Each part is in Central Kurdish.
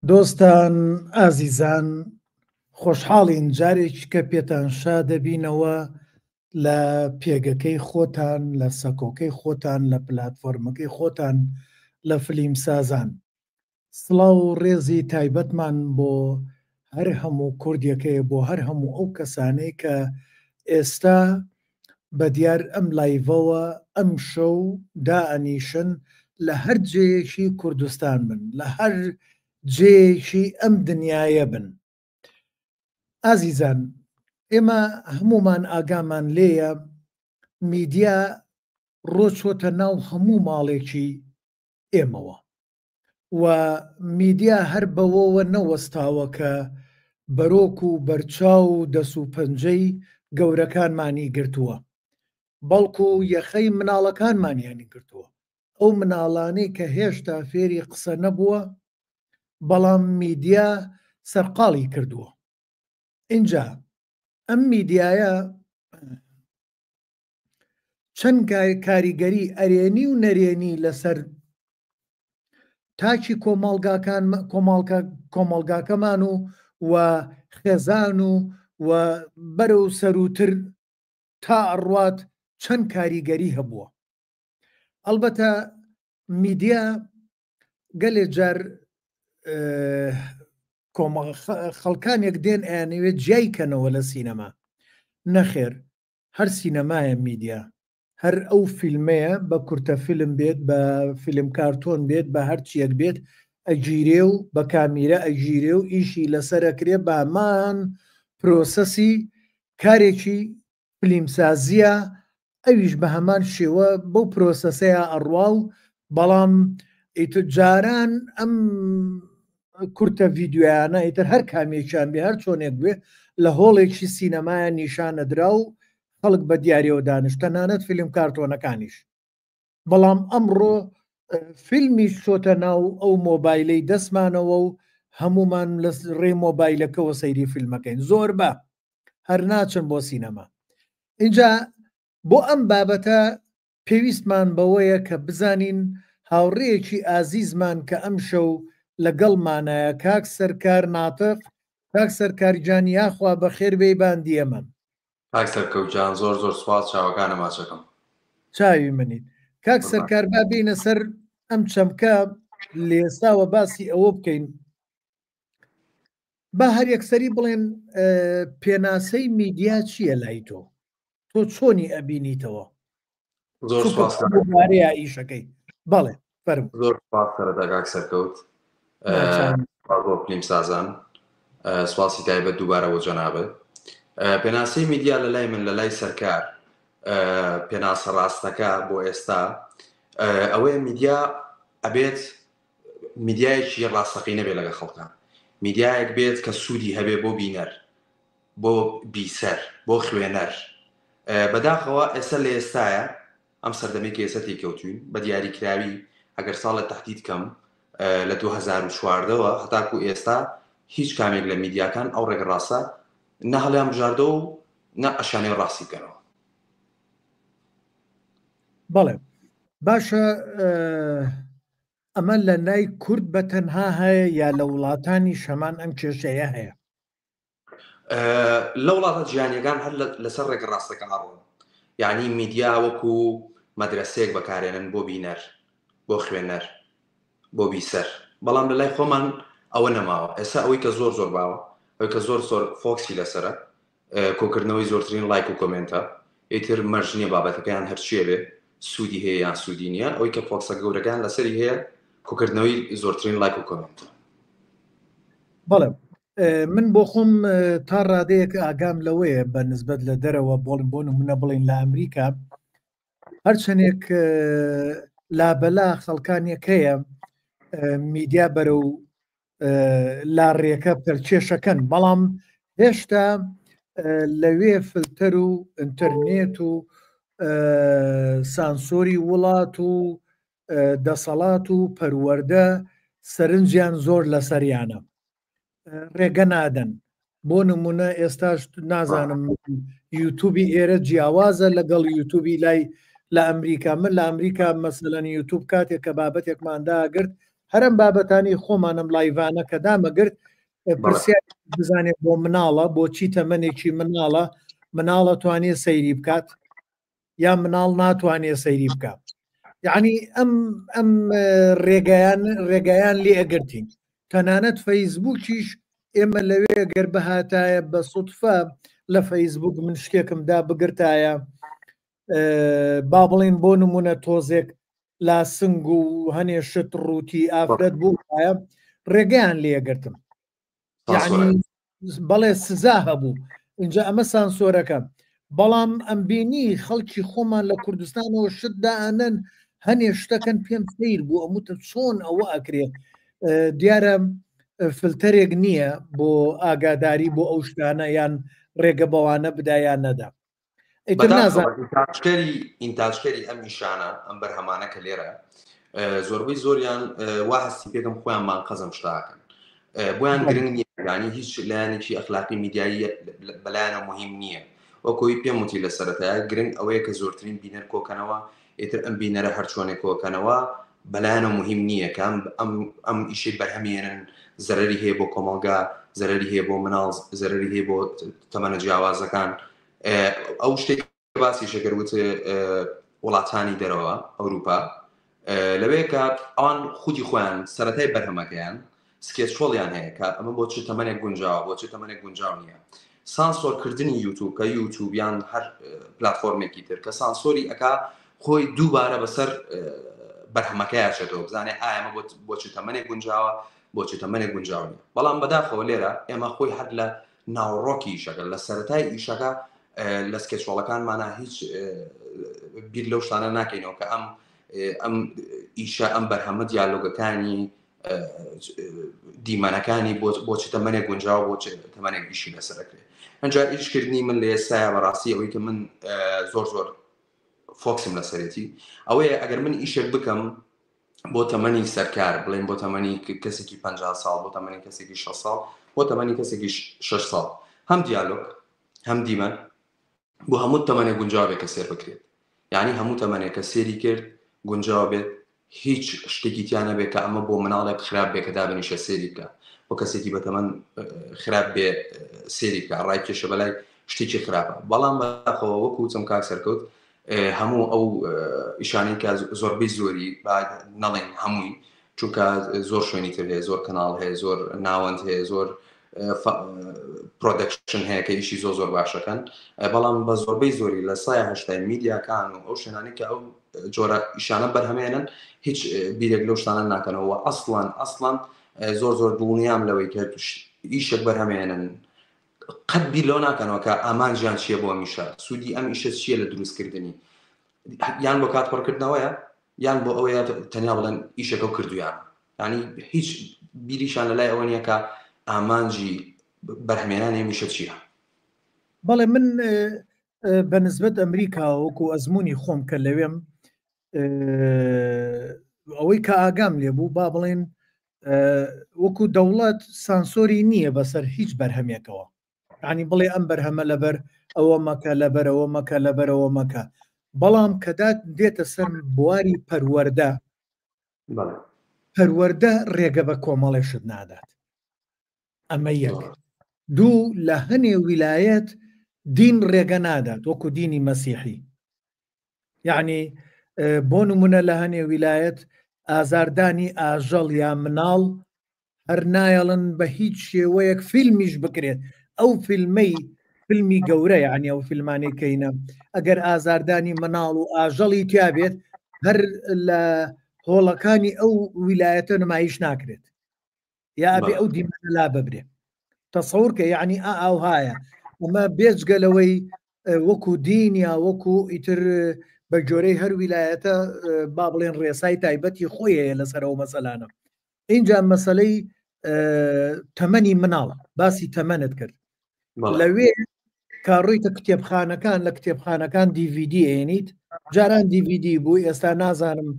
دۆستان ئازیزان خۆشحاڵین جارێکی کە پێتان شا دەبینەوە لە پێگەکەی خۆتان لە سەکۆکەی خۆتان لە پلاتفۆرمەکەی خۆتان لە فلیم سازان سڵاو و ڕێزی تایبەتمان بۆ هەر هەموو کوردێکەیە بۆ هەر هەموو ئەو کەسانەی کە ئێستا بە دیار ئەم لایڤەوە ئەم شەو دائەنیشن لە هەر جێیەکی کوردستان بن لە هەر جێیەکی ئەم دنیایە بن ئازیزان ئێمە هەمومان ئاگامان لێیە میدیا ڕۆچۆتە ناو هەموو ماڵێکی ئێمەوە و میدیا هەر بەوەوە نەوەستاوە کە بەرۆک و بەرچاو و دەس و پەنجەی گەورەکانمانی گرتووە، بەڵکو یەخەی مناڵەکانمانیانی گرتووە، ئەو مناڵانەی کە هێشتا فێری قسە نەبووە، بەڵام میدیا سەرقاڵی کردووە. ئینجا ئەم میدیایە چەند کاریگەری ئەرێنی و نەرێنی لەسەر تاکی کۆمەڵگاکان کۆمەڵگاکەمان و و خێزان و و بەرەو سەروتر تا ئەڕوات چەند کاریگەری هەبووە ئەلبەتە میدیا گەلێ جار خەڵکانێک دێن ئەیانەوێت جیای کەنەوە لە سینەما نەخێر هەر سینەمایە میدیا هەر ئەو فیلمەیە بە کورتە فیلم بێت بە فیلم کارتۆن بێت بە هەرچیەک بێت ئەگیرێ و بە کامیرە ئەگیرێ و ئیشی لەسەر ئەکرێ بە هەمان پرۆسەسی کارێکی فلیمسازیە ئەویش بە هەمان شێوە بەو پرۆسەسەیە ئەڕوا و بەڵام ئیتر جاران ئەم کورتە ڤیدیۆیانە ئیتر هەر کامێکیان بێ هەر چۆنێک بێ لە هۆڵێکی سینەمایان نیشانەدرا و خەڵک بە دیارەوە دانیشت تەنانەت فیلم کارتۆنەکانیش بەڵام ئەمڕۆ فیلمیش چۆتە ناو ئەو مۆبایلەی دەستمانەوە و هەمومان لە ڕێ مۆبایلەکەەوە سەیری فیلمەکەین زۆر بە هەر ناچن بۆ سینەما اینجا بۆ ئەم بابەتە پێویستمان بەوەیە کە بزانین هاوڕێیەکی ئازیزمان کە ئەمشەو لەگەڵمانایە کاک سەرکار ناتق، کاک سەرکار گیان یاخوا بەخێر بێی باندی ئەمەن. کاک سەرکەوت جان زۆر زۆر سوپاس چاوەکانە ماچەکەم. چاوی منیت. کاک سەرکار با بێینە سەر ئەم چەمکە لێساوە باسی ئەوە بکەین با هەر یەکسەری بڵێن پێناسەی میدیا چییە لای تۆ؟ تۆ چۆنی ئەبینیتەوە؟ زۆر سوپاس بارەیە ئیشەکەی بەڵێ فەرموو. زۆر سوپاس سەرەتا کاک سەرکەوت بۆ فلیم سازان سوپاسی تایبەت دووبارە بۆ جەنابت پێناسەی میدیا لە لای من لە لای سەرکار پێناسە ڕاستەکە بۆ ئێستا ئەوەیە میدیا ئەبێت میدیایەکی ڕاستەقینە بێ لەگە خەڵکە میدیایەک بێت کە سوودی هەبێ بۆ بینەر بۆ بیسەر بۆ خوێنەر بەداخەوە ئێستا لە ئێستاە ئەم سەردەمێک ئێستا تێکەوتوین بە دیاریکراوی ئەگەر ساڵە تهدید کەم لە 2014ەوە هەتاکو ئێستا هیچ کامێک لە میدیاکان ئەو ڕێگە ڕاستە نە هەڵیان بژاردەوە و نە ئەشانەی ڕاستی بکەنەوە. بەڵێ باشە ئەمە لە لای کورد بە تەنها هەیە یا لە وڵاتانی شەمان ئەم کێشەیە هەیە؟ لە وڵاتە جیهانیەکان هەر لەسەر ڕێگە ڕاستەکە ئاڕۆن یعنی میدیا وەکو مەدرسەیەک بەکارێنن بۆ بینەر بۆ خوێنەر بۆ بیسەر بەڵام لە لای خۆمان ئەوە نەماوە ئێستا ئەوەی کە زۆر زۆر باوە ئەوەی کە زۆر زۆر فۆکسی لەسرە کۆکردنەوەی زۆرترین لایک و کۆمێنتە ئیتر مەرج نییە بابەتەکەیان هەرچیە بێ سوودی هەیە یان سوودی نییە ئەوەی کە فۆکسە گەورەکان لەسەری هەیە کۆکردنەوەی زۆرترین لایک و کۆمێنتە. بەڵێ من بۆ خۆم تا ڕادەیەک ئاگام لەوەیە بە نسبەت لە دەرەوە بۆڵم بۆ نمونە بڵین لە ئەمریکا هەرچەندێک لابەلا خەڵکانێک هەیە میدیا بەرەو لاڕێکە پەرچێشەکەن بەڵام هێشتا لەوێ فلتەر و ئینتەرنێت و سانسۆری وڵات و دەسەڵات و پەروەردە سەرنجیان زۆر لەسەریانە ڕێگە نادەن بۆ نمونە ئێستاش نازانم یوتوبی ئێرە جیاوازە لەگەڵ یوتوبی لای لە ئەمریکا من لە ئەمریکا مەسەلەن یوتوب کاتێک کە بابەتێکمان داگرت هەرم بابەتانی خۆمانم لایڤانە کە دامەگرت پرسیار بزانێت بۆ مناڵە بۆچی تەمەنێکی مناڵە مناڵە توانێت سەیری بکات یا مناڵ ناتوانێت سەیری بکات یعنی ئەم ئەم ڕێگایان ڕێگایان لێ ئەگرتین تەنانەت فەیسبووکیش ئێمە لەوێ گەر بهاتایە بە سوتفە لە فەیسبوک من شتێکم دا بگرتایە با بڵین بۆ نمونە تۆزێک لاسنگ و هەنێ شت ڕووتی ئافرەت بوو ڕێگەیان لێگرتم بەڵێ سزا هەبوو اینجا ئەمە سانسۆرەکە بەڵام ئەمبینی خەڵکی خۆمان لە کوردستانەوە شت دائەنەن هەنێ شتەکەن پێم سیر بوو ئەموتە چۆن ئەوە ئەکرێ دیارە فلتەرێک نییە بۆ ئاگاداری بۆ ئەو شتانە یان ڕێگە بەوانە بدایان نەدا ئیتر نازانم ئینتاجکەری ئینتاجکەری ئەم ئیشانە ئەم بەرهەمانە کە لێرە زۆربەی زۆریان وا هەستی پێکەم خۆیان مانقەزم شتاکەن بۆیان گرنگ نییە ینی هیچ لایەنێکی ئەخلاقی میدیایی بەلایەنە مهم نییە وەکۆی پێم وتی لە سەرەتای گرنگ ئەوەیە کە زۆرترین بینەر کۆکەنەوە ئیتر ئەم بینەرە هەرچۆنێک کۆکەنەوە بەلایەنە مهم نییە کە ئەم ئەم ئیشەی بەرهەمێنن زەرری هەیە بۆ کۆمەڵگا زەرری هەیە بۆ مناڵ زەرری هەیە بۆ تەمەنە جیاوازەکان ئەو شتێک باسی شەکر وت وڵاتانی دەرەوە ئەوروپا لەوەیە کە ئەوان خودی خۆیان سەتای بەرهەمەکەیان سکێچۆڵیان هەیە کە ئەمە بۆ چ تەمەێک گونجاوە بۆ چ تەمەێک گونجاو نییە سانسۆرکردنی یوتوب کە یوتوب یان هەر پلتفۆرمێکی تر کە سانسۆری ئەک خۆی دووبارە بەسەر بەرهەمەکەی چێتەوە بزانێ ئایا بۆ چ تەمەێک گونجاوە بۆ چ تەمەێک گونجاو نیە بەڵام بەداخەوە لێرە ئێمە خۆی هەر لە ناوەڕۆکی ئیشەکە لە سەتای ئیشەکە لە سکێچۆڵەکانمانە هیچ بیر لەو شتانە ناکەینەوە کە ئەم ئەم ئیشە ئەم بەرهەمە دیالۆگەکانی دیمەنەکانی بۆ چ تەمەنێک گونجاو بۆ تەمەنێک ئیشی لەسەرەکرێت ئەجا ئیشکردنی من لە ئێستاە بەڕاستی ئەوەی کە من زۆر زۆر فۆکسم لەسەرێتی ئەوەیە ئەگەر من ئیشێک بکەم بۆ تەمەنی سەرکار بڵێن بۆ تەمەنی کەسێکی 50 ساڵ بۆ تەمەنی کەسێکی 6 ساڵ بۆ تەمەنی کەسێکی 6 ساڵ هەم دیالۆگ هەم دیمەن بۆ هەموو تەمەنێک گونجاو بێت کە سێر بکرێت یعنی هەموو تەمەنێک کە سێری کرد گونجاو بێت هیچ شتێکی تیا نەبێت کە ئەمە بۆ مناڵێک خراپ بێ کە دابنیشە سێری بکە بۆ کەسێکی بەتەمەن خراپ بێ سێری بکە ڕای کێشە بەلای شتێکی خراپە بەڵام بەخەوە وەکو وتم کاک سەرکەوت هەموو ئەو ئیشانەی کە زۆربەی زۆری با نەڵێن هەمووی چونکە زۆر شوێنی تر هەیە زۆر کەناڵ هەیە زۆر ناوەند هەیە زۆر پرۆدەکشن هەیە کە ئیشی زۆر زۆر باشەکەن بەڵام بە زۆربەی زۆری لە سای هەشتای میدیاکان و ئەو شوێنانی کە ئەو جۆرە ئیشانە بەرهەمێنن هیچ بیرێک لەو شتانە ناکەنەوە ئەسڵان ئەسڵان زۆر زۆر دڵنیام لەوەی کە ئیشێک بەرهەمێنن قەت بیر لەوە ناکەنەوە کە ئامانجیان چییە بۆ ئەم ئیشە سوودی ئەم ئیشە چییە لە دروستکردنی یان بۆ کات پڕکردنەوەیە یان بۆ ئەوەیە تەنیا بڵێن ئیشەکە و کردویان ینی هیچ بیریشان لە لای ئەوە نییە کە ئامانجی بەرهەمێنانی ئەم ئیشە چییە. بەڵێ من بە نسبەت ئەمریکا وەکو ئەزمموی خۆم کە لەوێم ئەوەی کە ئاگام لێ بوو با بڵێن وەکو دەوڵەت سانسۆری نییە بەسەر هیچ بەرهەمێکەوە ینی بڵێ ئەم بەرهەمە لەبەر ئەوە مەکە لەبەرەوە مەکە لەبەرەوە مەکە بەڵام کەدات دێتە سەر بواری پەروەەردە پەروەەردە ڕێگە بە کۆمەڵێشت نادات ئەمە یەک دوو لە هەنێ ویلایەت دین ڕێگە نادات وەکو دینی مەسیحی یعنی بۆ نمونە لە هەنێ ویلایەت ئازاردانی ئاژەڵ یا مناڵ هەر نایەڵن بە هیچ شێوەیەک فیلمیش بکرێت ئەو فیلمەی فیلمی گەورە یعنی ئەو فیلمانەی کەینە ئەگەر ئازاردانی مناڵ و ئاژەڵی تیابێت هەر لە هۆڵەکانی ئەو ویلایەتە نمایش ناکرێت یا ئەبێ ئەو دیمەنە لا ببرێ تەسەور کە یعنی ئا ئاوهایە ئەمە بێجگە لەوەی وەکو دین یا وەکو ئیتر بە جۆرەی هەر ویلایەتە با بڵێن ڕێسای تایبەتی خۆی هەیە لەسەر ئەو مەسەلانە اینجا مەسلەی تەمەنی مناڵ باسی تەمەنت کرد لەوێ کاڕۆیتە کتێبخانەکان لە کتێبخانەکان دیVD ئێنیت جاران دیVD بوو ئێستا نازانم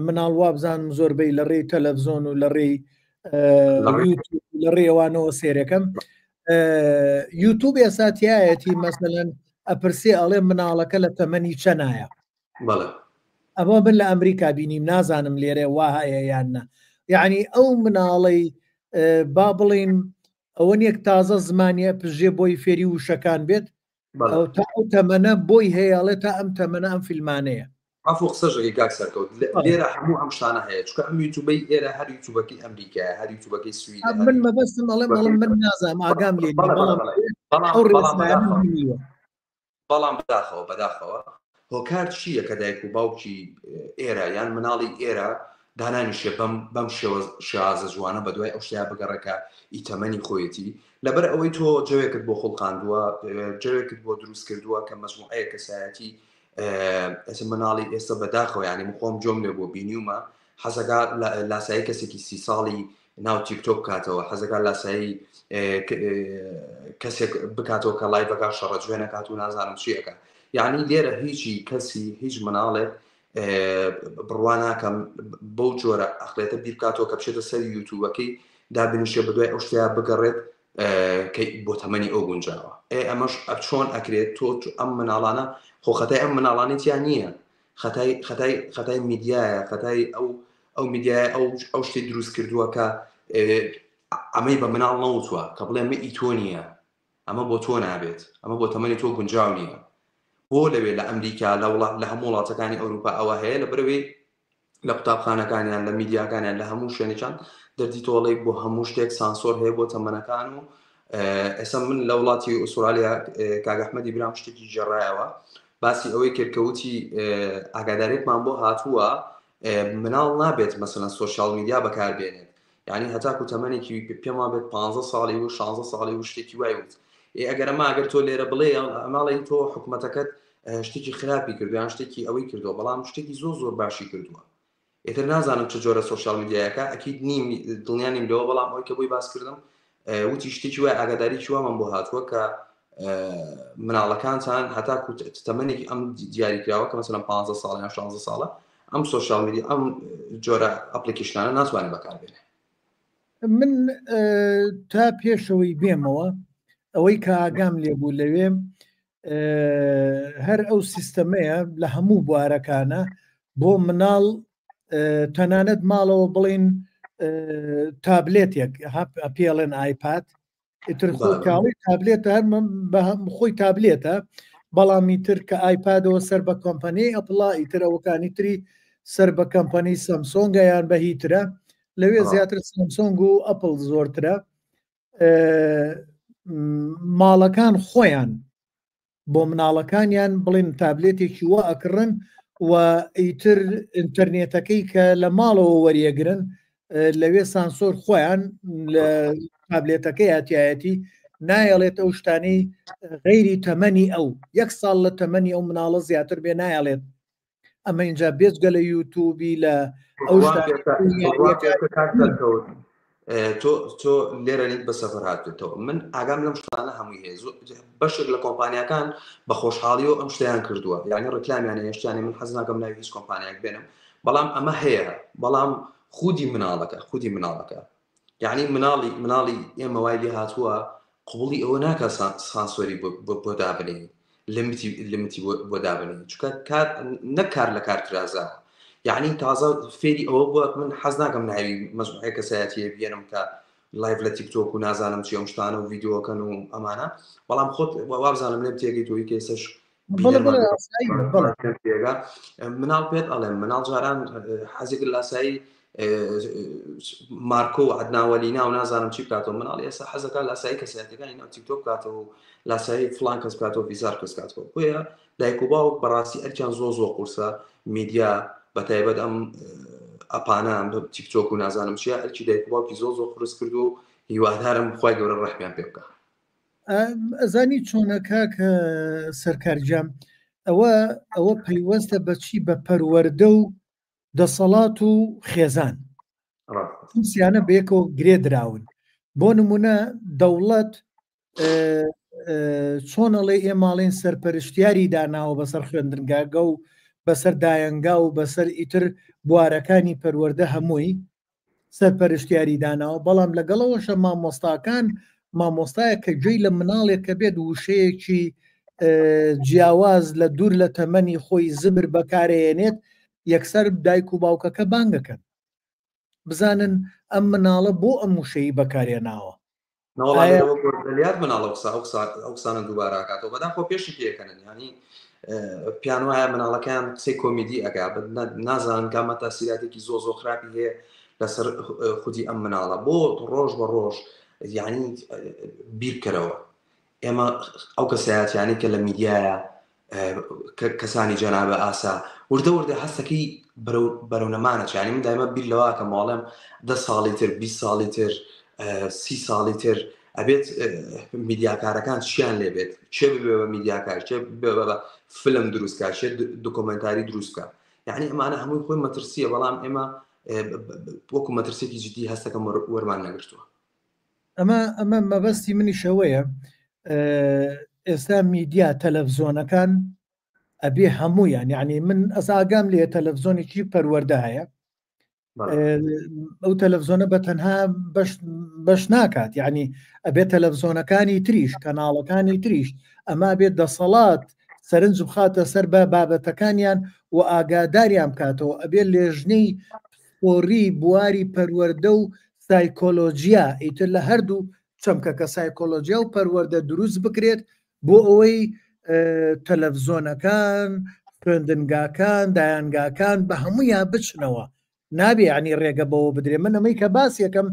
مناڵ وابزانم زۆربەی لە ڕێی تەلەڤزۆن و لە ڕێی لە ڕێوانەوە سێرەکەم یوتوب ئێستا تایەتی مەسەەن ئەپرسێ ئەڵێ مناڵەکە لە تەمەنی چەنایە ئەمە من لە ئەمریکا بینیم نازانم لێرە وا هەیە یان نە. یعنی ئەو مناڵەی با بڵین ئەوە نییە تازە زمانیە پژێ بۆی فێری وشەکان بێت ئەو تا ئەو تەمەنە بۆی هەیە ئەڵێ تا ئەم تەمەنە ئەم فیلمانەیە. عەفو قسەش ئەکەی کاک سەرکەوت لێرە هەموو ئەم شتانە هەیە چونکە ئەم یوتوبەی ئێرە هەر یوتوبەکەی ئەمریکایە هەر یوتوبەکەی سویدە من مەبەستم ئەڵێم ئەڵێم من نازانم ئاگام لێ نییە بەڵام ئەو ڕێسایانەم بینیوە. بەڵام بەداخەوە بەداخەوە هۆکار چییە کە دایک و باوکی ئێرە یان مناڵی ئێرە دانانیشێ بەم بەم شێوە شێوازە جوانە بەدوای ئەو شتەیە بگەڕێکە ئی تەمەنی خۆیەتی لەبەر ئەوەی تۆ جەوێکت بۆ خوڵقاندووە جەوێکت بۆ دروست کردووە کە مەجموعەیە کەسایەتی ئێستا مناڵی ئێستا بەداخەوە یعنی من خۆم جۆم لێ بۆ بینیومە حەزەکە لاسایی کەسێکی سی ساڵی ناو تیکتۆک بکاتەوە حەزەکە لاسایی کەسێک بکاتەوە کە live ەکە شەڕە جوێنەکات و نازانم چیەکە یعنی لێرە هیچی کەسی هیچ مناڵێک بڕوا ناکەم بەو جۆرە ئەقلێتە بیر بکاتەوە کە بچێتە سەر یوتوبەکەی دابنیشێ بەدوای ئەو شتەیە بگەڕێت کە بۆ تەمەنی ئەو گونجاوە ئێ ئەمەش چۆن ئەکرێت تۆ ئەم مناڵانە خۆ خەتای ئەم مناڵانی تیا نییە خەتای خەتای خەتای میدیایە خەتای ئەو ئەو میدیایە ئەو ئەو شتی دروست کردووە کە ئەمەی بە مناڵ نەوتوە کە بڵێ مە ئی تۆ نییە ئەمە بۆ تۆ نابێت ئەمە بۆ تەمەنی تۆ گونجاو نییە بۆ لەوێ لە ئەمریکا لە وڵات لە هەموو وڵاتەکانی ئەوروپا ئەوە هەیە لە بەرەوەی لە قوتابخانەکانیان لە میدیاکانیان لە هەموو شوێنێکیان دەردی تۆڵەی بۆ هەموو شتێک سانسۆر هەیە بۆ تەمەنەکان و ئێستا من لە وڵاتی ئوسترالیا کاک ئەحمەدی برام شتێکی گێڕایەوە باسی ئەوەی کرد کە وتی ئاگادارێکمان بۆ هاتووە مناڵ نابێت مەسەلەن social media بەکاربێنێت یعنی هەتاکو تەمەنێکی پێم وابێت 15 ساڵی و 16 ساڵی و شتێکی وای وت ئێ ئەگەر ئەمە ئەگەر تۆ لێرە بڵێ ئەماڵی تۆ حکوومەتەکەت شتێکی خراپی کردو یان شتێکی ئەوەی کردووە بەڵام شتێکی زۆر زۆر باشی کردووە ئیتر نازانم چ جۆرە social media یەکە ئەکید نیم دڵنیا نیم لەوە بەڵام ئەوەی کە بۆی باس کردم وتی شتێکی وای ئاگاداری وامان بۆ هاتووە کە مناڵەکانتان هەتا تەمەنێکی ئەم دیاریکراوە کە مەسەلەن 15 ساڵ یان 16 ساڵە ئەم social media ئەم جۆرە application انە ناتوانێت بەکاربێنێ من تا پێشەوەی بێمەوە ئەوەی کە ئاگام لێبوو لەوێ هەر ئەو سیستەمەیە لە هەموو بوارەکانە بۆ مناڵ تەنانەت ماڵەوە بڵین تابلێتێک پێڵێن ئایپاد ئیتر خۆ کاڵی تابلێتە هەر خۆی تابلێتە بەڵام ئیتر کە ئایپادەوە سەر بە کۆمپانیای ئەپڵا ئیتر ئەوەکانی تری سەر بە کەمپەنی سەمسۆنگە یان بە هیترە لەوێ زیاتر سامسۆنگ و ئەپل زۆرترە ماڵەکان خۆیان بۆ مناڵەکانیان بڵێن تابلێتێکی وا ئەکڕن و ئیتر ئینتەرنێتەکەی کە لە ماڵەوە وەریەگرن لەوێ سانسۆر خۆیان لە تابلێتەکەی هاتایەتی نایەڵێت ئەو شتانەی غەیری تەمەنی ئەو یەک ساڵ لە تەمەنی ئەو مناڵە زیاتر بێ نایەڵێت ئەمە اینجا بێجگە لە یوتوبی لە ئەو تۆ تۆ لێرە نیت بە سەفەر هاتوێتەوە من ئاگام لەم شتانە هەمووی هەیە بەشێک لە کۆمپانیاکان بە خۆشحاڵی و ئەم شتیان کردووە یعنی ڕکلامیان هێشتیانی من حەز ناکەم ناوی هیچ کۆمپانیاک بێنم بەڵام ئەمە هەیە بەڵام خودی مناڵەکە خودی مناڵەکە یعنی مناڵی مناڵی ئێمە وای لێ هاتووە قبوڵی ئەوە ناکە سانسۆری بۆ دابنێ limit ی limit ی بۆ دابنێ چونکە کار نەک کار لە کار ترازا یعنی تازە فێری ئەوە بووە من حەز ناکەم ناوی مەجموعەیە کەسایەتیە بێنم کە live لە تیک تۆک و نازانم چی ئەم شتانە و ڤیدیۆکەن و ئەمانە بەڵام خۆت وابزانم لێم تێگەی تۆی کە ئێستاش مناڵ پێت ئەڵێم مناڵ جاران حەزێک لاسایی مارکۆ و عدناوەلینا و نازانم چی بکاتەوە مناڵ ئێستا حەزەکە لاسایی کەسایەتەکانی ناو تیکتۆک بکاتەوە و لاسایی فلان کەس بکاتەوە فیزار کەس کاتەوە بۆیە دایک و باوک بەڕاستی ئەرکیان زۆر زۆر قورسە میدیا بە تایبەت ئەم ئەپانە تیکتۆک و نازانم چیە ئەرکی دایک و باوکی زۆر زۆر قورس کردو و هیوادارم خوای گەورە ڕەحمیان پێ بکە. ئەزانی چۆنە کاک سەرکار گیان ئەوە ئەوە پەیوەستە بەچی بە پەروەردە و دەسەڵات و خێزان سیانە بەیەکەوە گرێ دراون بۆ نمونە دەوڵەت چۆن ئەڵێ ئێماڵێن سەرپەرشتیاری داناوە بەسەر خوێندنگاگە و بەسەر دایەنگا و بەسەر ئیتر بوارەکانی پەروەردە هەمووی سەرپەرشتیاری داناوە بەڵام لەگەڵەوەشە مامۆستاکان مامۆستایە کە گوێی لە مناڵێک کە بێت وشەیەکی جیاواز لە دوور لە تەمەنی خۆی زبر بەکارێنێت یەکسەر دایک و باوکەکە بانگەکەن. بزانن ئەم مناڵە بۆ ئەم وشەی بەکارێناوە. نەوەڵا لێرەوە گۆردەلیات مناڵ ئەو قسە ئەو قسە ئەو قسانە دووبارە ئەکاتەوە بەداخەوە پێشی پێکەنن یانی پیان وایە مناڵەکەیان قسەی کۆمیدی ئەکا نازانن کامە تاسیراتێکی زۆ زۆ خراپی هەیە لەسەر خودی ئەم مناڵە بۆ ڕۆژ بە ڕۆژ یعنی بیرکەرەوە ئێمە ئەو کەسایەتیانەی کە لە میدیایە کەسانی جەنابە ئاسا وردە وردە هەستەکەی بەرەو نەمانە چیانی من دایمە بیر لەواکەم واڵێم دە ساڵی تر 20 ساڵی تر سی ساڵی تر ئەبێت میدیاکارەکان چیان لێبێت چێ ببێ بە میدیاکار چێ ببێ بە فیلم دروستکە چێ دۆکۆمنتاری دروستکە یعنی ئەمانە هەمووی خۆی مەترسیە بەڵام ئێمە وەکو مەترسێکی جدی هەستەکەم وەرمان نەگرتووە ئەمە ئەمە مەبەستی منیش ئەوەیە ئێستا میدیا تەلەفزۆنەکان ئەبێ هەمویان یعنی من ئەس ئاگام لێ تەلەفزۆنێکی پەروەەردە هەیە ئەو تەلەفزۆنە بە تەنها بەش ناکات یعنی ئەبێت تەلەفزۆنەکانی تریش کەناڵەکانی تریش ئەما بێت دەسەڵات سەرنج بخاتە سەر بە بابەتەکانیان و ئاگاداریان بکاتەوە ئەبێت لێژنەی پسپۆڕی بواری پەروەردە و سایکۆلۆجیا ئیتر لە هەردوو چەمکەکە سایکۆلۆجیا و پەروەردە دروست بکرێت بۆ ئەوەی تەلەفزۆنەکان خوێندنگاکان دایانگاکان بە هەموویان بچنەوە نابێ ینی ڕێگە بەوە بدرێ من ئەمەی کە باس یەکەم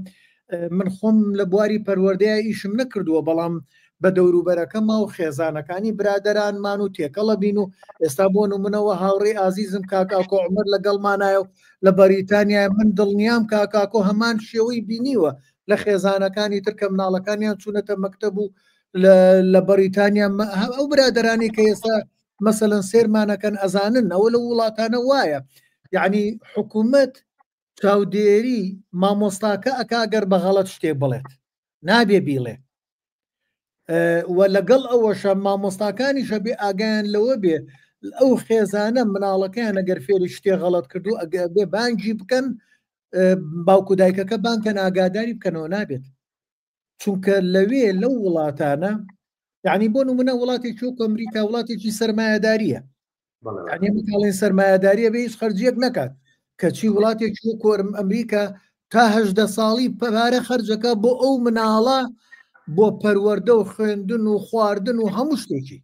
من خۆم لە بواری پەروەردەیە ئیشم نەکردووە بەڵام بە دەوروبەرەکەما و خێزانەکانی برادەرانمان و تێکەڵە بین و ئێستا بۆ نمونەوە هاوڕێی ئازیزم کاک ئاکۆ عومەر لەگەڵمانایە و لە بەریتانیا من دڵنیام کاک ئاکۆ هەمان شێوەی بینیوە لە خێزانەکانی تر کە مناڵەکانیان چوونەتە مەکتەب و لە بەریتانیا ئەو برادەرانی کە ئێستا مەسەلەن سێرمانەکەن ئەزانن ئەوە لە وڵاتانە وایە یعنی حکوومەت چاودێری مامۆستاکە ئەکا گەر بە غەڵەت شتێک بڵێت نابێ بیڵێ و لەگەڵ ئەوەشە مامۆستاکانیشە بێ ئاگایان لەوە بێ ئەو خێزانە مناڵەکەیان ئەگەر فێری شتێ غەڵەت کردو ئەگە بێ بانگی بکەن باوکو دایکەکە بانکەن ئاگاداری بکەنەوە نابێت چونکە لەوێ لەو وڵاتانە یعنی بۆ نمونە وڵاتێکی وەکو ئەمریکا وڵاتێکی سەرمایەداریە یعنی متاڵێن سەرمایەداریە بێ هیچ خەرجیەک نەکات کەچی وڵاتێکی وەکو ئەمریکا تا هەژدە ساڵی پارە خەرجەکە بۆ ئەو مناڵە بۆ پەروەردە و خوێندن و خواردن و هەموو شتێکی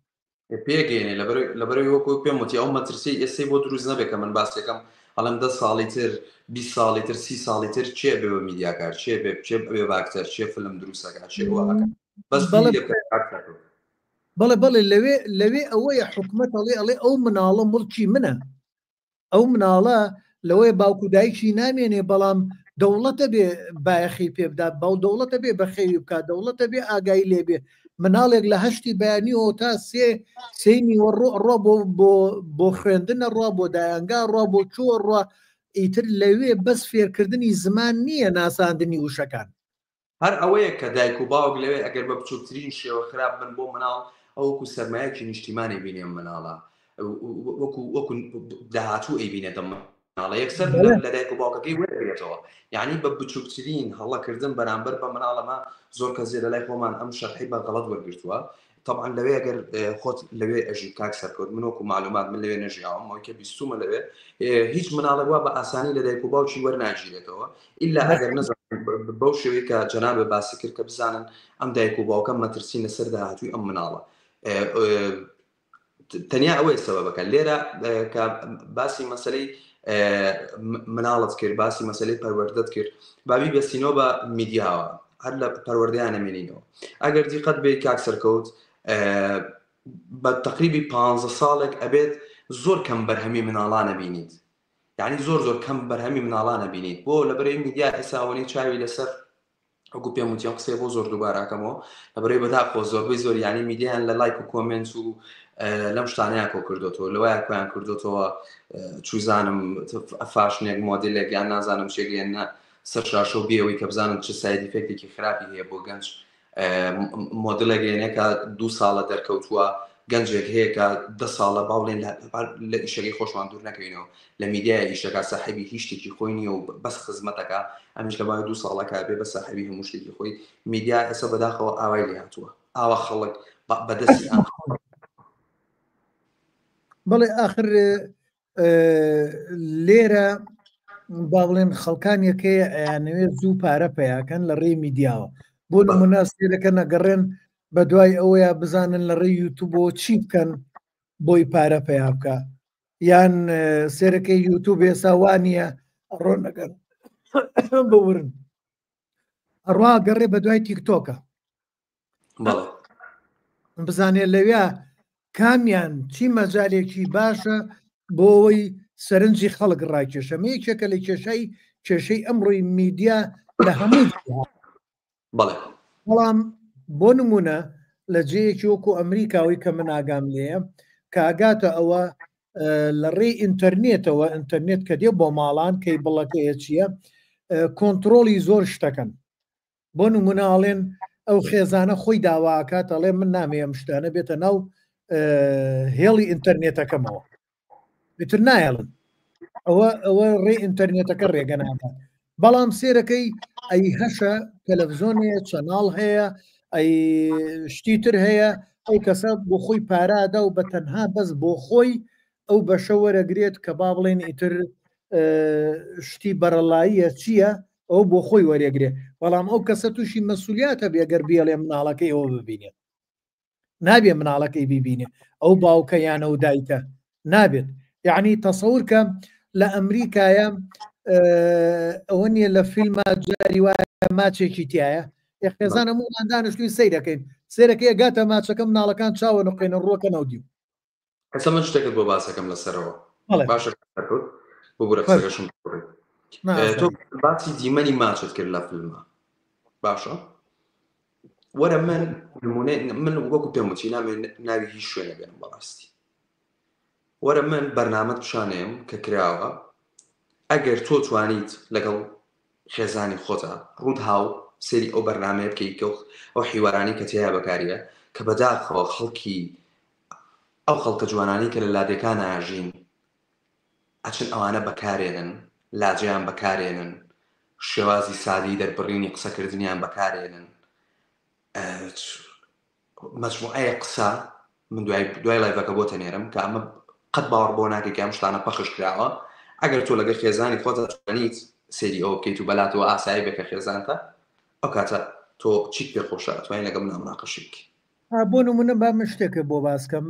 پێگەێنێ لەبەرەوەی وەکو پێم وتی ئەو مەترسی ئێسەی بۆ دروست نەبێت کە من باسێکم ئەڵێم دە ساڵی تر 20 ساڵی تر سی ساڵی تر چێ بێ بە میدیاکار چێ بێ چێ بێ باکتەر چێ فیلم دروستەکە چێ بەس بەڵێ بەڵێ بەڵێ لەوێ لەوێ ئەوەیە حکومەت ئەڵێ ئەڵێ ئەو مناڵە مڵکی منە ئەو مناڵە لەوەیە باوک و دایکی نامێنێ بەڵام دەوڵەتە بێ بایەخی پێ بدات باو دەوڵەتە بێ بەخێوی بکات دەوڵەتە بێ ئاگای لێبێ مناڵێک لە هەشتی بەیانیەوە تا سێ سێ نیوەڕۆ ڕۆ بۆ بۆ بۆ خوێندنە ڕوا بۆ دایانگا ڕوا بۆ چووە ڕوا ئیتر لەوێ بەس فێرکردنی زمان نییە ناساندنی وشەکان هەر ئەوەیە کە دایک و باوک لەوێ ئەگەر بە بچووکترین شێوە خراپ بن بۆ مناڵ ئەو وەکو سەرمایەکی نیشتیمانی بینێ ئەم مناڵە وەکو وەکو داهاتوو ئەیبینێت ئەم مناڵە یەکسەر لە دایک و باوکەکەی وەرگێتەوە یعنی بە بچووکترین هەڵەکردن بەرامبەر بە مناڵەمە زۆر کەس لە لای خۆمان ئەم شەرحی بە غەڵەت وەرگرتووە طبعا لەوێ ئەگەر خۆت لەوێ ئەژی کاک سەرکەوت من وەکو معلومات من لەوێ نەژیاوم ئەوەی کە بیستومە لەوێ هیچ مناڵێک وا بە ئاسانی لە دایک و باوکی وەرناگیرێتەوە ئیلا ئەگەر نەزانن بەو شێوەی کە جەنابێ باسی کرد کە بزانن ئەم دایک و باوکە مەترسین لەسەر داهاتووی ئەم مناڵە تەنیا ئەوەیە سەبەبەکە لێرە کە باسی مەسلەی مناڵت کرد باسی مەسلەی پەروەردەت کرد بابی بەسینەوە بە میدیاوە هەر لە پەروەردەیان نەمێنینەوە ئەگەر دیقەت بێ کاک سەرکەوت بە تقریبی پ ساڵێک ئەبێت زۆر کەم بەرهەمی مناڵانە بینیت یعنی زۆر زۆر کەم بەرهەمی مناڵانە بینیت بۆ لەبەرەی میدیا ئێستا ئەوەنەی چاوی لەسەر وەکو پێم وتی ئەم قسەیە بۆ زۆر دووباراکەمەوە لەبەرەی بەداخەوە زۆربەی زۆر یعنی میدیایان لە لایک و کۆمێنت و لەم شتانەیان کۆ کردوێتەوە لەوەیان کۆیان کردوێتەوە چوزانم فاشنێک مۆدلێک یان نازانم چێگەێنە سەر شاشە و بێەوەی کە بزانن چ side effect ێکی خراپی هەیە بۆ گەنج مۆدلێک هێنێ کە دوو ساڵە دەرکەوتووە گەنجێک هەیە کە دە ساڵە با بڵێن لە ئیشەکەی خۆشمان دوور نەکەوینەوە لە میدیای ئیشەکە ساحبی هیچ شتێکی خۆی نییە و بەس خزمەتەکە ئەمیش لە ماوەی دوو ساڵەکە بێ بە ساحبی هەموو شتێکی خۆی میدیا ئێستا بەداخەوە ئاوای لێ هاتووە ئاوا خەڵک بەدەستی ئەم بەڵێ ئاخر لێرە با بڵێن خەڵکانێکەیە ئەیانەوێت زوو پارە پیاکەن لە ڕێی میدیاوە بۆ نمونە سێرەکە نەگەڕێن بە دوای ئەوەیە بزانن لە ڕێی یوتوبەوە چی بکەن بۆی پارە پەیا بکە یان سێرەکەی یوتوب ئێسا وانە ڕۆن نەگەن بورن ئەڕوا گەڕێ بە دوای تیکتۆکە بزانێت لەویا کامیان چی مەجالێکی باشە بۆ ئەوەی سەرنجی خەڵک ڕاکێشە مە یەکێکە لە کێشای کێشەی ئەمڕۆی میدیا لە هەموو بەڵام بۆ نمونە لە جێیەکی وەکو ئەمریکاوی کە من ئاگام لێیە کە ئاگاتە ئەوە لە ڕێی ئینتەرنێتەوە ئینتەرنێت کە دێ بۆ ماڵان کەی بڵەکەیە چییە کۆنتترۆلی زۆر شتەکەن بۆ نمونە ئەڵێن ئەو خێزانە خۆی داواکات ئەڵێ من نامێ ئەم شتانە بێتە ناو هێڵی ئینتەرنێتەکەمەوە ئیتر نایەڵن ئەوە ئەوە ڕێ ئینتەرنێتەکە ڕێگە نادات بەڵام سێرەکەی ئەی هەشە تەلەڤزیۆن هەیە channel هەیە ئەی شتی تر هەیە ئەو کەسە بۆ خۆی پارادا و بە تەنها بەس بۆ خۆی ئەو بەشە وەرەگرێت کە با بڵێن ئیتر شتی بەرەڵاییە چییە ئەو بۆ خۆی وەرێگرێ بەڵام ئەو کەسە تووشی مەسولیاتە بێگەر بێڵێ مناڵەکەی ئەوە ببینێت نابێ مناڵەکەی بیبینێ ئەو باوکە یان ئەو دایکە نابێت یعنی تەسەور کە لە ئەمریکایە ئەوە نییە لە فیلمە جاری وایە ماچێکی تایە خێزان هەموومان دانیشتوین سەیرەکەین سێرەکەی گاتە ماچەکە مناڵەکان چاوە نقێنە ڕوەکە نەودی ئێستا من شتێکت بۆ باسەکەم لەسەرەوە باشە ببورە قسەکەشم تۆ باسی دیمەنی ماچت کرد لە فیلمە باشە وەرە من نمونەی من وەکو پێم وتی نامێ ناوی هیچ شوێنە بێنم بەڕاستی وەرە من بەرنامەت پیشانێم کە کراوە ئەگەر تۆ توانیت لەگەڵ خێزانی خۆتا ڕوت هاو سێری ئەو بەرنمەیە بکەیت کە ئەو حیوارانی کە تێیا بەکاریە کە بەداخەوە خەڵکی ئەو خەڵکە جوانانی کە لە لادێکان ئاژین ئەچن ئەوانە بەکارێنن لاجەیان بەکارێنن شێوازی سادەی دەربڕینی قسەکردنیان بەکارێنن مەجموعەیە قسە من دوای دوای لایڤەکە بۆ تەنێرم کە ئەمە قەت باوەڕ بۆ ناکەی کە ئەم شتانە پەخش کراوە ئەگەر تۆ لەگەر خێزانی خۆت توانیت سەیری ئەوە بکەیت و بەلاتەوە ئاسایی بێ کە خێزانتە ئەو کاتە تۆ چیت پێ خۆشە ئەتوانی لەگەڵ منە مناقەشی بکەی بۆ نمونە با من شتێکە بۆ باسکەم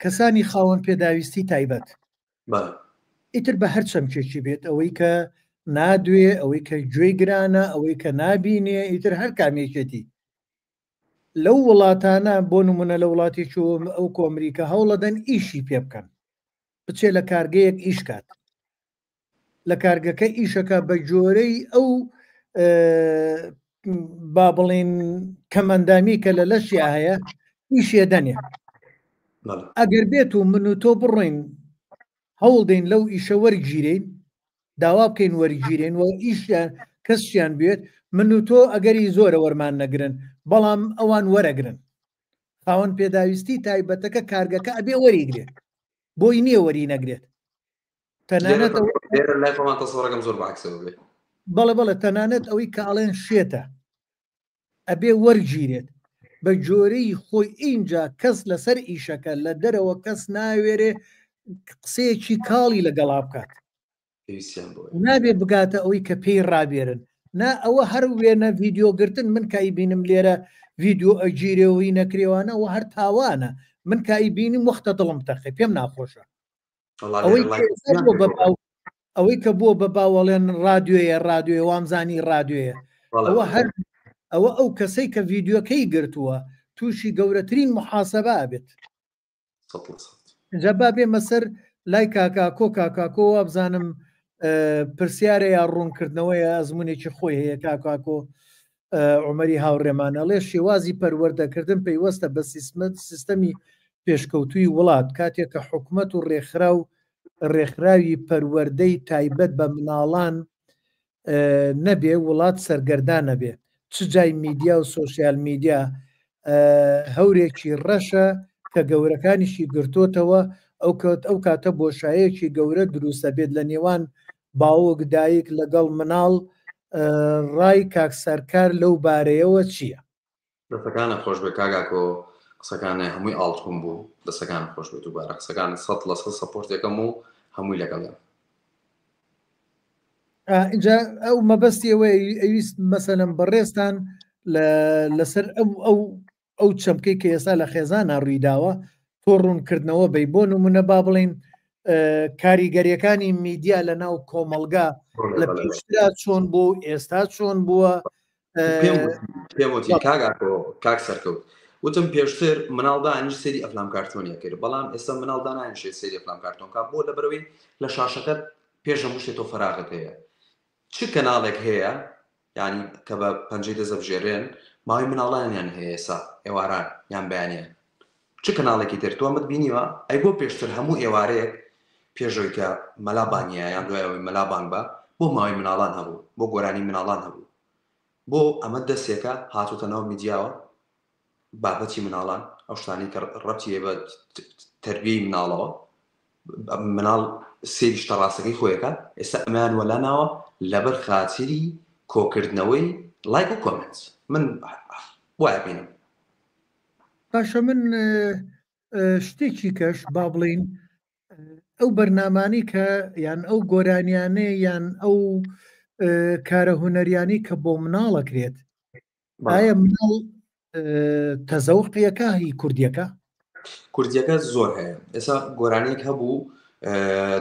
کەسانی خاوەن پێداویستی تایبەت ئیتر بە هەر چەمکێکی بێت ئەوەی کە نادوێ ئەوەی کە گوێی گرانە ئەوەی کە نابینێ ئیتر هەر کامێکێتی لەو وڵاتانە بۆ نمونە لە وڵاتی چوم ئەو کۆمریکە هەوڵەدەن ئیشی پێ بکەن بچێ لە کارگەیەک ئیش کات لە کارگەکە ئیشەکە بە جۆرەی ئەو با بڵین کەمەندامی کە لە لەشیا هەیە ئیشێ دەنێ ئەگەر بێت و من و تۆ بڕۆین هەوڵدەین لەو ئیشە وەرگیرین داوا بکەین وەرگیرین و ئیشیان کەسیان بێت من و تۆ ئەگەری زۆرە وەرمان نەگرن بەڵام ئەوان وەرەگرن خاوەن پێداویستی تایبەتەکە کارگەکە ئەبێ وەریگرێت بۆی نییە وەری نەگرێت تەنانەت لای خۆمان تەسەوڕەکەم زۆر بەعکسەوە بێ بەڵێ بەڵێ تەنانەت ئەوەی کە ئەڵێن شێتە ئەبێ وەرگیرێت بە جۆرەی خۆی ئینجا کەس لەسەر ئیشەکە لە دەرەوە کەس ناوێرێ قسەیەکی کاڵی لەگەڵا بکات نابێ بگاتە ئەوەی کە پێی ڕابێرن نا ئەوە هەر وێنە ڤیددیو گرتن من کای بینم لێرە ڤیددیو ئەگیرێەوەی نەکرێوانە و هەر تاوانە من کای بینیم وەختە دڵم تەقێ پێم ناخۆشە ئەوەی کە بووە بە باوەڵێن رادیۆیە رادیۆیە وامزانی رادیۆیە ئەوە هەر ئەوە ئەو کەسەی کە ڤیددیوەکەی گرتووە تووشی گەورەترین محاسبە بێت جا با بێمە سەر لای کاکاکۆ کاکاکۆ وابزانم پرسیارە یا ڕوونکردنەوەیە ئەزمونێکی خۆی هەیە کاکاکۆ عومەری هاوڕێمان ئەڵێ شێوازی پەروەردەکردن پەیوەستە بە سیستەمی پێشکەوتووی وڵات کاتێک کە حکومەت و ڕێکخراو ڕێکخراوی پەروەردەی تایبەت بە مناڵان نەبێ وڵات سەرگەردان نەبێ چ جای میدیا و سۆسیال میدیا هەورێکی ڕەشە کە گەورەکانیشی گرتۆتەوە ئەو کەوت ئەو کاتە بۆشایەکی گەورە دروستە بێت لە نێوان باوک دایک لەگەڵ مناڵ ڕای کاک سەرکار لەو بارەیەوە چییە؟ دەستەکانت خۆش بێت کاک ئاکۆ قسەکانێ هەمووی ئاڵتون بوو دەستەکانت خۆش بێت دووبارە قسەکانت 100% support ەکەم و هەمووی لەگەڵم. اینجا ئەو مەبەستی ئەوەیە ئەویست مەسەلەن بەڕێزتان لەسەر ئەو ئەو ئەو چەمکەی کە ئێستا لە خێزانە ڕوویداوە تۆ ڕوونکردنەوە بی بۆ نمونە با بڵین کاریگەریەکانی میدیا لە ناو کۆمەڵگا لە پێشترا چۆن بوو ئێستا چۆن بووە پێم وتی کاک ئاکۆ کاک سەرکەوت وتم پێشتر مناڵ دانیش سەیری ئەفلام کارتۆنیە کرد بەڵام ئێستا مناڵ دانانیشێ سەیری ئەفلام کارتۆن کا بۆ لەبەرەوەی لە شاشەکەت پێش هەموو شتێ تۆ فەراغت هەیە چ کەناڵێک هەیە یعنی کە بە پەنجەی دەزەبژێرێن ماوەی مناڵانیان هەیە ئێسا ئێواران یان بەیانیان چ کەناڵێکی تر تۆ ئەمەت بینیوە؟ ئەی بۆ پێشتر هەموو ئێوارەیەک پێش ئەوەی کە مەلا بانگیە یان دوای ئەوەی مەلا بانگ بە بۆ ماوەی مناڵان هەبوو بۆ گۆرانی مناڵان هەبوو بۆ ئەمە دەسێکە هاتوتە ناو میدیاوە بابەتی مناڵان ئەو شتانەی کە ڕەبتی هەیە بە تەربیەی مناڵەوە مناڵ سێری شتە ڕاستەکەی خۆیەکە ئێستا ئەمەیان وەلا ناوە لەبەر خاتری کۆکردنەوەی لایک و comment من وایە بینم. باشە من شتێکی کەش با بڵین ئەو بەرنامانی کە یان ئەو گۆرانیانەیە یان ئەو کارە هوەریانی کە بۆ مناڵە کرێت ئایا مناڵ تەزەوقیەکە هی کوردیەکە کوردیەکە زۆر هەیە ئێستا گۆرانیەک هەبوو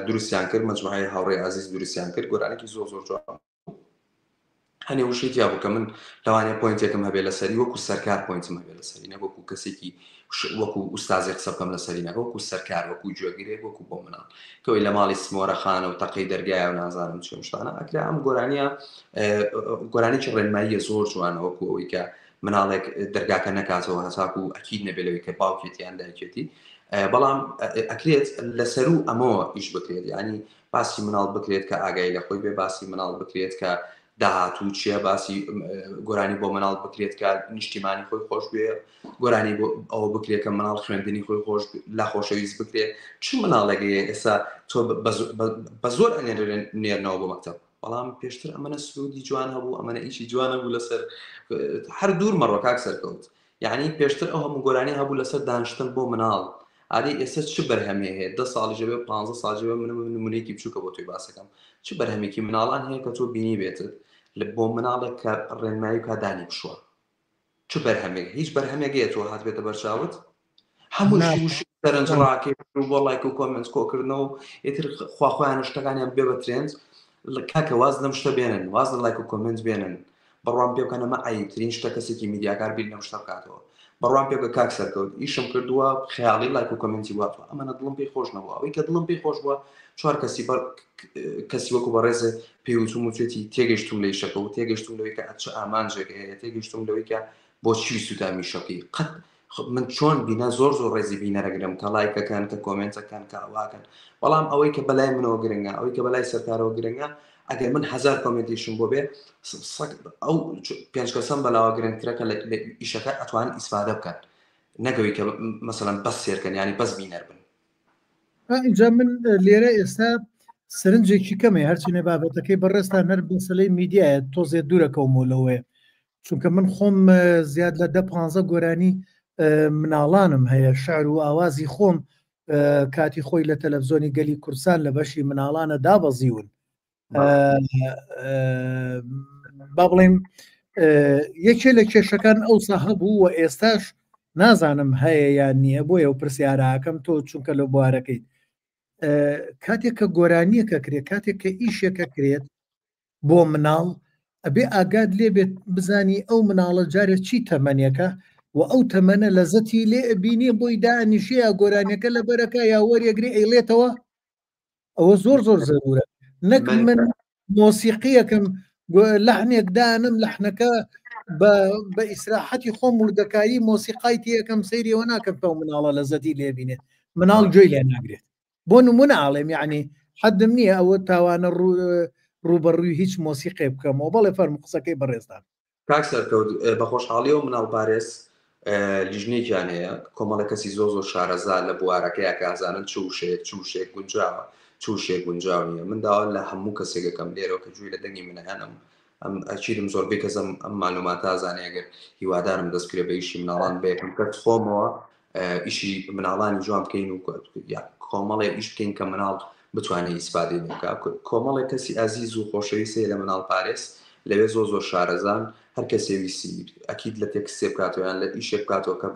دروستیان کرد مەجموعەی هاوڕێ ئازیز دروستیان کرد گۆرانێکی زۆر زۆر جوان هەنێ وشەی تیا بوو کە من لەوانەیە point ێکم هەبێ لەسەری وەکو سەرکار point م هەبێ لەسەری نە وەکو کەسێکی وەکو ئوستازی قسە بکەم لەسەری نە وەکو سەرکار وەکو گوێگرێک وەکو بۆ مناڵ کەوەی لە ماڵی سمۆرەخانە و تەقەی دەرگایە و نازانم چێم شتانە ئەکرا ئەم گۆرانیە گۆرانێکی ڕێنماییە زۆر جوانە وەکو ئەوەی کە مناڵێک دەرگاکە نەکاتەوە هەتاکو ئەکید نەبێت لەوەی کە باوکێتی یان دایکێتی بەڵام ئەکرێت لەسەرو ئەمەوە ئیش بکرێت ینی باسی مناڵ بکرێت کە ئاگای لە خۆی بێ باسی مناڵ بکرێت کە داهاتوو چییە باسی گۆرانی بۆ مناڵ بکرێت کە نیشتیمانی خۆی خۆش بێ گۆرانی بۆ ئەوە بکرێت کە مناڵ خوێندنی خۆی خۆش لا خۆشەویست بکرێت چ مناڵێک ئێستا تۆ بە زۆر ئەنێرنەوە بۆ مەکتەب بەڵام پێشتر ئەمەە سرودی جوان هەبوو ئەمەە ئیشی جوانە بوو لەسەر هەر دوور مەڕۆ کاک سەرکەوت یەعنی پێشتر ئەو هەموو گۆرانی هەبوو لەسەر دانشتن بۆ مناڵ ئادەی ئێستا چ بەرهەمێ هەیە دە ساڵی ژەبێ پ ساڵ ژەبێ من نمونەیەکی بچووکە بۆ تۆی باسەکەم چ بەرهەمێکی مناڵان هەیە کە تۆ بینی بێتت لە بۆ مناڵێک کە ڕێنمایی کا دانی بشوە چ بەرهەمێک هیچ بەرهەمێک هەیە تۆ هاتبێتە بەرچاوت هەموو شتی سەرنج ڕاکێش و بۆ لایک و comment کۆکردنەوە و ئیتر خوا خۆیان شتەکانیان بێ بە trend کاکە واز لەم شتە بێنن واز لە لایک و comment بێنن بڕوام پێ بکەن ئەمە عەیبترین شتە کەسێکی میدیاکار بیر لەم شتە بکاتەوە بڕوام پێ بکە کاک سەرکەوت ئیشم کردووە خەیاڵی لایک و comment ی بووە ئەمەنە دڵم پێی خۆش نەبووە ئەوەی کە دڵم پێی خۆش بووە چوار کەسی بەر کەسی وەکو بەڕێزێ پێی وتوم وتوێتی تێگەشتوم لە ئیشەکە و تێگەشتوم لەوەی کە چ ئامانجێک هەیە تێگەشتوم لەوەی کە بۆچی ویستوتە ئەم ئیشەکەی قەت من چۆن بینا زۆر زۆر ڕێزی بینەرەگرم کە لایکەکەن کە comment ەکەن کە ئەواکەن بەڵام ئەوەی کە بەلای منەوە گرنگە ئەوەی کە بەلای سەرکارەوە گرنگە ئەگەر من هزار comment یشم بۆ بێ ئەو پێنج کەسەم بەلاوە گرنگترە کە لە ئیشەکە ئەتوان ئیسفادە بکەن نەگەوی کە مەسەلەن بەس سێرکەن ینی بەس بینەر بن ئینجا من لێرە ئێستا سەرنجێکی کەمێ هەرچینە بابەتەکەی بەڕێزتان هەر مەسەلەی میدیایە تۆزێ دوورەکەومەوە لەوەیە چونکە من خۆم زیاد لە دە پ گۆرانی مناڵانم هەیە شعر و ئاوازی خۆم کاتی خۆی لە تەلەڤزیۆنی گەلی کوردستان لە بەشی مناڵانە دابەزیون با بڵێم یەکێ لە کێشەکان ئەوسا هەبوو و ئێستاش نازانم هەیە یان نییە بۆیە و پرسیارەکەم تۆ چونکە لە بوارەکەیت کاتێک کە گۆرانیەکە کرێت کاتێک کە ئیشێکە کرێت بۆ مناڵ ئەبێ ئاگات لێ بێت بزانی ئەو مناڵە جارێ چی تەمەنێکە و ئەو تەمەنە لەزەتی لێ ئەبینێ بۆی دانیشێ یا گۆرانیەکە لەبەرەکە یا وەریەگری ئەیڵێتەوە ئەوە زۆر زۆر زەرورە نەک من مۆسیقیەکەم لەحنێک دانم لەحنەکە بە ئیسراحەتی خۆم وردەکاری مۆسیقای تێەکەم سەیریەوە ناکەم تاو مناڵە لەزەتی لێبینێت مناڵ گوێی لێ ناگرێت بۆ نمونە ئاڵێم یعنی حەدم نییە ئەوە تاوانە ڕووبەڕووی هیچ مۆسیقێ بکەمەوە بەڵێ فەرموو قسەکەی بەڕێزتان. کاک سەرکەوت بە خۆشحاڵیەوە مناڵپارێز لیژنەیەکیان هەیە کۆمەڵە کەسی زۆر زۆر شارەزا لە بوارەکەیا کە ئەزانن چ وشەیەک چ وشەیەک گونجاوە چ وشەیەک گونجاو نییە من داوا لە هەموو کەسێک ئەکەم لێرەوە کە گوێی لە دەنگی منە یان ئەم ئەم ئەکیدم زۆربەی کەس ئەم ئەم مالوماتە ئەزانێ ئەگەر هیوادارم دەست بکرێ بە ئیشی مناڵان بە یەکەم کەس خۆمەوە ئیشی مناڵانی جوان بکەین و کۆمەڵێ ئیش بکەین کە مناڵ بتوانێت ئیسفادەی لێ بکا. کۆمەڵێک کەسی ئازیز و خۆشەویست هەیە لە مناڵ پارێز لەوێ زۆر زۆر شارەزان، هەر کەسێ ویستی ئەکید لە تێکستێ بکاتەوە یان لە ئیشێک بکاتەوە کە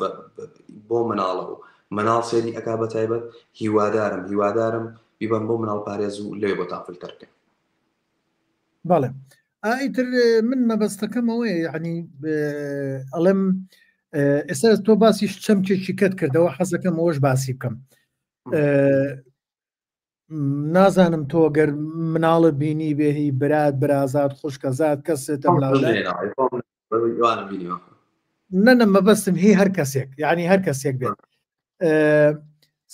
بۆ مناڵە و مناڵ سەیری ئەکا بە تایبەت، هیوادارم هیوادارم بیبەن بۆ مناڵ پارێز و لەوێ بۆتان فلتەر بکەن. بەڵێ ئیتر من مەبەستەکەم ئەوەیە یعنی ئەڵێم ئێستا تۆ باسیش چەمکێکی کەت کردەوە حەزەکەم ئەوەش باسی بکەم نازانم تۆ گەر مناڵە بینی بێ هی برات برازات خوشکەزات کەسێتە نەنە مەبەستم هی هەر کەسێک یعنی هەر کەسێک بێت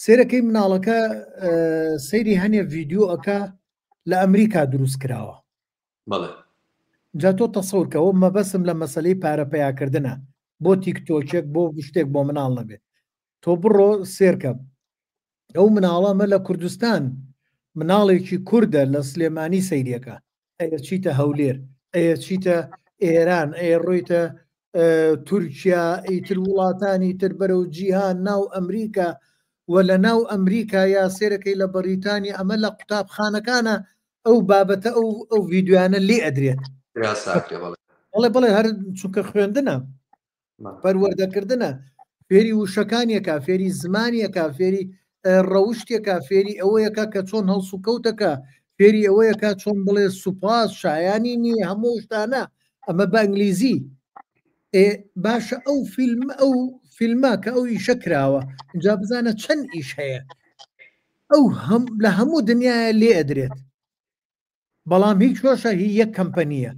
سێرەکەی مناڵەکە سەیری هەنێ ڤیددیو ئەک لە ئەمریکا دروست کراوە بەڵێ جا تۆ تەسەورکەوە مەبەسم لە مەسلەی پارە پیاکردنە بۆ تیکتۆکێک بۆ شتێک بۆ مناڵ نەبێت تۆ بڕۆ سێرکە ئەو مناڵە مە لە کوردستان مناڵێکی کوردە لە سلێمانی سەیرەکە ئەیە چیتە هەولێر ئەیە چیتە ئێران ئەیە ڕۆیتە تورکیا ئیتر وڵاتانی تر بەرەو جیهان ناو ئەمریکا و لە ناو ئەمریکا یا سێرەکەی لە بەریتانی ئەمە لە قوتابخانەکانە ئەو بابەتە ئەو ئەو ڤیددیوانە لێ ئەدرێت بەڵێ بڵێ هەر چونکە خوێندنە پەروەردەکردنە فێری وشەکانیەکە فێری زمانیەکە فێری ڕەوشتێکە فێری ئەوەیەکە کە چۆن هەڵسوکەوتەکە فێری ئەوەیەکە چۆن بڵێ سوپاس شایانی نییە هەموو شتانە ئەمە بە ئینگلیزی باشە ئەو فیلم ئەو فیلمە کە ئەو ئیشە کراوە اینجا بزانە چەند ئیش هەیە ئەو هەم لە هەموو دنیاە لێ ئەدرێت بەڵام هیچ هۆشە هی یەک کەمپەنیە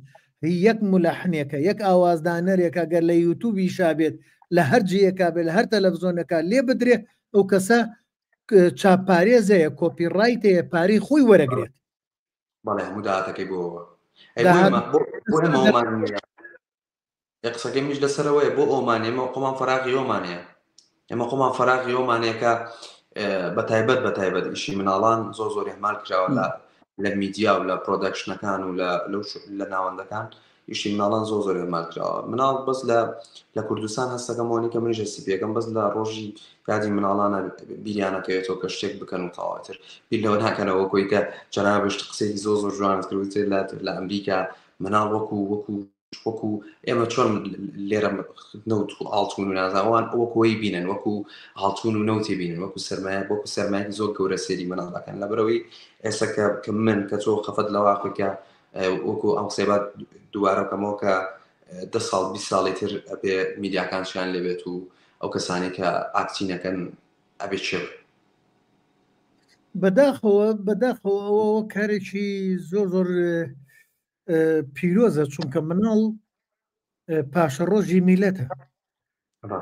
هی یەک مولەحنێکە یەک ئاوازدانەرێکە گەر لە یوتوبیشا بێت لە هەر جێیەکا بێت لە هەر تەلەڤزیۆنەکە لێ بدرێ ئەو کەسە چاپپارێزەیە کۆپی ڕایتەیە پارەی خۆی وەرەگرێت. بەڵێ هەموو داهاتەکەی بۆ قسەکەی منیش لەسەرەوەیە بۆ ئەومان ئێمە خۆمان فەراغی ئەومان هەیە ئێمە خۆمان فەراغی ئەومان هەیە کە بە تایبەت بە تایبەت ئیشی مناڵان زۆر زۆر ئیهمال کراوە لە لە میدیا و لە production ەکان و لە لە ناوەندەکان ئیشی مناڵان زۆر زۆر ئیهمال کراوە مناڵ بەس لە لە کوردستان هەستەکەم وانی کە منیش هەستی پێکەم بەس لە ڕۆژی یادی مناڵانە بیریانەکەوێتەوە کە شتێک بکەن و تەواوتر بیر لەوە ناکەنەوە کۆی کە جەنابشت قسەیەکی زۆر زۆر جوانت کرد وتت لە لە ئەمریکا مناڵ وەکو وەکو وەکو ئێمە چۆن لێرە نەوت و ئاڵتون و نازاوان وەکوی بینن وەکو ئاڵتون و نەوتی بینن وەکو سەرمایە وەکو سەرمایەکی زۆر گەورە سێری مناڵەکان لەبەرەوەی ئێستا کە کە من کە تۆ خەفەت لەواقێکە وەکو ئەم قسەی با دووبارە بکەمەوە کە دە ساڵ 20 ساڵی تر ئەبێ میدیاکان چیان لێبێت و ئەو کەسانی کە ئاکتینەکەن ئەبێ چێ بەداخەوە بەداخەوە ئەوە کارێکی زۆر زۆر پیرۆزە چونکە مناڵ پاشەڕۆژی میلەتە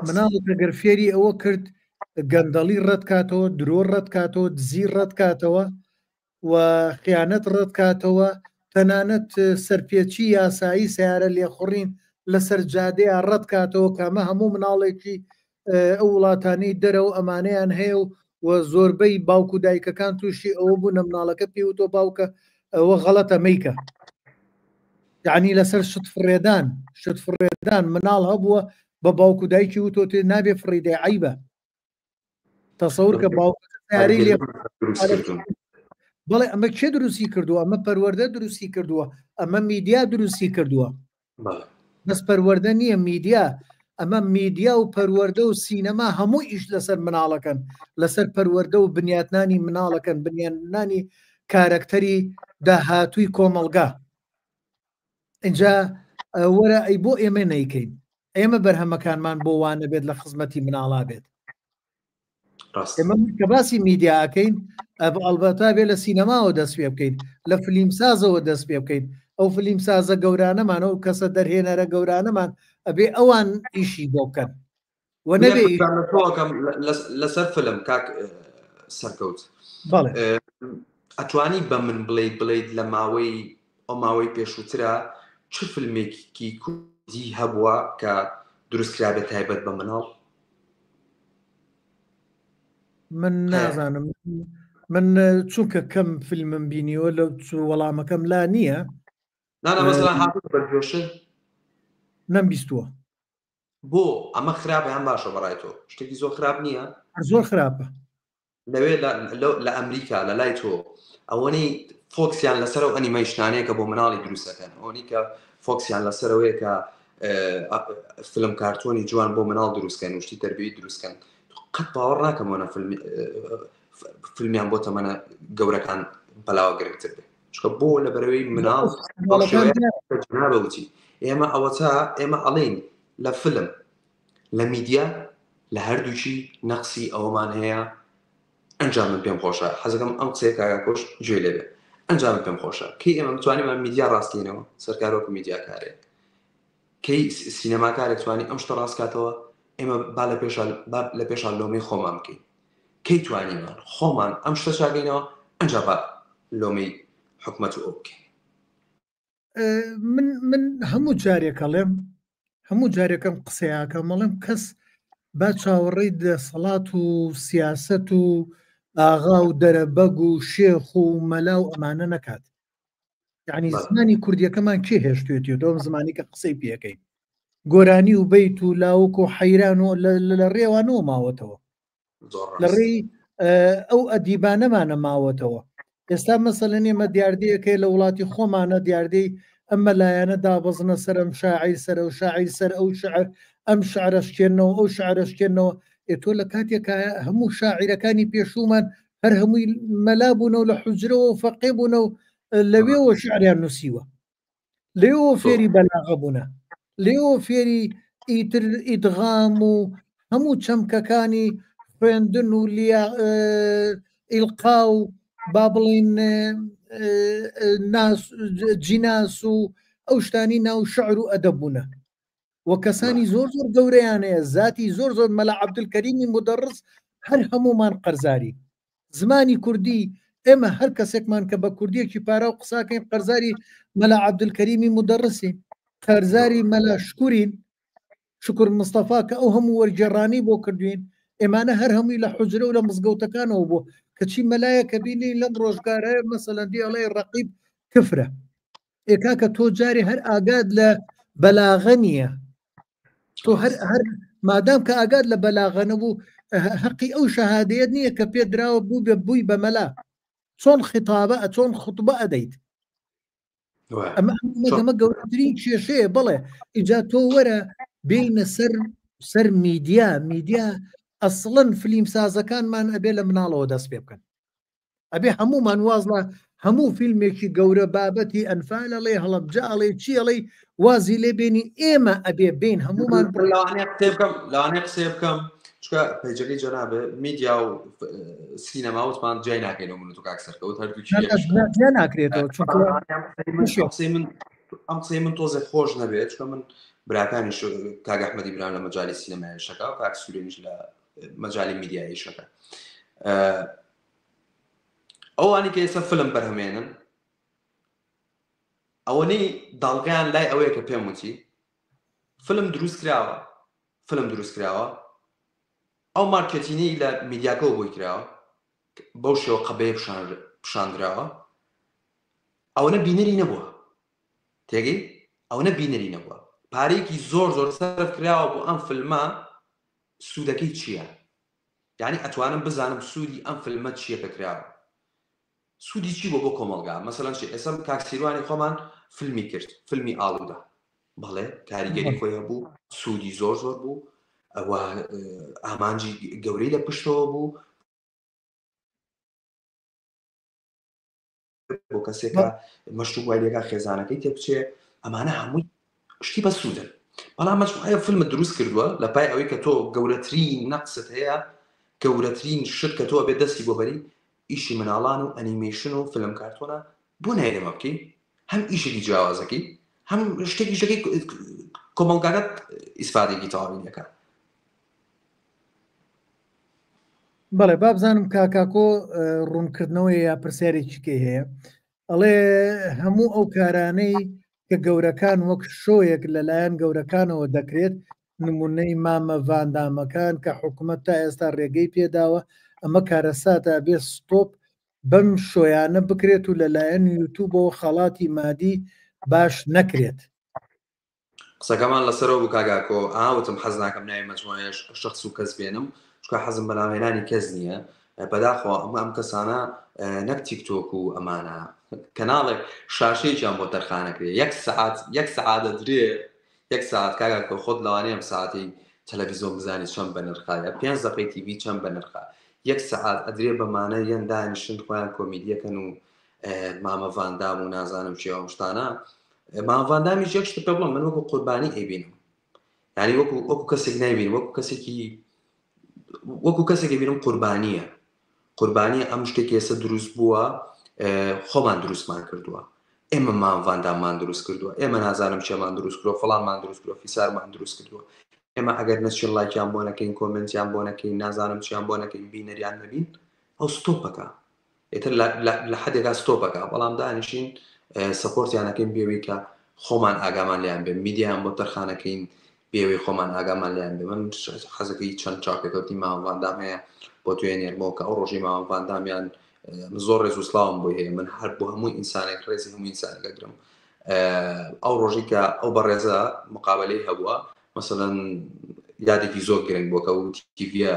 مناڵ گەر فێری ئەوە کرد گەندەڵی ڕەتکاتەوە درۆ ڕەتکاتەوە دزی ڕەتکاتەوە و خیانەت ڕەتکاتەوە تەنانەت سەرپێچی یاسایی سیارە لێخوڕین لەسەر جادەیە ڕەتکاتەوە کە ئەمە هەموو مناڵێکی ئەو وڵاتانەی دەرەوە ئەمانەیان هەیە و و زۆربەی باوک و دایکەکان تووشی ئەوە بوون مناڵەکە پێوتۆ باوکە ئەوە غەڵەتە میکە یعنی لەسەر شت فڕێدان شت فڕێدان مناڵ هەبووە بە باوک و دایکی وتۆتێ نابێ فڕیدەی عیبە تەسەور کە باوکەکە لێ بەڵێ ئەمە کێ دروستی کردووە ئەمە پەروەردە دروستی کردووە ئەمە میدیا دروستی کردووە بەس پەروەردە نییە میدیا ئەمە میدیا و پەروەردە و سینەما هەموو ئیش لەسەر مناڵەکەن لەسەر پەروەردە و بنیاتنانی مناڵەکەن بنیاتنانی کارەکتەری داهاتووی کۆمەڵگا اینجا وەرە ئەی بۆ ئێمە نیکەین ئێمە بەرهەمەکانمان بۆ وانە بێت لە خزمەتی مناڵا بێت ئێمە کە باسی میدیاکەین ئەلبەتا بێ لە سینەماوە دەست پێ بکەین لە فلیمسازەوە دەست پێ بکەین ئەو فلیمسازە گەورانەمان ئەو کەسە دەرهێنەرە گەورانەمان ئەبێ ئەوان ئیشی بۆ بکەن و نەبێ لەسەر فلم کاک سەرکەوت ئەتوانی بە من بڵیت بڵیت لە ماوەی ئەو ماوەی پێشووترا چ فیلمێکی کوردی هەبووە کە دروستکرابێت تایبەت بە مناڵ؟ من نازانم من چونکە کەم فیلمم بینیوە لەو وەڵامەکەم لا نییە نەم بیستووە بۆ ئەمە خراپە یان باشە بەڕای تۆ شتێکی زۆر خراپ نییە زۆر خراپە. لەوێ لە ئەمریکا لە لای تۆ ئەوەنەی focus یان لەسەر ئەو ئەنیمەیشنانەیە کە بۆ مناڵی دروستەکەن ئەوەنی کە focus یان لەسەرەوەیە کە فیلم کارتۆنی جوان بۆ مناڵ دروستکەن وشتی تربیەوی دروستکەن قەت باوەڕ ناکەمەوە فیلمیان بۆ تەمەنە گەورەکان بەلاوە گرنگتر بێ چکە بۆ لە بەرەوەی مناڵ بەوتی ئێمە ئەوەتا ئێمە ئەڵین لە فیلم لە میدیا لە هەردووکی نەقسی ئەوەمان هەیە ئەنجام من پێم خۆشە حەزەکەم ئەم قسەیە کاکۆش گوێ لێبێ ئەنجام پێم خۆشە کەی ئێمە بتوانیمان میدیا ڕاستکەینەوە سەرکار وەکو میدیاکارێک کەی سینەماکارێک توانی ئەم شتە ڕاستکاتەوە ئێمە با لە پێشا با لە پێشا لۆمەی خۆمان بکەین کەی توانیمان خۆمان ئەم شتە چاکەینەوە ئەنجا با لۆمەی حکومەت و ئەو بکەین. من من هەموو جارێک ئەڵێم هەموو جارێکم قسەیەکەم ئەڵێم کەس با چاوەڕێی دەسەڵات و سیاست و ئاغا و دەرەبەگ و شێخ و مەلا و ئەمانە نەکات یعنی زمانی کوردیەکەمان کێ هێشتێتی دۆم زمانی کە قسەی پێەکەین گۆرانی و بیت و لاوک و حەیران و لە ڕێوانەوە ماوەتەوە لە ڕێی ئەو ئەدیبانەمانە ماوەتەوە ئێستا مەسەلەن ئێمە دیاردەیەکەی لە وڵاتی خۆمانە دیاردەی ئەم مەلایەنە دابەزنە سەر ئەم شاعیر سەر و شاعیر سەر ئەو شعر ئەم شعرەشکێنەوە ئەو شعرەشکێنەوە ئێ تۆ لە کاتێکا هەموو شاعیرەکانی پێشوومان هەر هەمووی مەلا بوونە و لە حوجرەوە و فەقێ بوونە و لەوێوە شعریان نووسیوە لێوە فێری بەلاغە بوونە لێوە فێری ئیتر ئیدغام و هەموو چەمکەکانی خوێندن و ئیلقا و با بڵین ناس جیناس و ئەو شتانی ناو شعر و ئەدەب بوونە و کەسانی زۆر زۆر گەورەیان هەیە زاتی زۆر زۆر مەلا عەبدولکەریمی مدەڕس هەر هەمومان قەرزاری زمانی کوردی ئێمە هەر کەسێکمان کە بە کوردیەکی پارا و قساکەین قەرزاری مەلا عەبدولکەریمی مدەڕسین قەرزاری مەلا شکورین شکر مستەفا کە ئەو هەموو وەرگێڕانی بۆ کردوین ئێمانە هەر هەمووی لە حجرە و لە مزگەوتەکانەوە بوو کەچی مەلایە کە بینی لەم ڕۆژگارە مەسەلەن دی ئەڵێ ڕەقیب کفرە ئێ کاکە تۆ جارێ هەر ئاگاد لە بەلاغە نییە تۆ هەر هەر مادام کە ئاگاد لە بەلاغە نەبوو هەقی ئەو شەهادەیەت نییە کە پێ دراوە بوو بێ بووی بە مەلا چۆن خیتابە چۆن خطبە ئەدەیت ئەمە ئەمە گەورەترین کێشەیە بڵێ ئینجا تۆ وەرە بینە سەر سەر میدیا میدیا ئەسڵەن فلیم سازەکانمان ئەبێ لە مناڵەوە دەست پێ بکەن ئەبێ هەموومان واز لە هەموو فیلمێکی گەورە بابەتی ئەنفال ئەڵێ هەڵەبجە ئەڵێ چی ئەڵێ وازی لێ بێنی ئێمە ئەبێ بین هەمومان لەوانەیە قسێ بکەم لەوانەیە قسێ بکەم چکە پەیجەکەی جەنابێ میدیا و سینەما وتمان جیای ناکەینەوە من و کاک سەرکەوت هەردووکی جیا ناکرێتەوە چونکە قسەی من ئەم قسەی من تۆزێک خۆش نەبێت چکە من براکانیش کاک ئەحمەدی برام لە مەجای سینەمای شەکا و کاک سوورێنیش لە مەجای میدیایی شەکە ئەوانی کە ئێستا فلم بەرهەمێنن ئەوەنەی داڵگەیان لای ئەوەیە کە پێم وتی فلم دروست کراوە فلم دروست کراوە ئەو مارکێتینی لە میدیاکەەوە بۆی کراوە بەو شێوە قەبەیە پیشاندراوە ئەوەنە بینەری نەبووە تێگەی ئەوەنە بینەری نەبووە پارەیەکی زۆر زۆر سەرف کراوە بۆ ئەم فلمە سوودەکەی چییە؟ یانی ئەتوانم بزانم سوودی ئەم فلمە چییە کە کراوە؟ سوودی چی بۆ بۆ کۆمەڵگا؟ مەسەلەن چی ئێستا کاک سیروانی خۆمان فلمی کرد فلمی ئاڵوودە بەڵێ کاریگەری خۆی هەبوو سوودی زۆر زۆر بوو ئەوە ئامانجی گەورەی لە پشتەوە بوو بۆ کەسێکە مەشروب وای لێکا خێزانەکەی تێبچێ ئەمانە هەمووی شتی بەسوودن بەڵام مەجموعەیە فیلمت دروست کردووە لە پای ئەوەی کە تۆ گەورەترین نەقست هەیە گەورەترین شت کە تۆ ئەبێت دەستی بۆ بەری ئیشی مناڵان و ئەنیمەیشن و فیلم کارتۆنە بۆ نایەی ئەمە بکەی هەم ئیشێکی جیاوازەکەی هەم شتێکی شتەکەی کۆمەڵگاکەت ئیسفادێکی تەواوی لەکە بەڵێ بابزانم کاکاکۆ ڕوونکردنەوەی یا پرسیارێکی کەی هەیە ئەڵێ هەموو ئەو کارانەی کە گەورەکان وەک شۆیەک لەلایەن گەورەکانەوە دەکرێت نمونەی مامە ڤاندامەکان کە حکوومەت تا ئێستا ڕێگەی پێداوە ئەمە کارەساتە بێ ستۆپ بەم شۆیانە بکرێت و لەلایەن یوتوبەوە خەڵاتی مادی باش نەکرێت. قسەکەمان لەسەرەوە بوو کاک ئاکۆ ئا وتم حەز ناکەم ناوی مەجموعەیە شخص و کەس بێنم چونکە حەزم بە ناوهێنانی کەس نییە. بەداخەوە ئەمە ئەم کەسانە نەک تیکتۆک و ئەمانە کەناڵێک شاشەیەکیان بۆ تەرخانەکرێ یەک سەعات یەک سەعات دەدرێ یەک سەعات کاک کۆ خۆت لەوانەیە ئەم سەعاتەی تەلەڤیزۆن بزانی چەند بەنرخە یا پێنج دەقەی تیڤی چەند بەنرخە یەک سەعات ئەدرێ بەمانە یەن دانیشن خۆیان کۆمیدیەکەن و مامە ڤاندام و نازانم چێ ئەم شتانە مامە ڤاندامیش یەک شت پێ بڵێم من وەکو قوربانی ئەیبینم یعنی وەکو وەکو کەسێک نایبین وەکو کەسێکی وەکو کەسێک بینم قوربانیە قوربانی ئەم شتێک ئێستا دروست بووە خۆمان دروستمان کردووە ئێمە مام ڤانداممان دروست کردووە ئێمە نازانم چێمان دروست کردووە فڵانمان دروست کردووە فیسارمان دروست کردووە ئێمە ئەگەر نەچین لایکیان بۆ نەکەین کۆمنتیان بۆ نەکەین نازانم چیان بۆ نەکەین بینەریان نەبین ئەو ستۆپەکە ئیتر لە حەدێکا ستۆپەکە بەڵام دانیشین سەپۆرتیانەکەین بێوی کە خۆمان ئاگامان لیان بێ میدیان بۆ تەرخانەکەین بێوەی خۆمان ئاگامان لیان بێ من حەزەکەی چەند چاپێکەوتی ماوە ڤاندام هەیە بۆ توێ نێرمەوە کە ئەو ڕۆژی ماوە ڤاندامیان زۆر ڕێز و سلااوم بۆی هەیە من هەر بۆ هەموو ئینسانێک ڕێزی هەموو ئینسانێک ئەگرم ئەو ڕۆژی کە ئەو بەڕێزە مقابلەی هەبووە مەسەلەن یادێکی زۆر گرنگ بووە کە ئەو تیڤە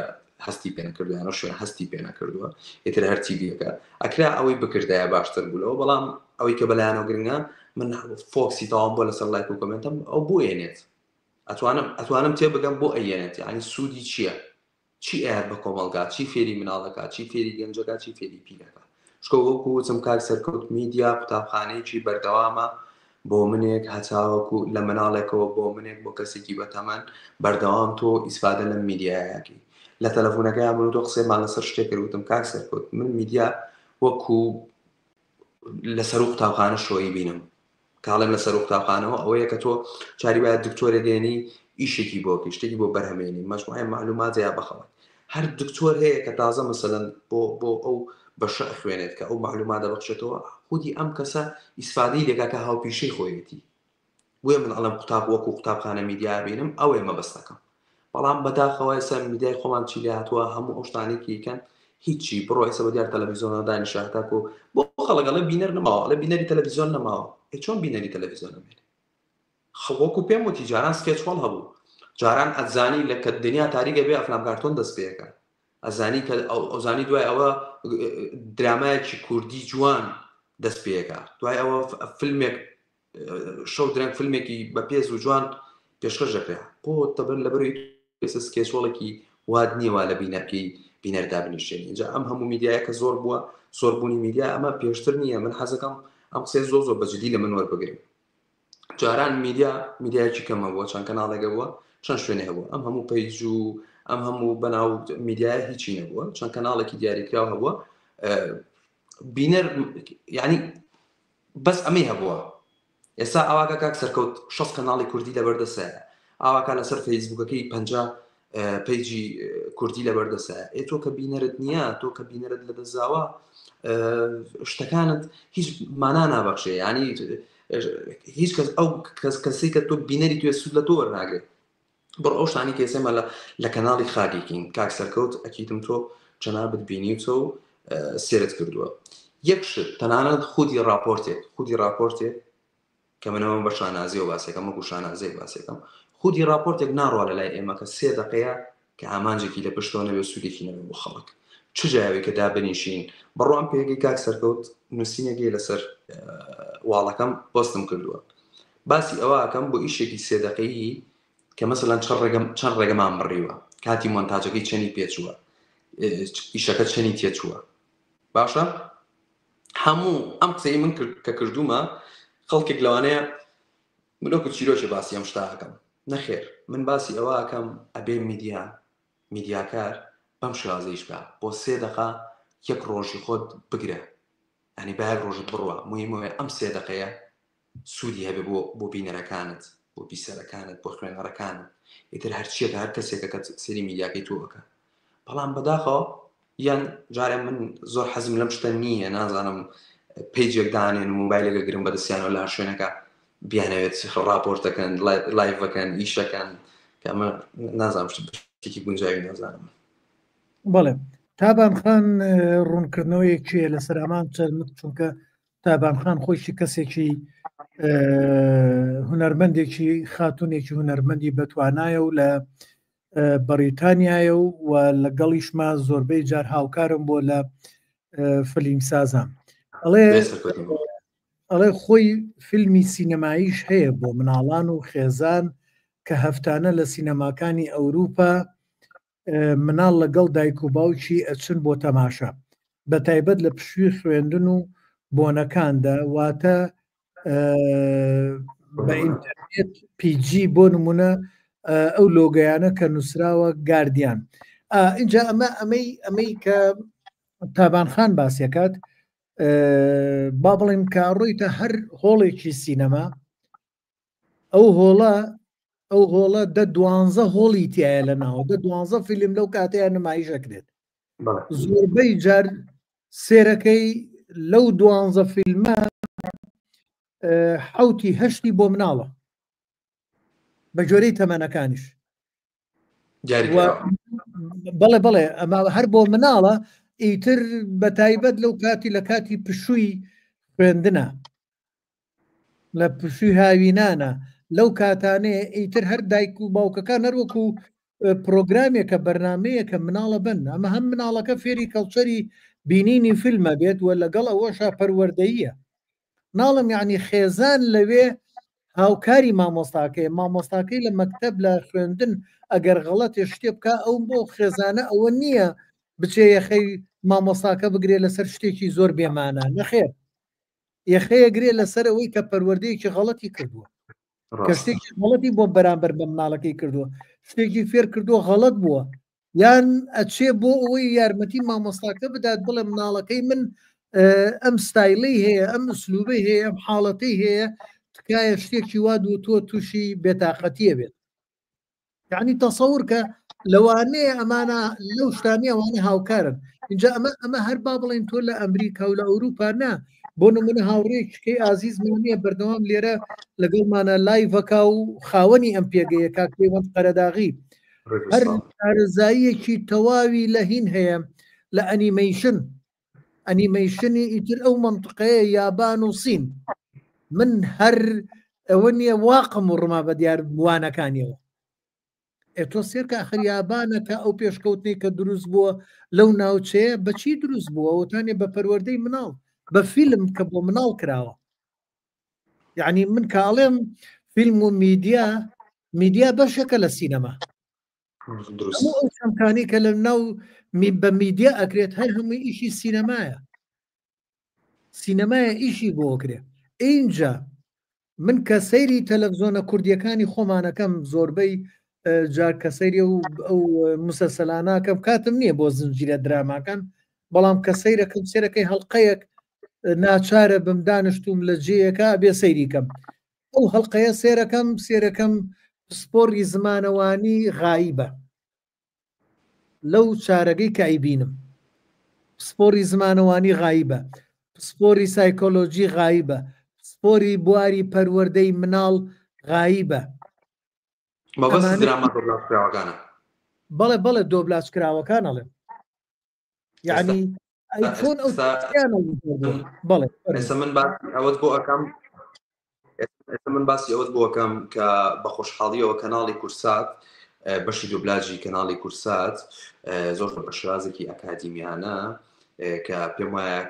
هەستی پێ نەکردووە یان شوێن هەستی پێ نەکردووە ئیتر هەر تیڤەکە ئەکرا ئەوەی بکردایە باشتر بوولەوە بەڵام ئەوەی کە بەلایەنەوە گرنگە من فۆکسی تەواوم بۆ لەسەر لایک و کۆمێنتم ئەو بۆ ئێنێت ئەتوانم ئەتوانم تێبگەم بۆ ئەیەنێت یعنی سوودی چییە؟ چی ئەیات بە کۆمەڵگا چی فێری مناڵەکە چی فێری گەنجەکە چی فێری پیرەکە چکە وەکو وتم کاک سەرکەوت میدیا قوتابخانەیەکی بەردەوامە بۆ منێک هەتاوەکو لە مناڵێکەوە بۆ منێک بۆ کەسێکی بەتەمەن بەردەوام تۆ ئیسفادە لەم میدیایەکەی لە تەلەفۆنەکەیان من و تۆ قسەمان لەسەر شتێک کرد وتم کاک سەرکەوت من میدیا وەکو لەسەر و قوتابخانە شۆیی بینم کاڵێم لە سەر قوتابخانەوە ئەوەیە کە تۆ چاری وایە دکتۆرێک دێنی ئیشێکی بۆ کەی شتێکی بۆ بەرهەمێنی مەجموعەی معلومات یا بەخەڵک هەر دکتۆر هەیە کە تازە مەسەلەن بۆ بۆ ئەو بەشە ئەخوێنێت کە ئەو معلوماتە بەخشێتەوە خودی ئەم کەسە ئیسفادەی لێکا کە هاوپیشەی خۆیەتی بۆیە من ئەڵێم قوتاب وەکو قوتابخانە میدیا بینم ئەوەیە مەبەستەکەم بەڵام بەداخەوە ئێستا میدیای خۆمان چی لێ هاتووە هەموو ئەو شتانەی کە ئەیکەن هیچی بڕۆ ئێستا بە دیار تەلەڤیزیۆنەوە دانیشە هەتاکو بۆ خەڵک ئەڵێ بینەر نەماوە ئەڵێ بینەری تەلەڤیزیۆن نەماوە ئێ چۆن بینەری تەلەڤیزیۆن نەمێنێ خە وەکو پێم وتی جاران سکێچوەڵ هەبوو جاران ئەتزانی لە کە دنیا تاریکە بێ ئەفلام کارتۆن دەست پێەکە ئەزانی کە ئەوزانی دوای ئەوە درامایەکی کوردی جوان دەست پێەکە دوای ئەوە فیلمێک شەو درەنگ فیلمێکی بە پێز و جوان پێشکەش دەکرێت بۆ تەبەر لەبەروی ئێستا سکێچۆڵێکی وات نییە وا لە بینەرکەی بینەردا بنیشێنی اینجا ئەم هەموو میدیایە کە زۆر بووە زۆربوونی میدیا ئەمە پێشتر نییە من حەزەکەم ئەم قسەی زۆر زۆر بەجدی لە من وەربگرن جاران میدیا میدیایەکی کەمە بووە چەند کەناڵێکە بووە چەند شوێنێ هەبوو ئەم هەموو page و ئەم هەموو بەناو میدیایە هیچی نەبووە چەند کەناڵێکی دیاریکراو هەبووە بینەر یعنی بەس ئەمەی هەبووە ئێستا ئاواکە کاک سەرکەوت 6 کەناڵی کوردی لەبەردەسە ئاواکە لەسەر فەیسبوکەکەی 50 page ی کوردی لەبەردەسە ئێ تۆ کە بینەرت نییە تۆ کە بینەرت لە دەزاوە شتەکانت هیچ مانا نابەخشێ ینی هیچ کەس ئەو کەس کەسی کە تۆ بینەری توێ سوود لە تۆ وەرناگرێت بڕ ئەو شتانی کە ئێستا لە لە کەناڵی خاکێکین کاک سەرکەوت ئەکیدم تۆ جەنابت بینیوتە و سێرت کردووە یەک شت تەنانەت خودی راپۆرتێک خودی راپۆرتێک کە منەوە بە شانازیەوە باسێکەم وەکو شانازێک باسێکەم خودی راپۆرتێک ناڕوا لە لای ئێمە کە سێ دقەیە کە ئامانجێکی لە پشتەوە نەبێ سوودێکی نەبێ بۆ خەڵک چ جاوی کە دابنیشین بڕوام پێگەی کاک سەرکەوت نووسینێکی لەسەر واڵەکەم پۆستم کردووە باسی ئەوە ئەکەم بۆ ئیشێکی سێ دەقەیی کە مەسەلەن چەند ڕێگەم چەند ڕێگەمان بڕیوە کاتی مۆنتاجەکەی چەنی پێچووە ئیشەکە چەنی تێچووە باشە هەموو ئەم قسەی من کە کردومە خەڵکێک لەوانەیە من وەکو چیرۆکێ باسی ئەم شتە ئەکەم نەخێر من باسی ئەوە ئەکەم ئەبێ میدیا میدیاکار بەم شێوازەیش بکە بۆ سێ دەقە یەک ڕۆژی خۆت بگرە ینی با یەک ڕۆژت بڕوە مهمەوەی ئەم سێ دەقەیە سوودی هەبێ بۆ بۆ بینەرەکانت بۆ بیسەرەکانت بۆ خوێنەرەکانت ئیتر هەرچیەکە هەر کەسێکە کە سەیری میدیاکەی تۆ ئەکا بەڵام بەداخەوە یان جارێ من زۆر حەزم لەم شتە نییە نازانم page ێک دانێن و مۆبایلێکە گرم بەدەستیانەوە لە هەر شوێنەکە بیانەوێت ڕاپۆرتەکەن live ەکەن ئیشەکەن کە ئەمە نازانم شتێکی گونجاوی نازانم بەڵێ تابان خان ڕوونکردنەوەیەکی لەسەر ئەمان چەرمک چونکە تابان خان خۆیشی کەسێکی هونەرمەندێکی خاتونێکی هونەرمەندی بەتوانایە و لە بەڕیتانیایە و و لەگەڵیشما زۆربەی جار هاوکارم بۆ لە فلیمسازان ئەڵێ ئەڵێ خۆی فیلمی سینەماییش هەیە بۆ مناڵان و خێزان کە هەفتانە لە سینەماکانی ئەوروپا مناڵ لەگەڵ دایک و باوکی ئەچن بۆ تەماشا بە تایبەت لە پشووی خوێندن و بۆنەکاندا واتە بە ئینتەرنێت پیجی بۆ نمونە ئەو لۆگەیانە کە نووسراوە گاردیان اینجا ئەمە ئەمەی ئەمەی کە تابان خان باسیەکات با بڵێن کە ڕۆیتە هەر هۆڵێکی سینەما ئەو هۆڵە ئەو هۆڵە دە دوانزە هۆڵی تایە لە ناوە دە دوانزە فیلم لەو کاتەیە نمایشەکرێت زۆربەی جار سێرەکەی لەو دوانزە فیلمە حوتی هەشتی بۆ مناڵە بە جۆرەی تەمەنەکانیش بەڵێ بەڵێ ئەمە هەر بۆ مناڵە ئیتر بە تایبەت لەو کاتی لە کاتی پشووی خوێندنە لە پشووی هاوینانە لەو کاتانەیە ئیتر هەر دایک و باوکەکان هەروەکو پرۆگرامێکە بەرنمەیەکە مناڵە بن ئەمە هەم مناڵەکە فێری کەڵچەری بینینی فیلمە بێت و لەگەڵ ئەوەشا پەروەردەیە ناڵم یعنی خێزان لەوێ هاوکاری مامۆستاکەی مامۆستاکەی لە مەکتب لە خوێندن ئەگەر غەڵەتێ شتێ بکە ئەو بۆ خێزانە ئەوە نییە بچێ یەخەی مامۆستاکە بگرێ لەسەر شتێکی زۆر بێمانە نەخێر یەخەیە گرێ لەسەر ئەوەی کە پەروەردەیەکی غەڵەتی کردووە کە شتێکی غەڵەتی بۆ بەرامبەر بە مناڵەکەی کردووە شتێکی فێر کردووە غەڵەت بووە یان ئەچێ بۆ ئەوەی یارمەتی مامۆستاکە بدات بڵێ مناڵەکەی من ئەم ستایلەی هەیە ئەم ئسلوبەی هەیە ئەم حاڵەتەی هەیە تکایە شتێکی وا دوو تۆ تووشی بێتاقەتیە بێت یعنی تەسەور کە لەوانەیە ئەمانە لەو شتانی ئەوانە هاوکارن اینجا ئەمە ئەمە هەر با بڵێن تۆ لە ئەمریکا و لە ئەوروپا نا بۆ نمونە هاوڕێکەی ئازیزمانە بەردەوام لێرە لەگەڵمانە لایڤەکە و خاوەنی ئەم پێگەیە کاک پەیوەند قەرەداغی هەر شارەزاییەکی تەواوی لە هین هەیە لە ئەنیمەیشن ئەنیمەیشنی ئیتر ئەو منطقەیە یابان و سین من هەر ئەوە نییە واقم و ڕما بە دیار وانەکانیەوە ئێ تۆ سێرکە ئەخر یابانەکە ئەو پێشکەوتنەی کە دروست بووە لەو ناوچەیە بەچی دروست بووە ئەوتانێ بە پەروەردەی مناڵ بە فیلم کە بۆ مناڵ کراوە یعنی من کاڵێم فیلم و میدیا میدیا بەشێکە لە سینەما هەموو ئەو چەمکانی کە لە ناو بە میدیا ئەکرێت هەر هەمووی ئیشی سینەمایە سینەمایە ئیشی بۆ کرێ ئینجا من کە سەیری تەلەڤزیۆنە کوردیەکانی خۆمانەکەم زۆربەی جار کە سەیری و ئەو مسەسەلاناکەم کاتم نییە بۆ زنجیرە دراماکان بەڵام کە سەیرەکەم سێرەکەی هەڵلقەیەک ناچارە بم دانیشتوم لە جێیەکە بێ سەیری کەم ئەو هەڵلقەیە سێرەکەم سێرەکەم پسپۆڕی زمانەوانی غایبە لەو چارەگەی کە ئەیبینم پسپۆری زمانەوانی غایبە پسپۆری سایکۆلۆجی غایبە پسپۆری بواری پەروەردەی مناڵ غایبە مەبەست دراما دۆبلاژکراوەکانە بەڵێ بەڵێ دۆبلاج کراوەکان ئەڵێم یعنی ئەی چۆن ئەو بەڵێ ئێستا من باسی ئەوەت بۆ ئەەکەم ئێستا من باسی ئەوەت بۆ ئەەکەم کە بە خۆشحاڵیەوە کەناڵی کورسات بەشی دوبلاجی کەناڵی کورسات زۆر بە شێوازێکی ئەکادیمیانە کە پێم وایە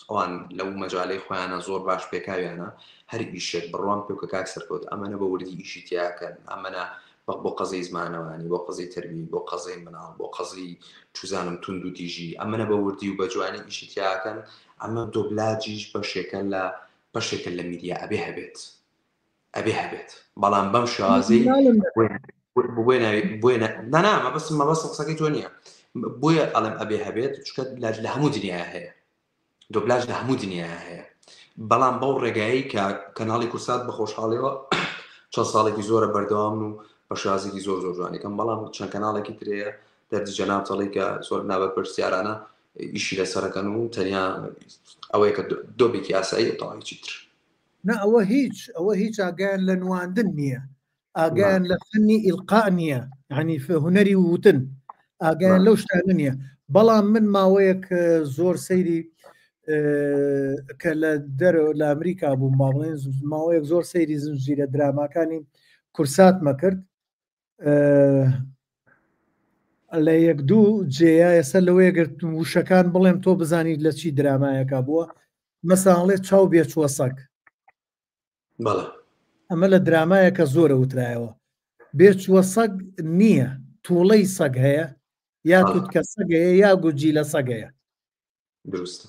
ئەوان لەو مەجالەی خۆیانە زۆر باش پێکاویانە هەر ئیشێک بڕوام پێ کە کاک سەرکەوت ئەمەە بە وردی ئیشی تیاکەن ئەمەە بە بۆ قەزەی زمانەوانی بۆ قەزەی تەربی بۆ قەزەی مناڵ بۆ قەزی چوزانم توند و تیژی ئەمەە بە وردی و بە جوانی ئیشی تیاکەن ئەمە دۆبلاجیش بەشێکە لە بەشێکە لە میدیا ئەبێ هەبێت ئەبێ هەبێت بەڵام بەم شێوازەی بۆیە ناوی بۆیە نا مەبەستم مەبەستم قسەکەی تۆ نییە بۆیە ئەڵێم ئەبێ هەبێت چونکە لە هەموو دنیا هەیە دۆبلاژ لە هەموو دنیا هەیە بەڵام بەو ڕێگایی کە کەناڵی کورسات بە خۆشحاڵیەوە چەند ساڵێکی زۆرە بەردەوام و بە شێوازێکی زۆر زۆر جوانیکەم بەڵام چەند کەناڵێکی ترەیە دەردی جەناب تەڵی کە زۆر نابەرپرسیارانە ئیشی لەسەرەکەن و تەنیا ئەوەیە کە دۆبێکی ئاسایی و تەواوی چیتر نا ئەوە هیچ ئەوە هیچ ئاگایان لە نواندن نییە ئاگایان لە فنی ئیلقا نییە ینی هوەری وتن ئاگایان لەو شتانە نییە بەڵام من ماوەیەک زۆر سەیری کە لە دەرەوە لە ئەمریکا بووم با بڵێن ماوەیەک زۆر سەیری زنجیرە دراماکانی کورساتمە کرد. لە یەک دوو جێیا ئێستا لەوەیە گەر وشەکان بڵێم تۆ بزانیت لە چی درامایەکە بووە مەساڵێ چاو بێچووە سەگ بەڵێ ئەمە لە درامایەکە زۆرە وترایەوە بێچووە سەگ نییە توڵەی سەگ هەیە یا توتکە سەگ هەیە یا گورجی لە سەگ هەیە دروستە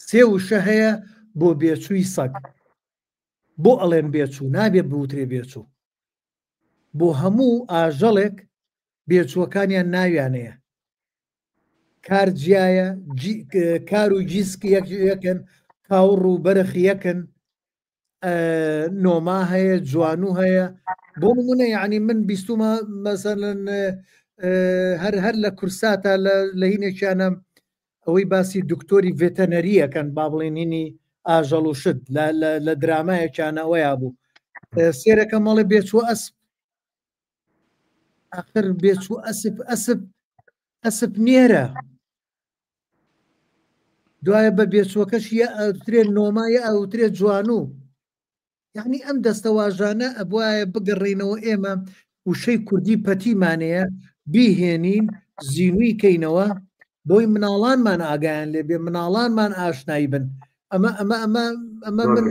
سێ وشە هەیە بۆ بێچووی سەگ بۆ ئەڵێن بێچوو نابێ بوترێ بێچوو بۆ هەموو ئاژەڵێک بێچووەکانیان ناویانەیە کار جیایە کار و گیسک یەکن کاوڕ و بەرخ یەکن نۆما هەیە جوانو هەیە بۆ نمونە یعنی من بیستومە مەسەلەن هەر هەر لە کورساتە لە هینێکیانە ئەوەی باسی دکتۆری ڤێتەنەریەکەن با بڵێنینی ئاژەڵ و شت لە درامایەکیانە ئەوەیا بوو سێرەکە مەڵێ بێچوە ئەسپ ئاخر بێچوو ئەسپ ئەسپ ئەسپ نێرە دوایە بە بێچوەکەش یە ئەوترێ نۆما یە ئەوترێ جوانو یعنی ئەم دەستەواژانە ئەبواە بگەڕێنەوە ئێمە وشەی کوردی پەتیمانەیە بیهێنین زیینوی کەینەوە بۆی مناڵانمان ئاگایان لێ بێ مناڵانمان ئاشنایی بن ئەمە ئەمە ئەمە ئەمە من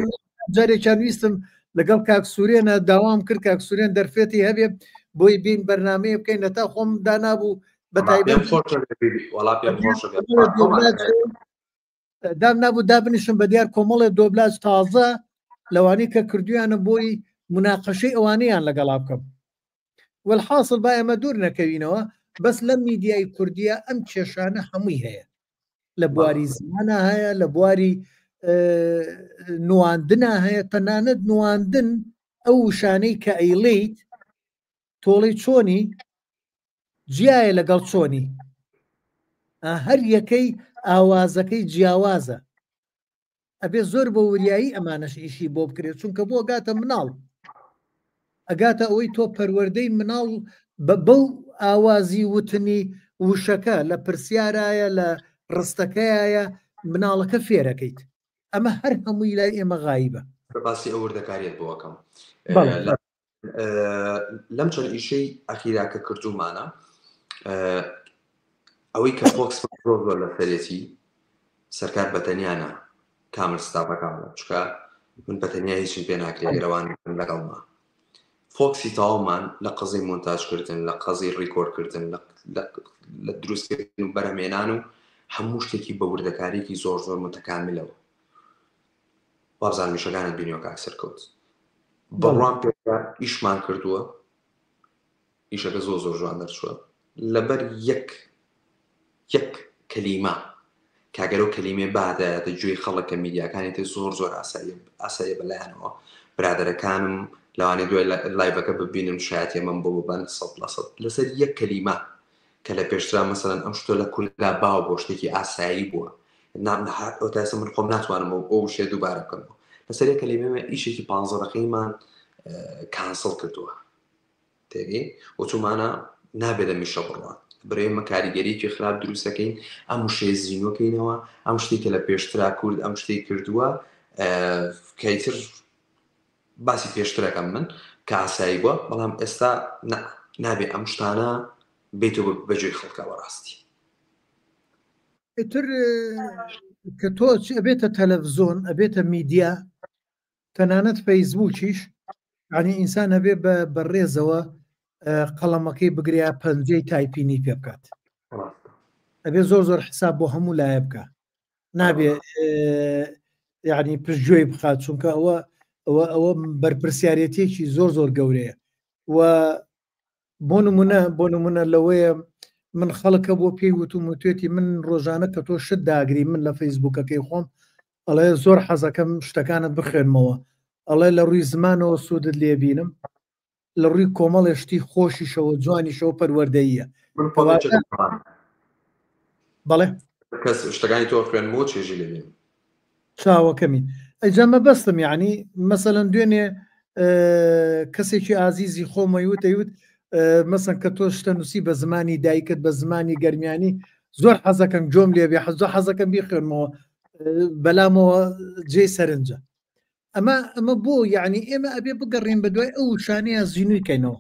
جارێکیان ویستم لەگەڵ کاک سوورێنە داوام کرد کاک سوورێن دەرفێتی هەبێ بۆی بین بەرنمەیە بکەین نەتا خۆم دانابوو بە تایبەت دام نابوو دابنیشم بە دیار کۆمەڵێ دۆبلاج تازە لەوانەی کە کردویانە بۆی مناقەشەی ئەوانەیان لەگەڵا بکەم والحاصل با ئێمە دوور نەکەوینەوە بەس لەم میدیای کوردیە ئەم کێشانە هەمووی هەیە لە بواری زمانە هەیە لە بواری نواندنا هەیە تەنانەت نواندن ئەو وشانەی کە ئەیڵیت تۆڵی چۆنی جیایە لەگەڵ چۆنی هەر یەکەی ئاوازەکەی جیاوازە ئەبێ زۆر بە وریایی ئەمانەش ئیشی بۆ بکرێت چونکە بۆ گاتە مناڵ ئەگاتە ئەوەی تۆ پەروەردەی مناڵ بە بەو ئاوازی وتنی وشەکە لە پرسیارایە لە ڕستەکەیە مناڵەکە فێرەکەیت ئەمە هەر هەمووی لای ئێمە غایبە. باسی ئەو وردەکاریت بۆ ئەکەم لەم چەند ئیشەی ئەخیرا کە کردومانە ئەوەی کە فۆکس زۆر زۆر لەسەرێتی سەرکار بەتەنیا نا کامل ستافەکانە چکە من بەتەنیا هیچم پێ ناکرێت گەرەوان لەگەڵما فۆکسی تەواومان لە قەزی مۆنتاژکردن لە قەزی ڕیکۆردکردن لە دروستکردن و بەرهەمێنان و هەموو شتێکی بە وردەکاریکی زۆر زۆر متەکاملەوە وابزانم ئیشەکانت بینیوە کاک سەرکەوت بڕوام پێ ئیشمان کردووە ئیشەکە زۆر زۆر جوان دەرچووە لەبەر یەک یەک کەلیمە کاگەرەو کەلیمێ بادایەتە گوێی خەڵک کە میدیاکانی تر زۆر زۆر ئاساییە ئاساییە بەلایانەوە برادەرەکانم لەوانەیە دوای لایڤەکە ببینن شایەتی ئەمەم بۆ ببەن 100% لەسەر یەک کەلیمە کە لە پێشترا مەسەلەن ئەم شتە لە کورددا باو بۆ شتێکی ئاسایی بووە ئەو تاسە من خۆم ناتوانم ئەو شێ دووبارە بکەمەوە لەسەر یەک کەلیمەمە ئیشێکی 15 دقیمان کانسڵ کردووە تێگەی وتومانە نابێت لە میشە بڕوات برێمە کاریگەریکی خراپ دروستەکەین ئەم وشەیە زیینۆکەینەوە ئەم شتێک کە لە پێشترا کورد ئەم شتێک کردووە کەیتر باسی پێشترەکەم من کە ئاسایی بووە بەڵام ئێستا نابێ ئەم شتانە بێتەوە بەجێی خەڵکە بەڕاستی ئیتر کە تۆ ئەبێتە تەلەڤزۆن ئەبێتە میدیا تەنانەت فەیسبووکیش یعنی ئینسان هەبێ بە بەڕێزەوە قەڵەمەکەی بگریا پەنجەی تایپینی پێ بکات ئەبێ زۆر زۆر حساب بۆ هەموو لایە بکە نابێ یعنی پشتگوێی بخات چونکە ئەوە ئەوە ئەوە بەرپرسیارەتێکی زۆر زۆر گەورەیە و بۆ نمونە بۆ نمونە لەوەیە من خەڵکە بۆ پێی وتوم وتێتی من ڕۆژانە کە تۆ شت داگری من لە فەیسبوکەکەی خۆم ئەڵێ زۆر حەزەکەم شتەکانت بخوێنمەوە ئەڵێ لە ڕووی زمانەوە سوودت لێبینم لە ڕووی کۆمەڵێ شتی خۆشیشەوە جوانیشەوە پەروەردەیە بەڵێ کەس شتەکانی تۆ خوێنمەوە چێژی لێبینم چاوەکەمی ئەجا مەبەستم یعنی مەسەلەن دوێنێ کەسێکی ئازیزی خۆمەی وت ئەیوت مەسەن کە تۆ شتە نووسی بە زمانی دایکت بە زمانی گەرمیانی زۆر حەزەکەم جۆم لێبێ حەزۆ حەزەکەم بیخوێنمەوە بەلامەوە جێ سەرنجە ئەمە ئەمە بۆ یعنی ئێمە ئەبێ بگەڕێن بە دوای ئەو شانەیە زیینوی کەینەوە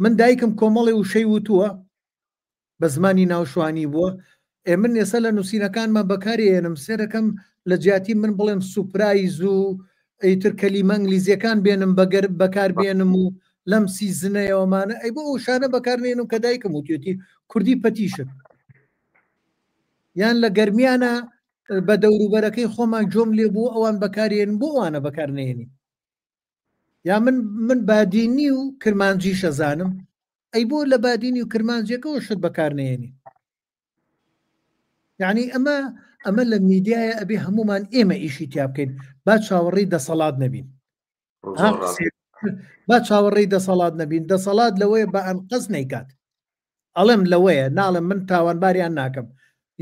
من دایکم کۆمەڵی وشەی وتووە. بە زمانی ناوشوانی بووە ئێ من ئێستا لە نووسینەکانمە بەکاری ئێنم سێرەکەم لە جیاتی من بڵێم سوپرایز و ئیتر کەلیمە ئینگلیزیەکان بێنم بەگەر بەکار بێنم و لەم سیزنەیەوەمانە ئەی بۆ ئەو شانە بەکارنێنم کە دایکم وتێتی کوردی پەتیشن یان لە گەرمیانە بە دەوروبەرەکەی خۆمان جۆم لێ بوو ئەوان بەکارێن بۆ ئەوانە بەکارنێنی یا من من بادینی و کرمانجی شەزانم ئەی بۆ لە بادینی و کرمانجیەکەەوە شت بەکارنێنی یعنی ئەمە ئەمە لە میدیایە ئەبێ هەمومان ئێمە ئیشی تیا بکەین با چاوەڕێی دەسەڵات نەبین با چاوەڕێی دەسەڵات نەبین دەسەڵات لەوەیە بە ئەنقەز نیکات ئەڵێم لەوەیە ناڵێم من تاوانباریان ناکەم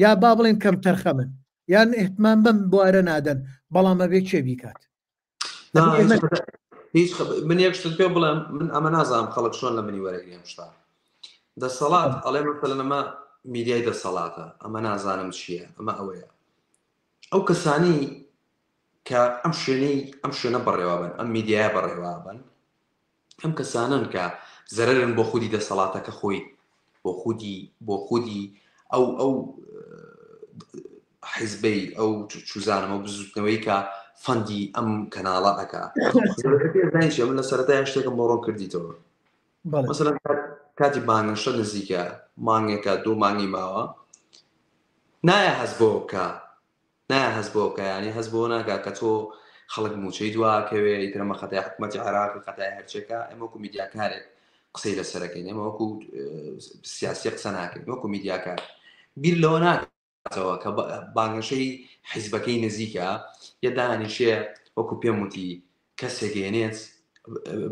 یا با بڵێن کەم تەرخەمن یان احتمان بەم بوارە نادەن بەڵام ئەبێ کێ بیکات هیچ من یەک شتت پێ بڵێم من ئەمە نازانم خەڵک چۆن لە منی وەرەگری ئەم شتە دەسەڵات ئەڵێ مەسەلەن ئەمە میدیای دەسەڵاتە ئەمە نازانم چییە ئەمە ئەوەیە ئەو کەسانی کە ئەم شوێنەی ئەم شوێنە بەڕێوەبن ئەم میدیایە بەڕێوەبن ئەم کەسانەن کە زەرەرن بۆ خودی دەسەڵاتەکە خۆی بۆ خودی بۆ خودی ئەو ئەو حیزبەی ئەو چوزانەوە بزوتنەوەی کە fund ی ئەم کەناڵە ئەک من لە سەرەتای شتێکم بۆ ڕۆن کردیتەوە مەسەلەن کاتی بانگەشە نزیکە مانگێکە دوو مانگی ماوە نایە هەست بۆ بکە نایە هەست بۆ بکە یانی هەست بۆ ناکا کە تۆ خەڵک موچەی دواکەوێ ئیتر ئەمە خەتای حکومەتی عێراقی خەتای هەرچێکە ئێمە وەکو میدیاکارێک قسەی لەسەرەکەین ئێمە وەکو سیاسی قسە ناکەین وەکو میدیاکار بیر لەوە ناکاتەوە کە بانگەشەی حیزبەکەی نزیکە یە دانیشێ وەکو پێم وتی کەسێک ێنێت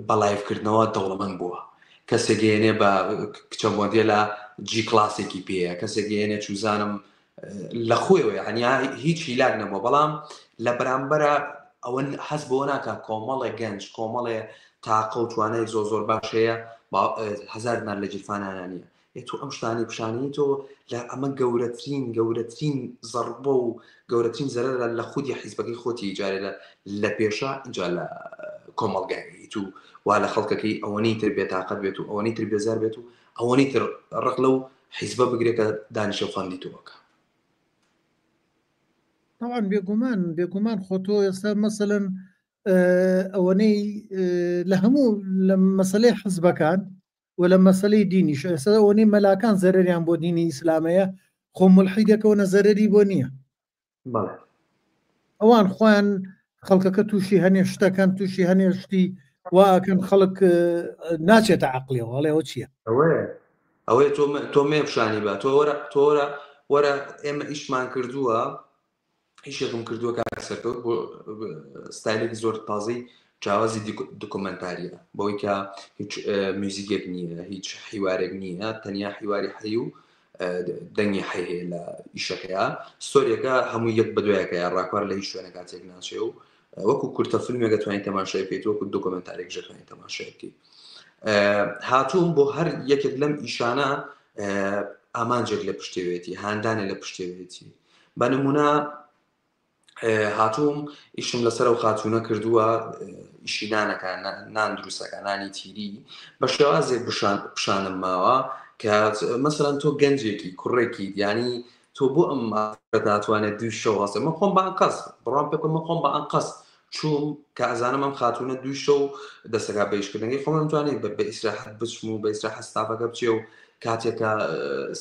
بە live کردنەوە دەوڵەمەند بووە کەسێک ێنێ بە کچە مۆدێلە G class ێکی پێیە کەسێک ێنێ چوزانم لە خۆیەوە یعنی هیچ هیلاک نەبووە بەڵام لە بەرامبەرە ئەوە حەز بۆ ناکە کۆمەڵێ گەنج کۆمەڵێ تاقە و توانای زۆر زۆر باش هەیە هەزارمان لە گیرفانانە نییە ئێ تۆ ئەم شتانەی پیشانی تۆ لە ئەمە گەورەترین گەورەترین زەڕبە و گەورەترین زەرەرە لە خودی حیزبەکەی خۆتی جارێ لە لە پێشە اینجا لە کۆمەڵگای تو وا لە خەڵکەکەی ئەوەنەی تر بێتاقەت بێت و ئەوەنەی تر بێزار بێت و ئەوەنەی تر ڕق لەو حیزبە بگرێت کە دانیشە fund ی تۆ بکە. طبعا بێگومان بێگومان خۆ تۆ ئێستا مەسەلەن ئەوەنەی لە هەموو لە مەسلەی حزبەکان و لە مەسەلەی دینیش ئێستا ئەوەنەی مەلاکان زەرەریان بۆ دینی ئیسلامەیە خۆ ملحیدەکەەوە نەزەرەری بۆ نییە ئەوان خۆیان خەڵکەکە تووشی هەنێ شتەکەن تووشی هەنێ شتی واکەن خەڵک ناچێتە عقلیەوە ئەڵێەوە چییە ئەوەیە ئەوەیە تۆ تۆ مێ پیشانی بە تۆ وەرە تۆرە وەرە ئێمە ئیشمان کردووە ئیشێکم کردووە کاک سەرکەوت بۆ ستایلێکی زۆر تازەی جیاوازی دۆکۆمنتاریە بەوەی کە هیچ میوزیکێک نییە هیچ حیوارێک نییە تەنیا حیواری حەی و دەنگی حەی هەیە لە ئیشەکەیە ستۆریەکە هەموو یەک بەدوایەکەیە ڕاکوار لە هیچ شوێنەکە تێک ناچێ و وەکو کورتە فیلمێکە توانین تەماشای بکەیت وەکو دۆکۆمنتارێک ژەتوانین تەماشای بکەیت هاتووم بۆ هەر یەکێک لەم ئیشانە ئامانجێک لە پشتێوێتی هاندانێ لە پشتێوێتی بە نمونە هاتووم ئیشم لەسەر ئەو خاتوونە کردووە ئیشی نانەکە نان دروستەکە نانی تیری بە شێوازێک پیشانم ماوە کە مەسەلەن تۆ گەنجێکی کوڕێکی دیانی تۆ بۆ ئەم ناتوانێت دوو شەو هەستێ من خۆم بە ئەنقەست بڕام پێ بکەم من خۆم بە ئەنقەست چووم کە ئەزانم ئەم خاتوونە دوو شەو دەستەکە بە ئیشکردنەکەی خۆم توانێت بە ئیسراحەت بچم و بە ئیسراحەت ستافەکە بچێ و کاتێک کە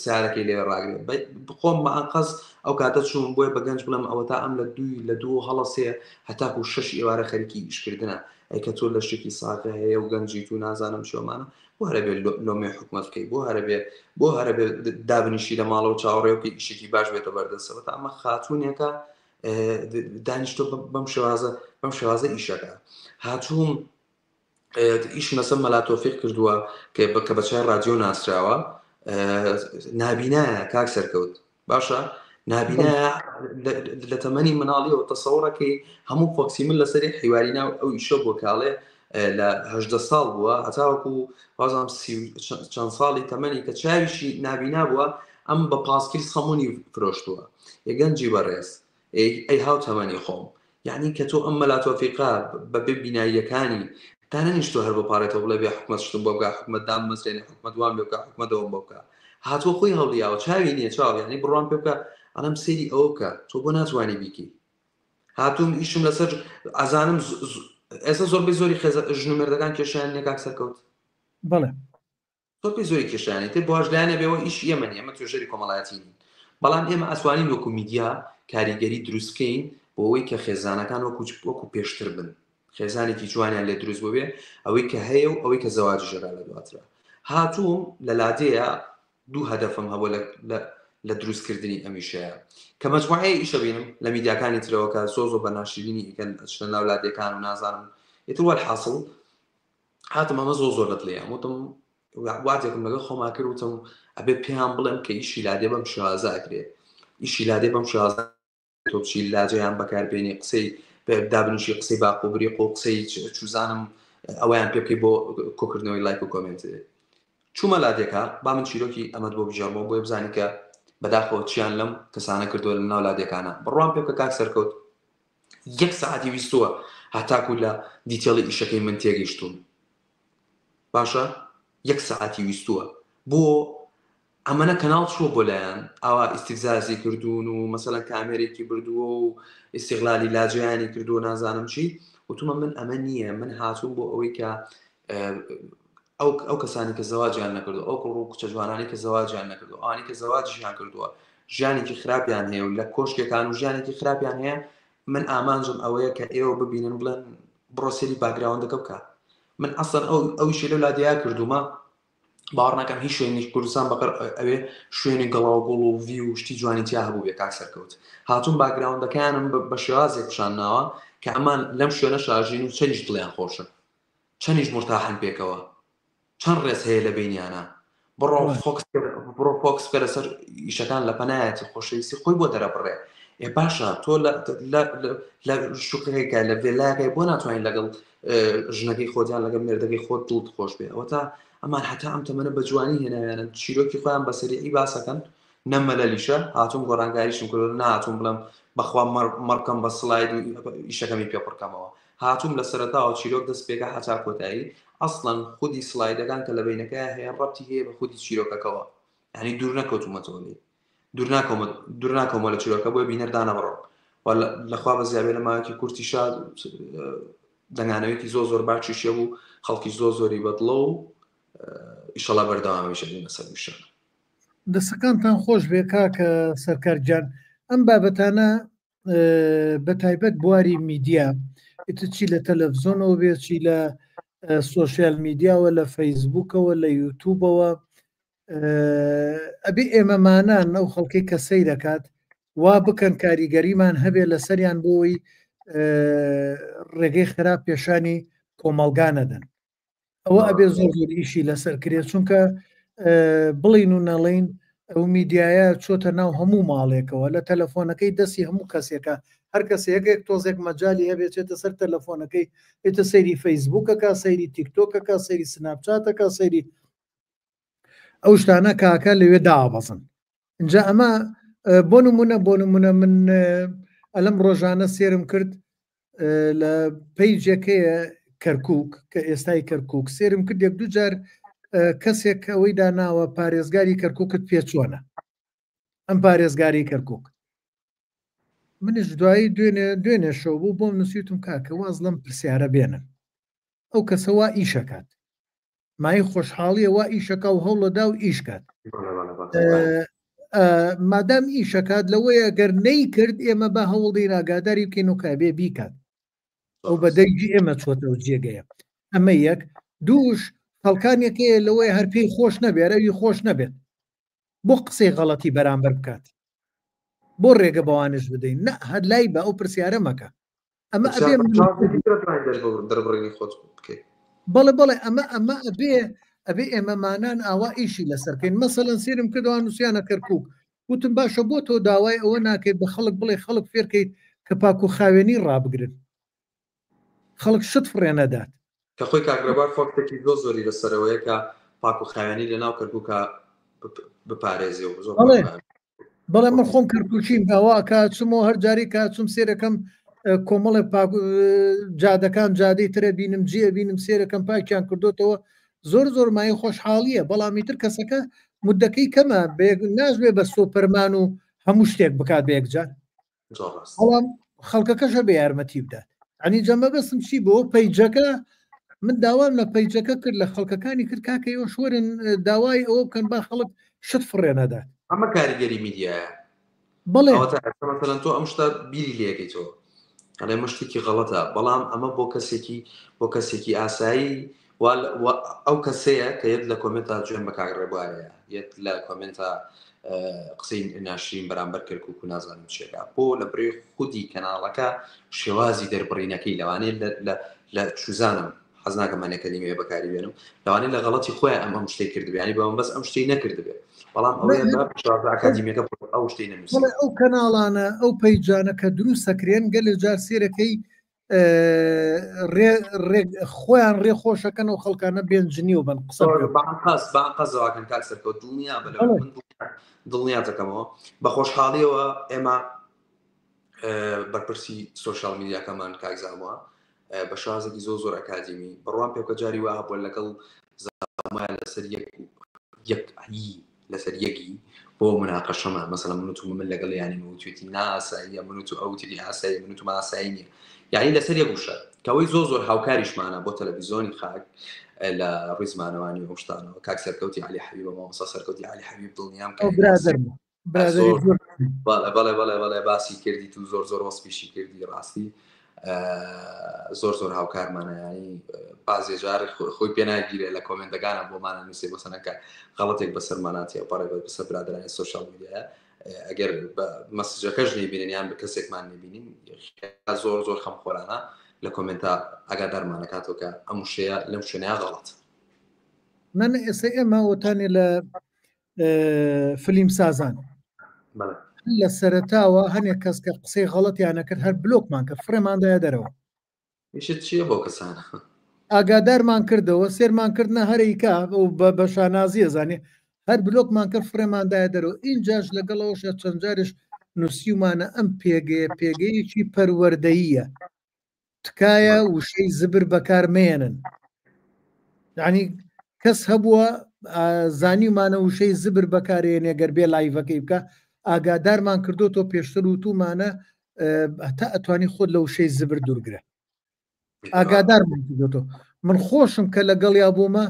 سیارەکەی لێ ڕاگرێت خۆم بە ئەنقەست ئەو کاتە چووم بۆیە بە گەنج بڵێم ئەوە تا ئەم لە دووی لە دوو هەڵەسێ هەتاکو شەش ئێوارە خەریکی ئیشکردنە ئەی کە تۆ لە شتێکی ساغە هەیە و گەنجی تو نازانم چۆمانە بۆ هەرەبێ لۆمێ حکومەت بکەی بۆ هەرەبێ بۆ هەرەبێ دابنیشی لە ماڵەوە چاوەڕێ بکەی ئیشێکی باش بێتە بەردەستەوە تا ئەمە خاتوونێکە دانیشتۆ بەم شێوازە بەم شێوازە ئیشەکە هاتووم ئیشم لەسەر مەلا تۆفیق کردووە کە کە بە چای ڕادیۆ ناسراوە نابینایە کاک سەرکەوت باشە نابینایە لە تەمەنی مناڵیەوە تەسەوڕەکەی هەموو فۆکسی من لەسەری حیواری ناو ئەو ئیشە بۆ کاڵێ لە هەدە ساڵ بووە هەتاوەکو وازام چەند ساڵی تەمەنی کە چاویشی نابینا بووە ئەم بە پاسکیل سەمونی فرۆشتووە یە گەنجی بەڕێز ئەی هاو تەمەنی خۆم یعنی کە تۆ ئەم مەلا تۆفیقە بە بێ بیناییەکانی دانەنیشتوە هەر بپارێتەوە بڵێ بێ حکومەت شتم بۆ بکە حکومەت داممەزرێنێ حکومەت وام لێ بکە حکومەت ئەوەم بۆ بکە. هاتووە خۆی هەوڵیاوە چاوی نییە چاو یعنی بڕوام پێ بکە ئەڵێم سەیری ئەوە بکە تۆ بۆ ناتوانی بیکەی هاتووم ئیشم لەسەر ئەزانم ئێستا زۆربەی زۆری خێزە ژن و مێردەکان کێشیان نییە کاک سەرکەوت بەڵێ زۆربەی زۆری کێشیان تر بۆش لایەنە بێەوە ئیشی ئێمە نیە ئێمە توێژەری کۆمەڵایەتی نین بەڵام ئێمە ئەتوانین وەکو میدیا کاریگەری دروست بکەین بۆ ئەوەی کە خێزانەکان وەکو وەکو پێشتر بن خێزانێکی جوانیان لێ دروست بووبێ ئەوەی کە هەیە و ئەوەی کە زەواجی ژەرا لە دواترا هاتووم لە لادێیە دوو هەدەفم هەبوو لە لە دروستکردنی ئەمیشەیە کە مەجموعەیە ئیشە بینم لە میدیاکانی ترەوە کە زۆ زۆ بە ناشرینی ئیکەن ئەچنە ناو لادێکان و نازانم ئیتر وەلحاسڵ هاتم ئەمە زۆ زۆر لە دڵیان وتم واتێکم لەگەڵ خۆما کرد وتم ئەبێ پێیان بڵێم کە ئیشی لادێ بەم شێوازە ئەکرێ ئیشی لادێ بەم شێوازە تۆ بچی لاجەیان بەکاربێنی قسەی دابنیشی قسەی باق و بریق و قسەی چوزانم ئەوەیان پێ بکەی بۆ کۆکردنەوەی لایک و کۆمێنت چوومە لادێکە با من چیرۆکی ئەمەد بۆ بگێڕمەوە بۆیە بزانی کە بەداخەوە چیان لەم کەسانە کردووە لە ناو لادێکانە بڕوام پێ بکە کاک سەرکەوت یەک سەعاتی ویستووە هەتاکو لە detail ی ئیشەکەی من تێگەیشتوون باشە یەک سەعاتی ویستووە بۆ ئەمەنە کەناڵ چووە بۆ لایان ئاوا ئیستیفزازی کردوون و مەسەلەن کامێرێکی بردووە و ئیستیغلالی لاجەیانی کردووە نازانم چی وتومە من ئەمە نییە من هاتووم بۆ ئەوەی کە ئەو ئەو کەسانی کە زەواجیان نەکردو ئەو کوڕ و کچە جوانانی کە زەواجیان نەکردو ئەوانی کە زەواجیان کردووە ژیانێکی خراپیان هەیە و لە کۆشکێکان و ژیانێکی خراپیان هەیە من ئامانجم ئەوەیە کە ئێوە ببینن بڵێن بڕۆ سەیری background ەکە بکە من ئەسڵەن ئەو ئەویشی لەو لادێیا کردوومە باوەڕ ناکەم هیچ شوێنێکی کوردستان بەقەر ئەوێ شوێنی گەڵاو گوڵ و ڤی و شتی جوانی تیا هەبوو بێ کاک سەرکەوت هاتوون background ەکەیانم بە شێوازێک پیشان ناوە کە ئەمان لەم شوێنە شاژین و چەنیش دڵیان خۆشە چەنیش مرتاحن پێکەوە چەند ڕێز هەیە لە بینیانە بڕۆ فۆکس بڕۆ فۆکس بکە لەسەر ئیشەکان لە پەنایەتی خۆشەویستی خۆی بۆ دەرەبڕێ ئێ باشە تۆ لە شوقەکە لە ڤێلایەکەی بۆ ناتوانین لەگەڵ ژنەکەی خۆت یان لەگەڵ مێردەکەی خۆت دڵت خۆش بێ ئەوەتا ئەمان هەتا ئەم تەمەنە بە جوانی هێناویانن چیرۆکی خۆیان بە سەریعی باسەکەن نە مەلەلیشە هاتووم گۆڕانکاریشم کردو نهاتووم بڵێم بەخوا مەڕکەم بە سلاید و ئیشەکەمی پێ پڕکەمەوە هاتووم لە سەرەتاوە چیرۆک دەست پێکە هەتا کۆتایی ئەسڵەن خودی سلایدەکان کە لە بینەکە هەیە ڕەبتی هەیە بە خودی چیرۆکەکەوە یعنی دوور نەکەوتومەتەوە لێ دوور ناکەومە لە چیرۆکە بۆیە بینەر دانەبڕم و لەخوا بە زیابێ لە ماوەیەکی کورتیشا دەنگانەوەیەکی زۆر زۆر باشیش هەبوو خەڵکی زۆر زۆری بەدڵە و ئیشەڵا بەردەوامیشە بین لەسەر وشە. دەستەکانتان خۆش بێ کاکە سەرکار گیان ئەم بابەتانە بە تایبەت بواری میدیا ئیتر چی لە تەلەڤزیۆنەوە بێ چی لە سۆشیال میدیاوە لە فەیسبوکەوە لە یوتوبەوە ئەبێ ئێمەمانان ئەو خەڵکەی کە سەیرەکات وا بکەن کاریگەریمان هەبێ لەسەریان بۆی ڕێگەی خراپ پێشانی کۆمەڵگا نەدەن ئەوە ئەبێ زۆر زۆر ئیشی لەسەر کرێت چونکە بڵین و نەڵین ئەو میدیایە چۆتە ناو هەموو ماڵێکەوە لە تەلەفۆنەکەی دەستی هەموو کەسێکە هەر کەسێکێک تۆزێک مەجای هەبێت چێتە سەر تەلەفۆنەکەی ئێتە سەیری فەیسبوکەکە سەیری تیکتۆکەکە سەیری سناپچاتەکە سەیری ئەو شتانە کاکە لەوێ دابەزن اینجا ئەمە بۆ نمونە بۆ نمونە من ئەلم ڕۆژانە سێرم کرد لە پەیجەکەیە کەرکک کە ئێستای کەرکک سێرم کرد یەک دووجار کەسێک ئەوەی داناوە پارێزگاری کەرککت پێ چۆنە ئەم پارێزگاری کەرکک منیش دوایی دوێنێ دوێنێ شەو بوو بۆم نووسیتم کاکە واز لەم پرسیارە بێنن ئەو کەسە وا ئیشەکات مای خۆشحاڵیە وا ئیشەکە و هەوڵەدا و ئیش کات مادام ئیشەکات لەوەیە گەر نەی کرد ئێمە بە هەوڵدەین ئاگاداری بکەین و کابێ بیکات ئەو بە دەنگی ئێمە چۆتەوە جێگەیە ئەمە یەک دووش خەڵکانێکەیە لەوەی هەر پێی خۆش نەبێت ئەوی خۆش نەبێت بۆ قسەی غەڵەتی بەرامبەر بکات بۆ ڕێگە بەوانش بدەین نە هەر لای بە ئەو پرسیارە مەکە ئەمە ئەبێ دەربڕینی خۆت بکەیت بەڵێ بەڵێ ئەمە ئەمە ئەبێ ئەبێ ئێمەمانان ئاوا ئیشی لەسەرکەین مەسەلەن سێرم کردوان نووسیانە کەرکک وتم باشە بۆ تۆ داوای ئەوە ناکەیت بە خەڵک بڵێ خەڵک فێرکەیت کە پاک و خاوێنی ڕابگرن خەڵک شت فڕێ نەدات کە خۆی کاک ڕێبوار فۆکتێکی زۆر زۆری لەسەرەوەیە کە پاک و خاوێنی لە ناو کەرکووکە بپارێزێ و زۆر بەڵێ من خۆم کەرکوچیم ئەوە کاچمەوە هەر جاری کاچم سێرەکەم کۆمەڵێ پاک جادەکان جادەی ترە بینم جێ بینم سێرەکەم پاکیان کردوتەوە زۆر زۆر مای خۆشحاڵیە بەڵام ئیتر کەسەکە مدەکەی کەمە نازبێ بە سۆپەرمان و هەموو شتێک بکات بە یەکجار بەڵام خەڵکەکەشە بە یارمەتی بدات ئەنی جەمە بەسم چی بۆ پەیجەکە من داوام لە پەیجەکە کرد لە خەڵکەکانی کرد کاکە ئێوەش وەرن داوای ئەوە بکەن با خەڵک شت فڕێ نەدات ئەمە کاریگەری میدیایە بەڵێ مەسەلەن تۆ ئەم شتە بیری لەکەیتەوە ئەڵێ ئەمە شتێکی غەڵەتە بەڵام ئەمە بۆ کەسێکی بۆ کەسێکی ئاسایی ئەو کەسەیە کە یەت لە کۆمنتا جوێن بە کاک ڕێبوارەیە یەت لە کۆمنتا قسەی ناشرین بەرامبەر کەرکک و نازانم چێکا بۆ لە برێ خودی کەناڵەکە شێوازی دەربڕینەکەی لەوانەیە لە چوزانم حەز ناکەم هەنێ کەلیمەیە بەکاری بێنم لەوانەیە لە غەڵەتی خۆیان ئەم ئەم شتەی کردبێ یانی بە بەس ئەم شتەی نەکردبێ بەڵام ئەوەیە بە شێوازە ئەکادیمیەکە ئەو شتەی نەنووسی بەڵێ ئەو کەناڵانە ئەو پەیجانە کە دروست ئەکرێن گەلێ جار سێرەکەی ڕێ ڕێ خۆیان ڕێ خۆشەکەن و خەڵکانە بێن جنیو بن قسە بکەن. بەئەنقەست بەئەنقەست زەواکەن کاک سەرکەوت دڵنیا بە لەوە من دڵنیات دەکەمەوە بە خۆشحاڵیەوە ئێمە بەرپرسی سۆشیال میدیاکەمان کاک زاموا بە شازێکی زۆر زۆر ئەکادیمی بڕوام پێ بکە جاری وا هەبووە لەگەڵ زامای لەسەر یەک یەک لەسەر یەکی بۆ مناقەشەمان مەسەلەن من و تو من لەگەڵ یانی من وتوێتی ناساییە من و تو ئەو وتێتی ئاسایی من و تو ئاسایی نییە یعنی لەسەر یەک وشە کەەوەی زۆر زۆر هاوکاریشمانە بۆ تەلەڤیزیۆنی خاک لە ڕووی زمانەوانی ئەو شتانەوە کاک سەرکەوتی علی حەبیبە مامۆستا سەرکەوتی علی حەبیب دڵنیام کە برادەرمە بەڵێ بەڵێ بەڵێ باسی کردی تو زۆر زۆر وەسپیشی کردی ڕاستی زۆر زۆر هاوکارمانە ینی بازێ جار خۆی پێناگیرێ لە کۆمنتەکانە بۆمانە نووسێ بەسەنەکە غەڵەتێک بەسەرماناتیە پەڕێ بەسەر برادرانی سوۆشال میدیا ئەگەر بە مەسجەکەش نەیبینن یان بە کەسێکمان نەبینین زۆر زۆر خەمخۆرانە لە کۆمنتا ئاگادارمانەکاتەوە کە ئەم شەیە لەم شوێنەیە غەڵەت من ئێستا ئێمە وتانێ لە فلیم سازان لە سەرەتاوە هەنێک کەس کە قسەی غەڵەتیانە کرد هەر بلۆکمان کرد فڕێماندایە دەرەوە ئیشت چییە بۆ کەسانە ئاگادارمان کردەوە سێرمان کردنە هەرێکا و بە شانازیە زانێ هەر بلۆکمان کرد فڕێماندایە دەرەوە ئینجاش لەگەڵەوەشە چەند جارش نووسیومانە ئەم پێگەیە پێگەیەکی پەروەردەییە تکایە وشەی زبر بەکار مێنن یعنی کەس هەبووە زانیمانە وشەی زبر بەکارێنێ گەر بێ لایڤەکەی بکە ئاگادارمان کردو تۆ پێشتر وتومانە هەتا ئەتوانی خۆت لە وشەی زبر دوورگرە ئاگادارمان کردۆتەوە من خۆشم کە لەگەڵیا بوومە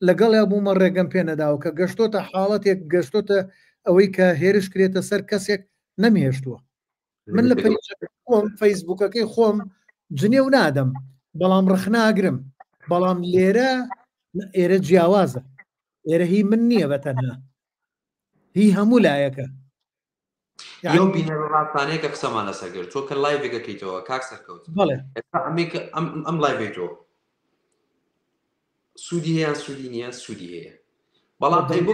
لەگەڵیا بوومە ڕێگەم پێ نەداوە کە گەشتۆتە حاڵەتێک گەشتۆتە ئەوەی کە هێرش کرێتە سەر کەسێک نەمهێشتووە من لە خۆم فەیسبوکەکەی خۆم جنێو نادەم بەڵام ڕخناگرم بەڵام لێرە ئێرە جیاوازە ئێرە هی من نییە بە تەنها هی هەموو لایەکە یو بینەر ڕاستانەیە کە قسەمان لەسەر کرد تۆ کە لایڤێکەکەیتەوە کاک سەرکەوت بەڵێ ئەم لایڤی تۆ سوودی هەیە سوودی نییە سوودی هەیە بەڵام ئەی بۆ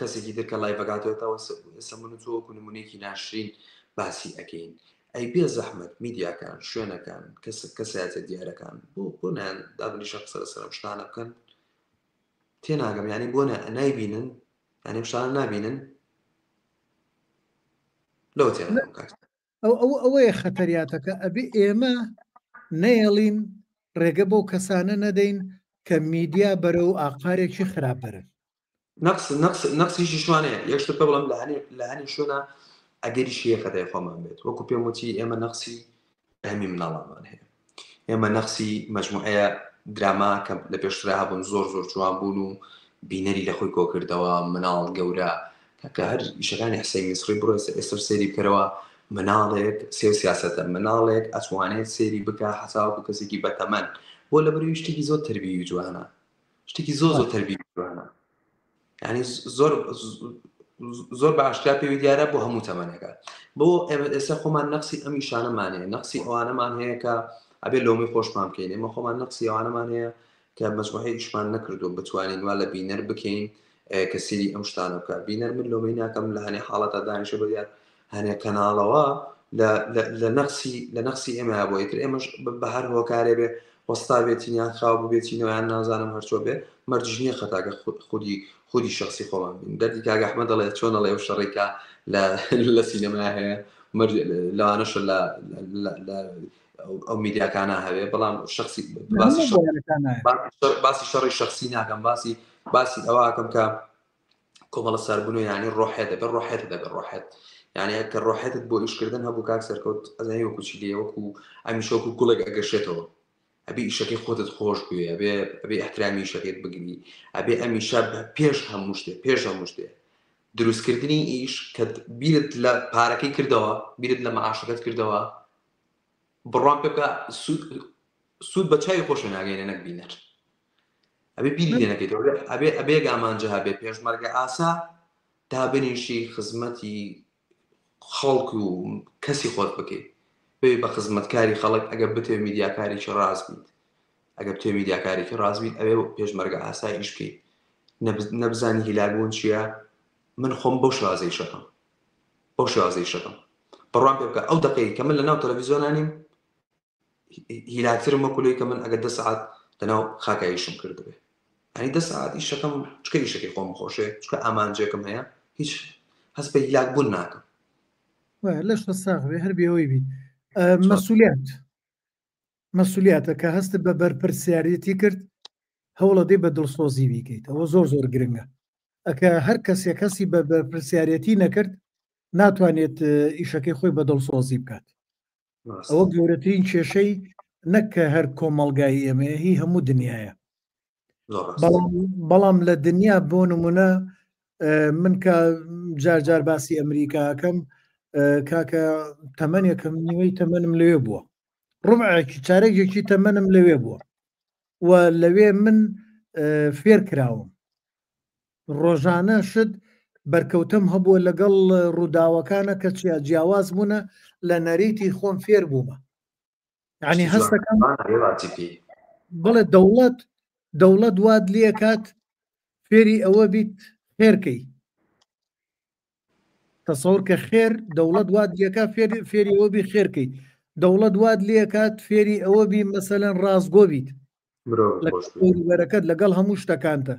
کەسێکی تر کە لایڤەکاتەوە ئێستا من و تۆ وەکو نمونەیەکی ناشرین باسی ئەکەین ئەی بێ زەحمەت میدیاکان شوێنەکان کەس کەسایەتە دیارەکان بۆ بۆ نایان دابنیشە قسە لەسەر ئەم شتانە بکەن تێناگەم یعنی بۆ نایبینن یعنی ئەم شتانە نابینن لەوە تێناگەم کاک ئەو ئەو ئەوەیە خەتەریاتەکە ئەبێ ئێمە نەیەڵین ڕێگە بەو کەسانە نەدەین کە میدیا بەرەو ئاقارێکی خراپ بەرن. نەقس نەقس نەقسیشی شوانەیە یەک شتت پێ بڵێم لە هەنێ لە هەنێ شوێنە ئەگەریش هەیە خەتای خۆمان بێت وەکو پێم وتی ئێمە نەقسی بەرهەمی مناڵانمان هەیە ئێمە نەقسی مەجموعەیە دراما کە لە پێشترا هەبوون زۆر زۆر جوان بوون و بینەری لە خۆی کۆکردەوە مناڵ گەورە کە هەر ئیشەکانی حسین میسری بڕۆ ئێستا سەیری بکەرەوە مناڵێک سێ سیاستە مناڵێک ئەتوانێت سێری بکە حەساوەکو کەسێکی بەتەمەن بۆ لەبەرەوەی شتێکی زۆر تربیوی جوانە شتێکی زۆر زۆر تربیوی جوانە یعنی زۆر زۆر بە ئاشکرا پێوی دیارە بۆ هەموو تەمەنەکە بۆ ئێمە ئێستا خۆمان نەقسی ئەم ئیشانەمان هەیە نەقسی ئەوانەمان هەیە کە ئەبێ لۆمی خۆشمان بکەین ئێمە خۆمان نەقسی ئەوانەمان هەیە کە مەجموعەی ئیشمان نەکردو بتوانین وا لە بینەر بکەین کە سری ئەم شتانە بکە بینەر من لۆمەی ناکەم لە هەنێ حاڵەتە دانیشە بەدیار هەنێ کەناڵەوە لە نەقسی لە نەقسی ئێمە بۆ ئیتر ئێمەش بە هەر هۆکارێ بێ وەستا بێتین یان خاو ببێتینەوە یان نازانم هەرچۆ بێ مەرجیش نییە خەتاکە خودی خودی شخصی خۆمان بین دەردی کاک ئەحمەد دەڵێ چۆن ئەڵێ ئەو شەڕێکە لە لە سینەما هەیە مەرج لەوانەشە لە لە ئەو میدیاکانە هەبێ بەڵام شخصی باسی شەڕی شخصی ناکەم باسی باسی ئەوە ئەکەم کە کۆمەڵە ساربوون یعنی ڕۆحێت دەبێت ڕۆحێت دەبێت ڕۆحێت یعنی کە ڕۆحێتت بۆ ئیشکردن هەبوو کاک سەرکەوت ئەزانی وەکو چی لێ وەکو ئەمیشە وەکو گوڵێک ئەگەشێتەوە ئەبێ ئیشەکەی خۆتت خۆش بوێ ئەبێ ئەبێ احترامی ئیشەکەیت بگری ئەبێ ئەمیشە پێش هەموو شتێ پێش هەموو شتێ دروستکردنی ئیش کە بیرت لە پارەکەی کردەوە بیرت لە معاشەکەت کردەوە بڕوام پێ بکە سوود بە چاوی خۆشە ناگەینە نەک بینەر ئەبێ بیری لێ نەکەیتەوە ئەبێ ئەبێ ئامانجە هەبێ پێشمەرگە ئاسا دابنیشی خزمەتی خەڵک و کەسی خۆت بکەیت بێ بە خزمەتکاری خەڵک ئەگەر بتێ میدیاکارێکی ڕاست بیت ئەگەر بتێ میدیاکارێکی ڕاست بیت ئەوێ پێشمەرگە ئاسا ئیش بکەیت نەبزانی هیلاکبوون چییە من خۆم بەو شێوازەی شەکەم بەو شێوازەی شەکەم بڕوام پێ بکە ئەو دقەی کە من لە ناو تەلەڤیزیۆنانیم هیلاکترم وەکو لەوەی کە من ئەگەر دە سەعات لەناو خاکا ئیشم کردبێ ئەنی دە سەعات ئیشەکەم چکە ئیشەکەی خۆم خۆشێ چکە ئامانجێکم هەیە هیچ هەست بە هیلاک بوون ناکەم لەش ساغ بێ هەر بێەوەی بیت مەسولیات مەسولیاتە کە هەست بە بەرپرسیارەتی کرد هەوڵە دەی بە دڵسۆزی بیکەیت ئەوە زۆر زۆر گرنگە ئەکە هەر کەسێک کەسی بە بەرپرسیارەتی نەکرد ناتوانێت ئیشەکەی خۆی بە دڵسۆزی بکات ئەوە گەورەترین کێشەی نەک کە هەر کۆمەڵگای ئێمەیە هی هەموو دنیاە بەڵام لە دنیا بۆ نمونە من کە جار جار باسی ئەمریکاکەم کاکە تەمەنێکم نیوەی تەمەنم لەوێ بووە ڕبعێکی چارەگێکی تەمەنم لەوێ بووە و لەوێ من فێر کراوم ڕۆژانە شت بەرکەوتەم هەبووە لەگەڵ ڕووداوەکانە کە چیا جیاواز بوونە لە نەریتی خۆم فێر بوومە یعنی هەستەکەم بڵێ دەوڵەت دەوڵەت وات لێکات فێری ئەوە بیت خێرکەی تەسەور کە خێر دەوڵەت وات لێکا فێری ئەوە بی خێرکەی دەوڵەت وات لێکات فێری ئەوە بی مەسەلەن ڕاستگۆ بیت بەرەکەت لەگەڵ هەموو شتەکانتە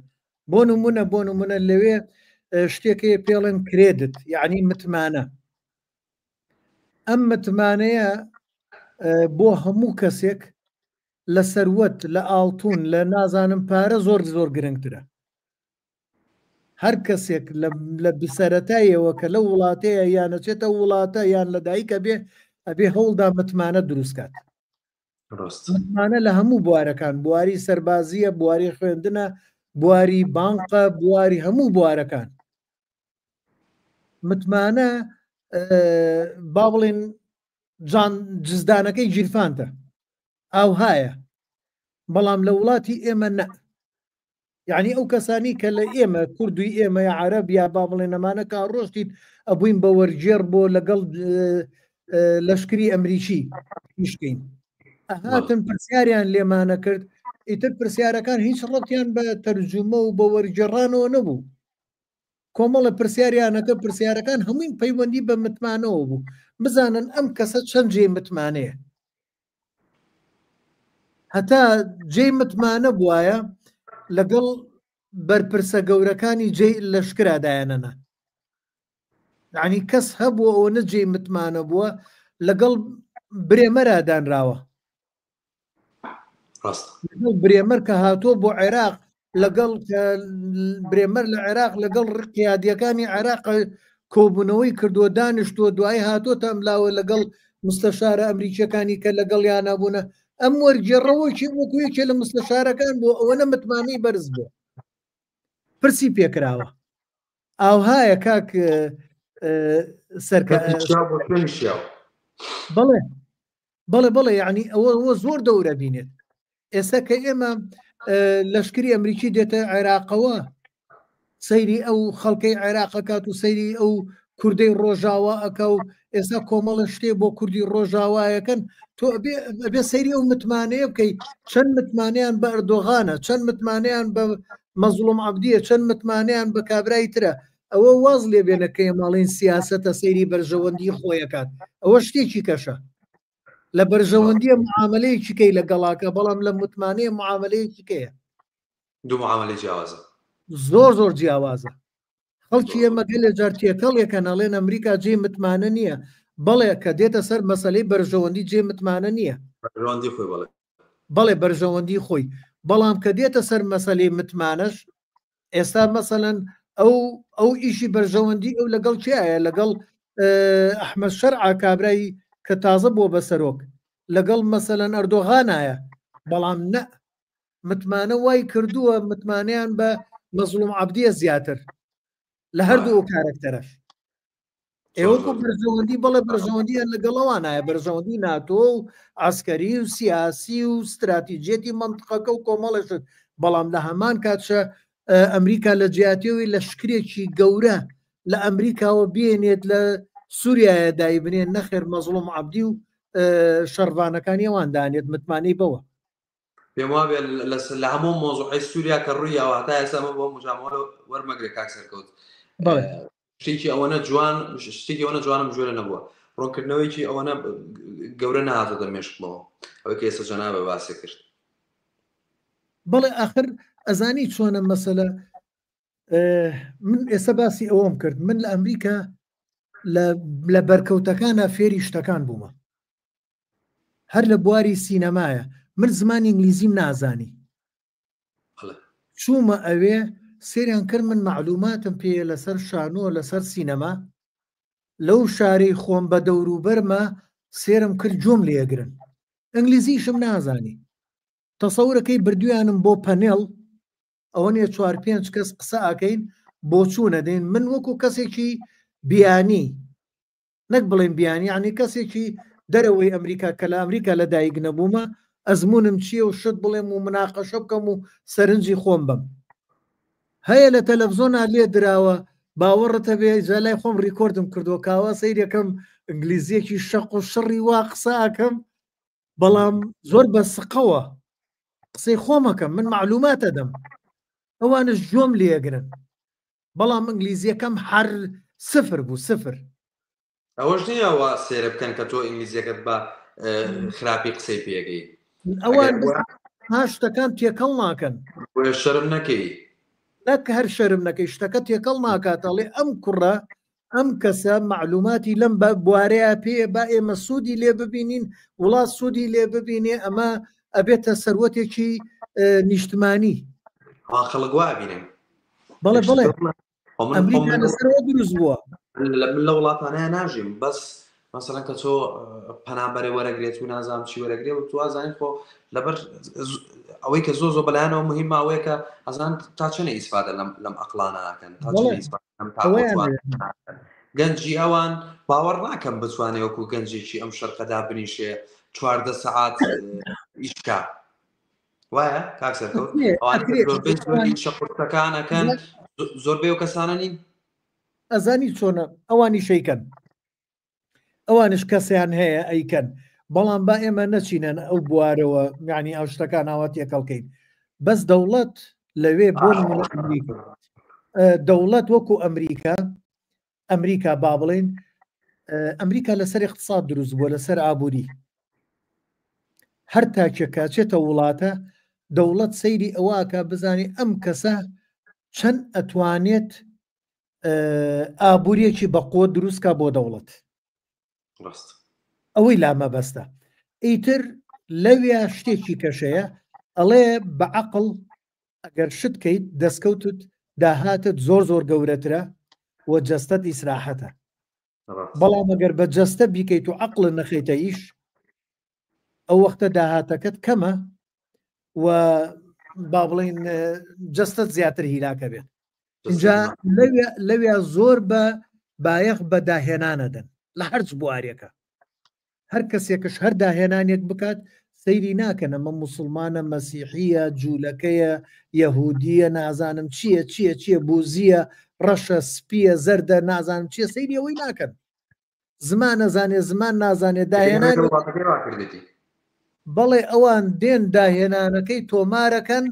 بۆ نمونە بۆ نمونە لەوێ شتێکەیە پێڵێن کرێدت یعنی متمانە ئەم متمانەیە بۆ هەموو کەسێک لە سەروەت لە ئاڵتون لە نازانم پارە زۆر زۆر گرنگترە هەر کەسێک لە بسەرەتایەوە کە لەو وڵاتەیە یان نەچێتە وڵاتە یان لە دایکە بێ ئەبێ هەوڵدا متمانە دروستکات متمانە لە هەموو بوارەکان بواری سەربازیە بواری خوێندنە بواری بانقە بواری هەموو بوارەکان متمانە با بڵێن جان جزدانەکەی گیرفانتە ئاوهایە بەڵام لە وڵاتی ئێمە نە یعنی ئەو کەسانی کە لە ئێمە کوردی ئێمە یا عرب یا با بڵێن ئەمانە کا ڕۆشتین ئەبووین بە وەرگێڕ بۆ لەگەڵ لەشکری ئەمریکی پیشکەین هاتن پرسیاریان لێمانە کرد ئیتر پرسیارەکان هیچ ڕەتیان بە تەرجومە و بە وەرگێڕانەوە نەبوو کۆمەڵە پرسیاریانەکە پرسیارەکان هەمووی پەیوەندی بە متمانەوە بوو بزانن ئەم کەسە چەند جێ متمانەیە هەتا جێی متمانە بواە لەگەڵ بەرپرسە گەورەکانی جێ لەشکرا دایانەنا ینی کەس هەبوو ئەوە نە جێی متمانە بووە لەگەڵ برێمەرا دانراوە برێمەر کە هاتووە بۆ عێراق لەگەڵ برێمەر لە عێراق لەگەڵ قیادیەکانی عێراق کۆبوونەوەی کردووە دانیشتووە دوای هاتۆتە ئەم لاوە لەگەڵ مستەشارە ئەمریکیەکانی کە لەگەڵ یانە بوونە ئەم وەرگێڕەوەکی وەکو یەکێ لە مستەشارەکان بۆ ئەوە نە متمانەی بەرز بوو پرسی پێکراوە ئاوهایە کاک سەرکە بەڵێ بەڵێ بەڵێ یعنی ئەوە ئەوە زۆر دەورە بینێت ئێستا کە ئێمە لەشکری ئەمریکی دێتە عێراقەوە سەیری ئەو خەڵکەی عێراقەکات و سەیری ئەو کوردەی ڕۆژاوا ئەکا و ئێستا کۆمەڵە شتێ بۆ کوردی ڕۆژاوایەکەن تۆ ئەبێ سەیری ئەو متمانەیە بکەی چەند متمانەیان بە ئەردۆغانە چەند متمانەیان بە مەزڵوم عەبدیە چەند متمانەیان بە کابرای ترە ئەوە واز لێ بێنە کە ئێماڵین سیاسەتە سەیری بەرژەوەندی خۆیەکات ئەوە شتێکی کەشە لە بەرژەوەندیە معاملەیەکی کەی لە گەڵاکە بەڵام لە متمانەیە معاملەیەکی کەیە دوو معاملەی جیاوازە زۆر زۆر جیاوازە خەڵکی ئێمە گەلێ جار تێکەڵێکە نەڵێن ئەمریکا جێ متمانە نییە بەڵێ کە دێتە سەر مەسلەی بەرژەوەندی جێ متمانە نییە بەرژەوەندی خۆی بەڵێ بەڵێ بەرژەوەندی خۆی بەڵام کە دێتە سەر مەسلەی متمانەش ئێستا مەسەلەن ئەو ئەو ئیشی بەرژەوەندی ئەو لەگەڵ کێیە لەگەڵ ئەحمەد شەرعە کابرای کە تازە بووە بە سەرۆک لەگەڵ مەسەلەن ئەردۆغانایە بەڵام نە متمانە وای کردووە متمانەیان بە مەزڵوم عەبدیە زیاتر لە هەردوو ئەو کارەکتەرەش ئێوەکو بەرژەوەندی بەڵێ بەرژەوەندیان لەگەڵەوانایە بەرژەوەندی ناتۆ و عسکەری و سیاسی و استراتیجیەتی منطقەکە و کۆمەڵێشت بەڵام لە هەمان کاتشە ئەمریکا لە جیاتیەوەی لە شکرێکی گەورە لە ئەمریکاوە بێنێت لە سووریایە دایبنێن نەخێر مەزڵوم عبدی و شەڕڤانەکانی ئەوان دانێت متمانەی بەوە. پێم وابێ لە هەموو مۆزوعی سووریا کە ڕووی یاوە هەتا ئێستا ئەمە بۆ مجامەوە وەرمەگرێ کاک سەرکەوت شتێکی ئەوەنە جوان شتێکی ئەوەنە جوانم گوێ نەبووە ڕوونکردنەوەیکی ئەوەنە گەورە نەهاتۆتە مێشکمەوە ئەوەی کە ئێستا جەنابە باسی کرد. بەڵێ ئاخر ئەزانی چۆنە مەسەلە من ئێستا باسی ئەوەم کرد من لە ئەمریکا لە بەرکەوتەکانە فێری شتەکان بوومە هەر لە بواری سینەمایە من زمانی ئینگلیزیم نازانی چوومە ئەوێ سێریان کرد من معلوماتم پێیە لەسەر شانۆ لەسەر سینەما لەو شارەی خۆم بە دەوروبەرمە سێرم کرد جۆم لێگرن ئینگلیزیشم نازانی تەسەورەکەی بردویانم بۆ پەنێڵ ئەوە نیە چوار پێنج کەس قسە ئەکەین بۆچوونە دەین من وەکو کەسێکی بیانی نەک بڵێن بیانی یعنی کەسێکی دەرەوەی ئەمریکا کە لە ئەمریکا لە دایک نەبوومە ئەزمونم چییە و شت بڵێم و مناقەشە بکەم و سەرنجی خۆم بم هەیە لە تەلەفزۆنا لێ دراوە باوەڕت هەبێ جا لای خۆم ڕیکۆردم کردووە کاوە سەیرەکەم ئینگلیزیەکی شەق و شڕی وا قسە ئەکەم بەڵام زۆر بە سقەوە قسەی خۆمەکەم من معلومات ئەدەم ئەوانش جۆم لێگرن بەڵام ئینگلیزیەکەم هەر سفر بوو سفر. ئەوەش نییە وا سێرە بکەن کە تۆ ئینگلیزیەکەت بە خراپی قسەی پێگەی ئەوان شتەکان تێکەڵ ناکەن بۆیە شەرم نەکەی نەک هەر شەرم نەکەی شتەکە تێکەڵ ناکات ئەڵێ ئەم کوڕە ئەم کەسە معلوماتی لەم بە بوارەیە پێ با ئێمە سوودی لێ ببینین وڵات سوودی لێ ببینێ ئەمە ئەبێتە سەروەتێکی نیشتمانی خەڵک وا بینن بەڵێ بەڵێ ئەمریکا لەسەرەوە دروست بووە لە من لە وڵاتانەیە ناژیم بەس مەسەڵەن کە تۆ پەنابەرێ وەرەگرێت و نازانم چی وەرەگرێ و توازانین خۆ لەبەر ئەوەی کە زۆ زۆ بەلایەنەوە مهمە ئەوەیە کە ئەزان تا چەنە ئیسفادە لەم لەم ئەقلانە ئەکەن تا چەنە ئیسفادە لەم گەنجی ئەوان باوەڕ ناکەم بتوانێ وەکو گەنجێکی ئەم شەرقەدا بنیشێ چواردە سەعات ئیشکا وایە کاک سەرکەوت شەقورتەکانەکەن زۆربەی و کەسانە نین ئەزانی چۆنە ئەوانی شەیکەن ئەوانش کەسیان هەیە ئەیکەن بەڵام با ئێمە نەچینەن ئەو بوارەوە یعنی ئەو شتەکان ئاوا تێکەڵکەین بەس دەوڵەت لەوێ بۆ نمونە ئەمریکا دەوڵەت وەکو ئەمریکا ئەمریکا با بڵین ئەمریکا لەسەر اقتصاد دروست بووە لەسەر ئابووری هەر تاکێک کاچێتە وڵاتە دەوڵەت سەیری ئەوواکە بزانێ ئەم کەسە چەند ئەتوانێت ئابووریەکی بەقوە دروستکە بۆ دەوڵەت ڕاست ئەوەی لا مەبەستە ئیتر لەویا شتێکی کەشەیە ئەڵێ بە عقل ئەگەر شت کەیت دەستکەوتت داهاتت زۆر زۆر گەورەترە و جەستەت ئیسراحەتە بەڵام ئەگەر بە جەستە بیکەیت و عقل نەخەیتە ئیش ئەو وەختە داهاتەکەت کەمە و با بڵین جەستەت زیاتر هیلاکە بێت اینجا لەویا زۆر بە بایەخ بە داهێنانەدەن لە هەرچ بوارێکە هەر کەسێکش هەر داهێنانێک بکات سەیری ناکەن ئەمە موسڵمانە مەسیحیە جوولەکەیە یەهودیە نازانم چییە چییە چییە بوزیە ڕەشە سپیە زەردە نازانم چییە سەیری ئەوەی ناکەن زمان نەزانێ زمان نازانێ داهێنانی بەڵێ ئەوان دێن داهێنانەکەی تۆمارەکەن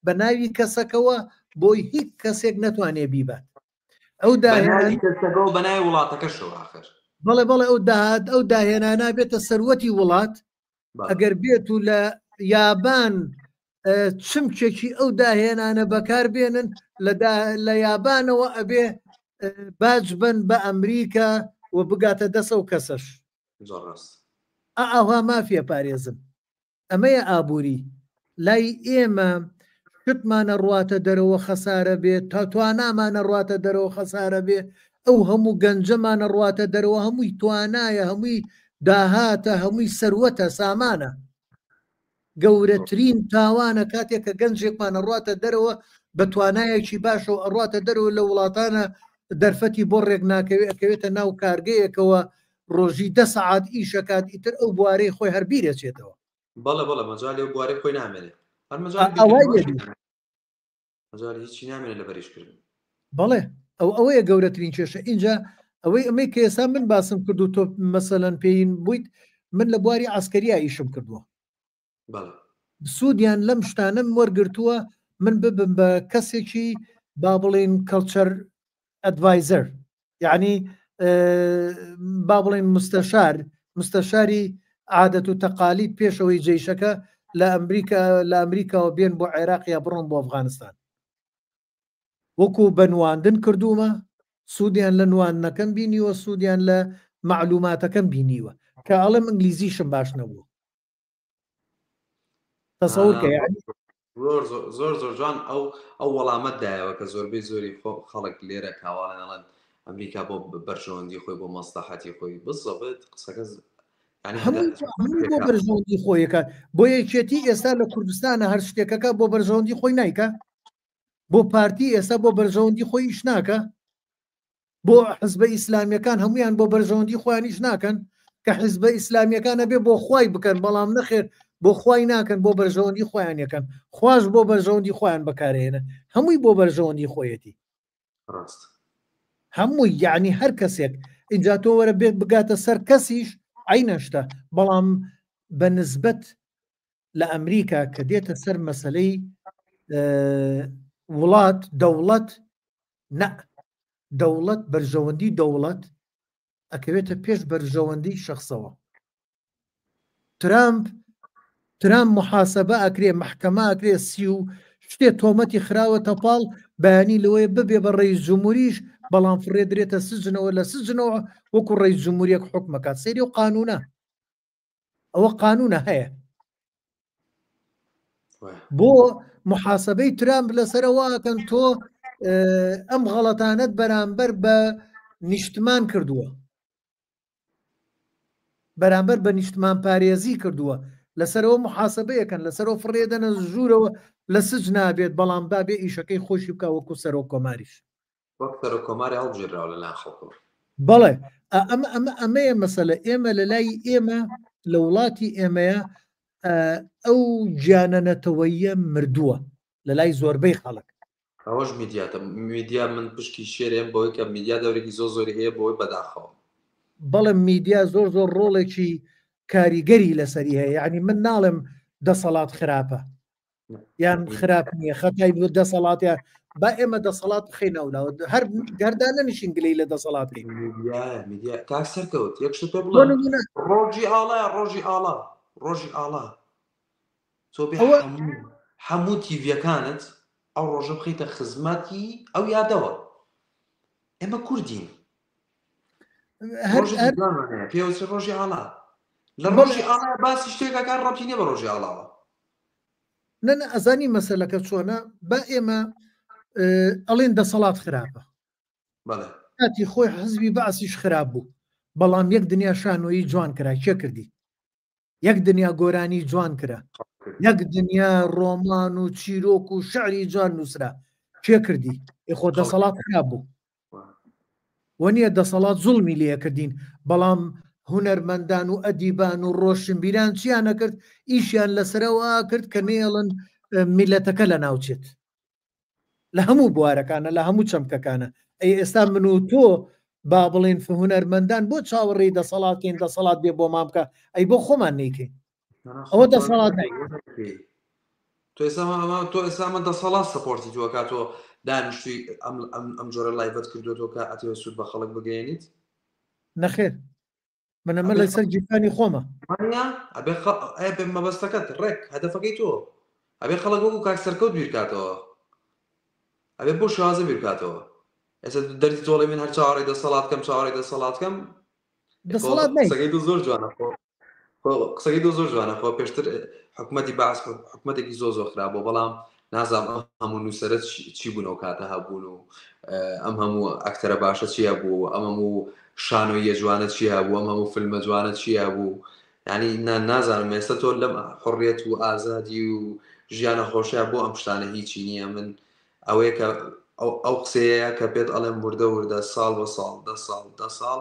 بە ناوی کەسەکەوە بۆی هیچ کەسێک نەتوانێ بیبات ئەو داهێنانی کەسەکەەوە بە ناوی وڵاتەکەشەوە ئاخر بەڵێ بەڵێ ئەو داهات ئەو داهێنانە بێتە سەروەتی وڵات ئەگەر بێت و لە یابان چمکێکی ئەو داهێنانە بەکار بێنن لە یابانەوە ئەبێ باج بن بە ئەمریکا و بگاتە دەست ئەو کەسەش زۆر ڕاست ئاها مافیە پارێزن ئەمەیە ئابووری لای ئێمە. شتمانە ڕواتە دەرەوە خەسارە بێ تا توانامانە ڕواتە دەرەوە خەسارە بێ ئەو هەموو گەنجەمانە ڕواتە دەرەوە هەمووی توانایە هەمووی داهاتە هەمووی سەروەتە سامانە گەورەترین تاوانە کاتێک کە گەنجێکمان ئەڕواتە دەرەوە بە توانایەکی باشەوە ئەڕواتە دەرەوە لە وڵاتانە دەرفەتی بۆ ڕێک ناکەوێ ئەکەوێتە ناو کارگەیەکەوە ڕۆژی دە سەعات ئیشەکات ئیتر ئەو بوارەی خۆی هەر بیرەچێتەوە. بەڵێ بەڵێ مەجالی ئەو بوارەی خۆی نامێنێ هەر مەجالی ئەوای بیرکردنەوەشی لێ نامێنێ. مەجالی هیچی نامێنێ لە بەریشکردن. بەڵێ ئەو ئەوەیە گەورەترین کێشە ئینجا ئەوەی ئەمەی کە ئێستا من باسم کرد و تۆ مەسەلەن پێین بوویت من لە بواری عسکەریا ئیشم کردووە بەڵێ سوودیان لەم شتانەم وەرگرتووە من ببم بە کەسێکی با بڵێین کەڵچەر ئەدڤایزەر یعنی با بڵێن مستەشار مستەشاری عادەت و تەقالید پێشەوەی جەیشەکە لە ئەمریکا لە ئەمریکاوە بێن بۆ عێراق یا بڕۆن بۆ ئەفغانستان وەکو بە نواندن کردوومە سوودیان لە نواندنەکەم بینیوە سوودیان لە معلوماتەکەم بینیوە کە ئەڵێم ئینگلیزیشم باش نەبوو تەسەور کە یعنی زۆر زۆر زۆر جوان ئەو ئەو وەڵامەت دایەوە کە زۆربەی زۆری خەڵک لێرە کاواڵێن ئەڵێن ئەمریکا بۆ بەرژەوەندی خۆی بۆ مەسلحەتی خۆی بزەبت قسەکە هەموو بۆ بەرژەوەندی خۆیەکە بۆ یەکێتی ئێستا لە کوردستانە هەر شتێکەکە بۆ بەرژەوەندی خۆی نیکە بۆ پارتی ئێستا بۆ بەرژەوەندی خۆی ئیش ناکە بۆ حزبە ئیسلامیەکان هەمویان بۆ بەرژەوەندی خۆیانیش ناکەن کە حزبە ئیسلامیەکان ئەبێ بۆ خوای بکەن بەڵام نەخێر بۆ خوای ناکەن بۆ بەرژەوەندی خۆیان یەکەن خواش بۆ بەرژەوەندی خۆیان بەکارهێنن هەمووی بۆ بەرژەوەندی خۆیەتی ڕاست هەمووی یعنی هەر کەسێک اینجا تۆ وەرە بێت بگاتە سەر کەسیش عینەشتە بەڵام بە نسبەت لە ئەمریکا کە دێتە سەر مەسلەی وڵات دەوڵەت نە دەوڵەت بەرژەوەندی دەوڵەت ئەکەوێتە پێش بەرژەوەندی شخصەوە ترامپ ترامپ محاسبە ئەکرێ محکەمە ئەکرێ سی و شتێ تۆمەتی خراوەتە پاڵ بەیانی لەوەیە ببێ بە ڕێی جمهوریش بەڵام فڕێ درێتە سجنەوە لە سجنەوە وەکو ڕێی جمهوریەک حکومەکات سەیری و قانونە ئەوە قانونە هەیە بۆ محاسبەی ترامپ لەسەرەوەکەن تۆ ئەم غەڵەتانەت بەرامبەر بە نیشتمان کردووە بەرامبەر بە نیشتمان پارێزی کردووە لەسەرەوە محاسبەیەکەن لەسەرەوە فڕێدەنە ژوورەوە لە سج نابێت بەڵام با بێ ئیشەکەی خۆشی بکە وەکو سەرۆک کۆماریش وەک سەرۆک کۆماری هەڵبژێراوە لەلایەن خەڵکەوە. بەڵێ ئەمە ئەمە ئەمەیە مەسەلە ئێمە لە لای ئێمە لە وڵاتی ئێمەیە ئەو گیانە نەتەوەیە مردووە لە لای زۆربەی خەڵک. ئەوەش میدیاتە میدیا من پشکی شێرێم بەوەی کە میدیا دەورێکی زۆر زۆری هەیە بۆی بەداخەوە. بەڵێ میدیا زۆر زۆر ڕۆڵێکی کاریگەری لەسەری هەیە یعنی من ناڵێم دەسەڵات خراپە یان خراپ نییە خەتای بۆ دەسەڵاتیان با ئێمە دەسەڵات بخەینەوەلاوە هەر گەردا نەنیشین گلەی لە دەسەڵات بکەین میدیا کاک سەرکەوت یەک شت پێ بڵێم ڕۆژی ئاڵا ڕۆژی ئاڵا ڕۆژی ئاڵا تۆ بێ هەموو تیڤیەکانت ئەو ڕۆژە بخەیتە خزمەتی ئەو یادەوە ئێمە کوردین پێوەچ ڕۆژی ئاڵا لە ڕۆژی ئاڵا باسی شتێکەکان ڕەتی نیە بە ڕۆژی ئاڵاوە نەنە ئەزانی مەسەلەکە چۆنە با ئێمە ئەڵێن دەسەڵات خراپە کاتی خۆی حزبی بەعسیش خراپ بوو بەڵام یەک دنیا شانۆیی جوان کرا کێ کردی یەک دنیا گۆرانی جوان کرا یەک دنیا ڕۆمان و چیرۆک و شعری جوان نووسرا کێ کردی خۆ دەسەڵات خراپ بوو وەنیە دەسەڵات زوڵمی لێکردین بەڵام هونەرمەندان و ئەدیبان و ڕۆشنبیران چیان نەکرد ئیشیان لەسەرەوە کرد کە نێڵن میلەتەکە لە ناوچێت لە هەموو بوارەکانە لە هەموو چەمکەکانە ئەی ئێستا من و تۆ با بڵێن هونەرمەندان بۆ چاوەڕێی دەسەڵاتین دەسەڵات بێ بۆ مامکە ئەی بۆ خۆمان نیکەین ئەوە دەسەڵات تۆ ئێستا ئەمە تۆ ئێستا ئەمە دەسەڵات سەپۆرتی تۆ کات تۆ دانیشتوی ئەم ئەم ئەم جۆرە live ت کردووە کە ئەتەوێت سوود بە خەڵک بگەیەنیت نەخێر من ئەمە لەسەر گیرفانی خۆمە ئەبێ ئەبێ مەبەستەکەت ڕێک هەدەفەکەی تۆ ئەبێ خەڵک وەکو کاک سەرکەوت بیرکاتەوە ئەبێ بۆ شێوازە بیرکاتەوە ئێستا دەردی تۆڵی من هەر چاوەڕێی دەسەڵات کەم چاوەڕێی دەسەڵات کەم دەسەڵات قسەکەی تۆ زۆر جوانە خۆ قسەکەی تۆ زۆر جوانە خۆ پێشتر حکوومەتی باس حکوومەتێکی زۆر زۆر خراپ بوو بەڵام نازانم ئەم هەموو نووسەرە چی بوون ئەو کاتە هەبوون و ئەم هەموو ئەکتەرە باشە چی هەبوو ئەم هەموو شانۆیە جوانە چی هەبوو ئەم هەموو فیلمە جوانە چی هەبوو یعنی نازانم ئێستا تۆ لەم حڕیەت و ئازادی و ژیانە خۆشە بۆ ئەم شتانە هیچی نییە من ئەوەیە کە ئەو قسەیە کە پێت ئەڵێم وردە وردە ساڵ بە ساڵ دە ساڵ دە ساڵ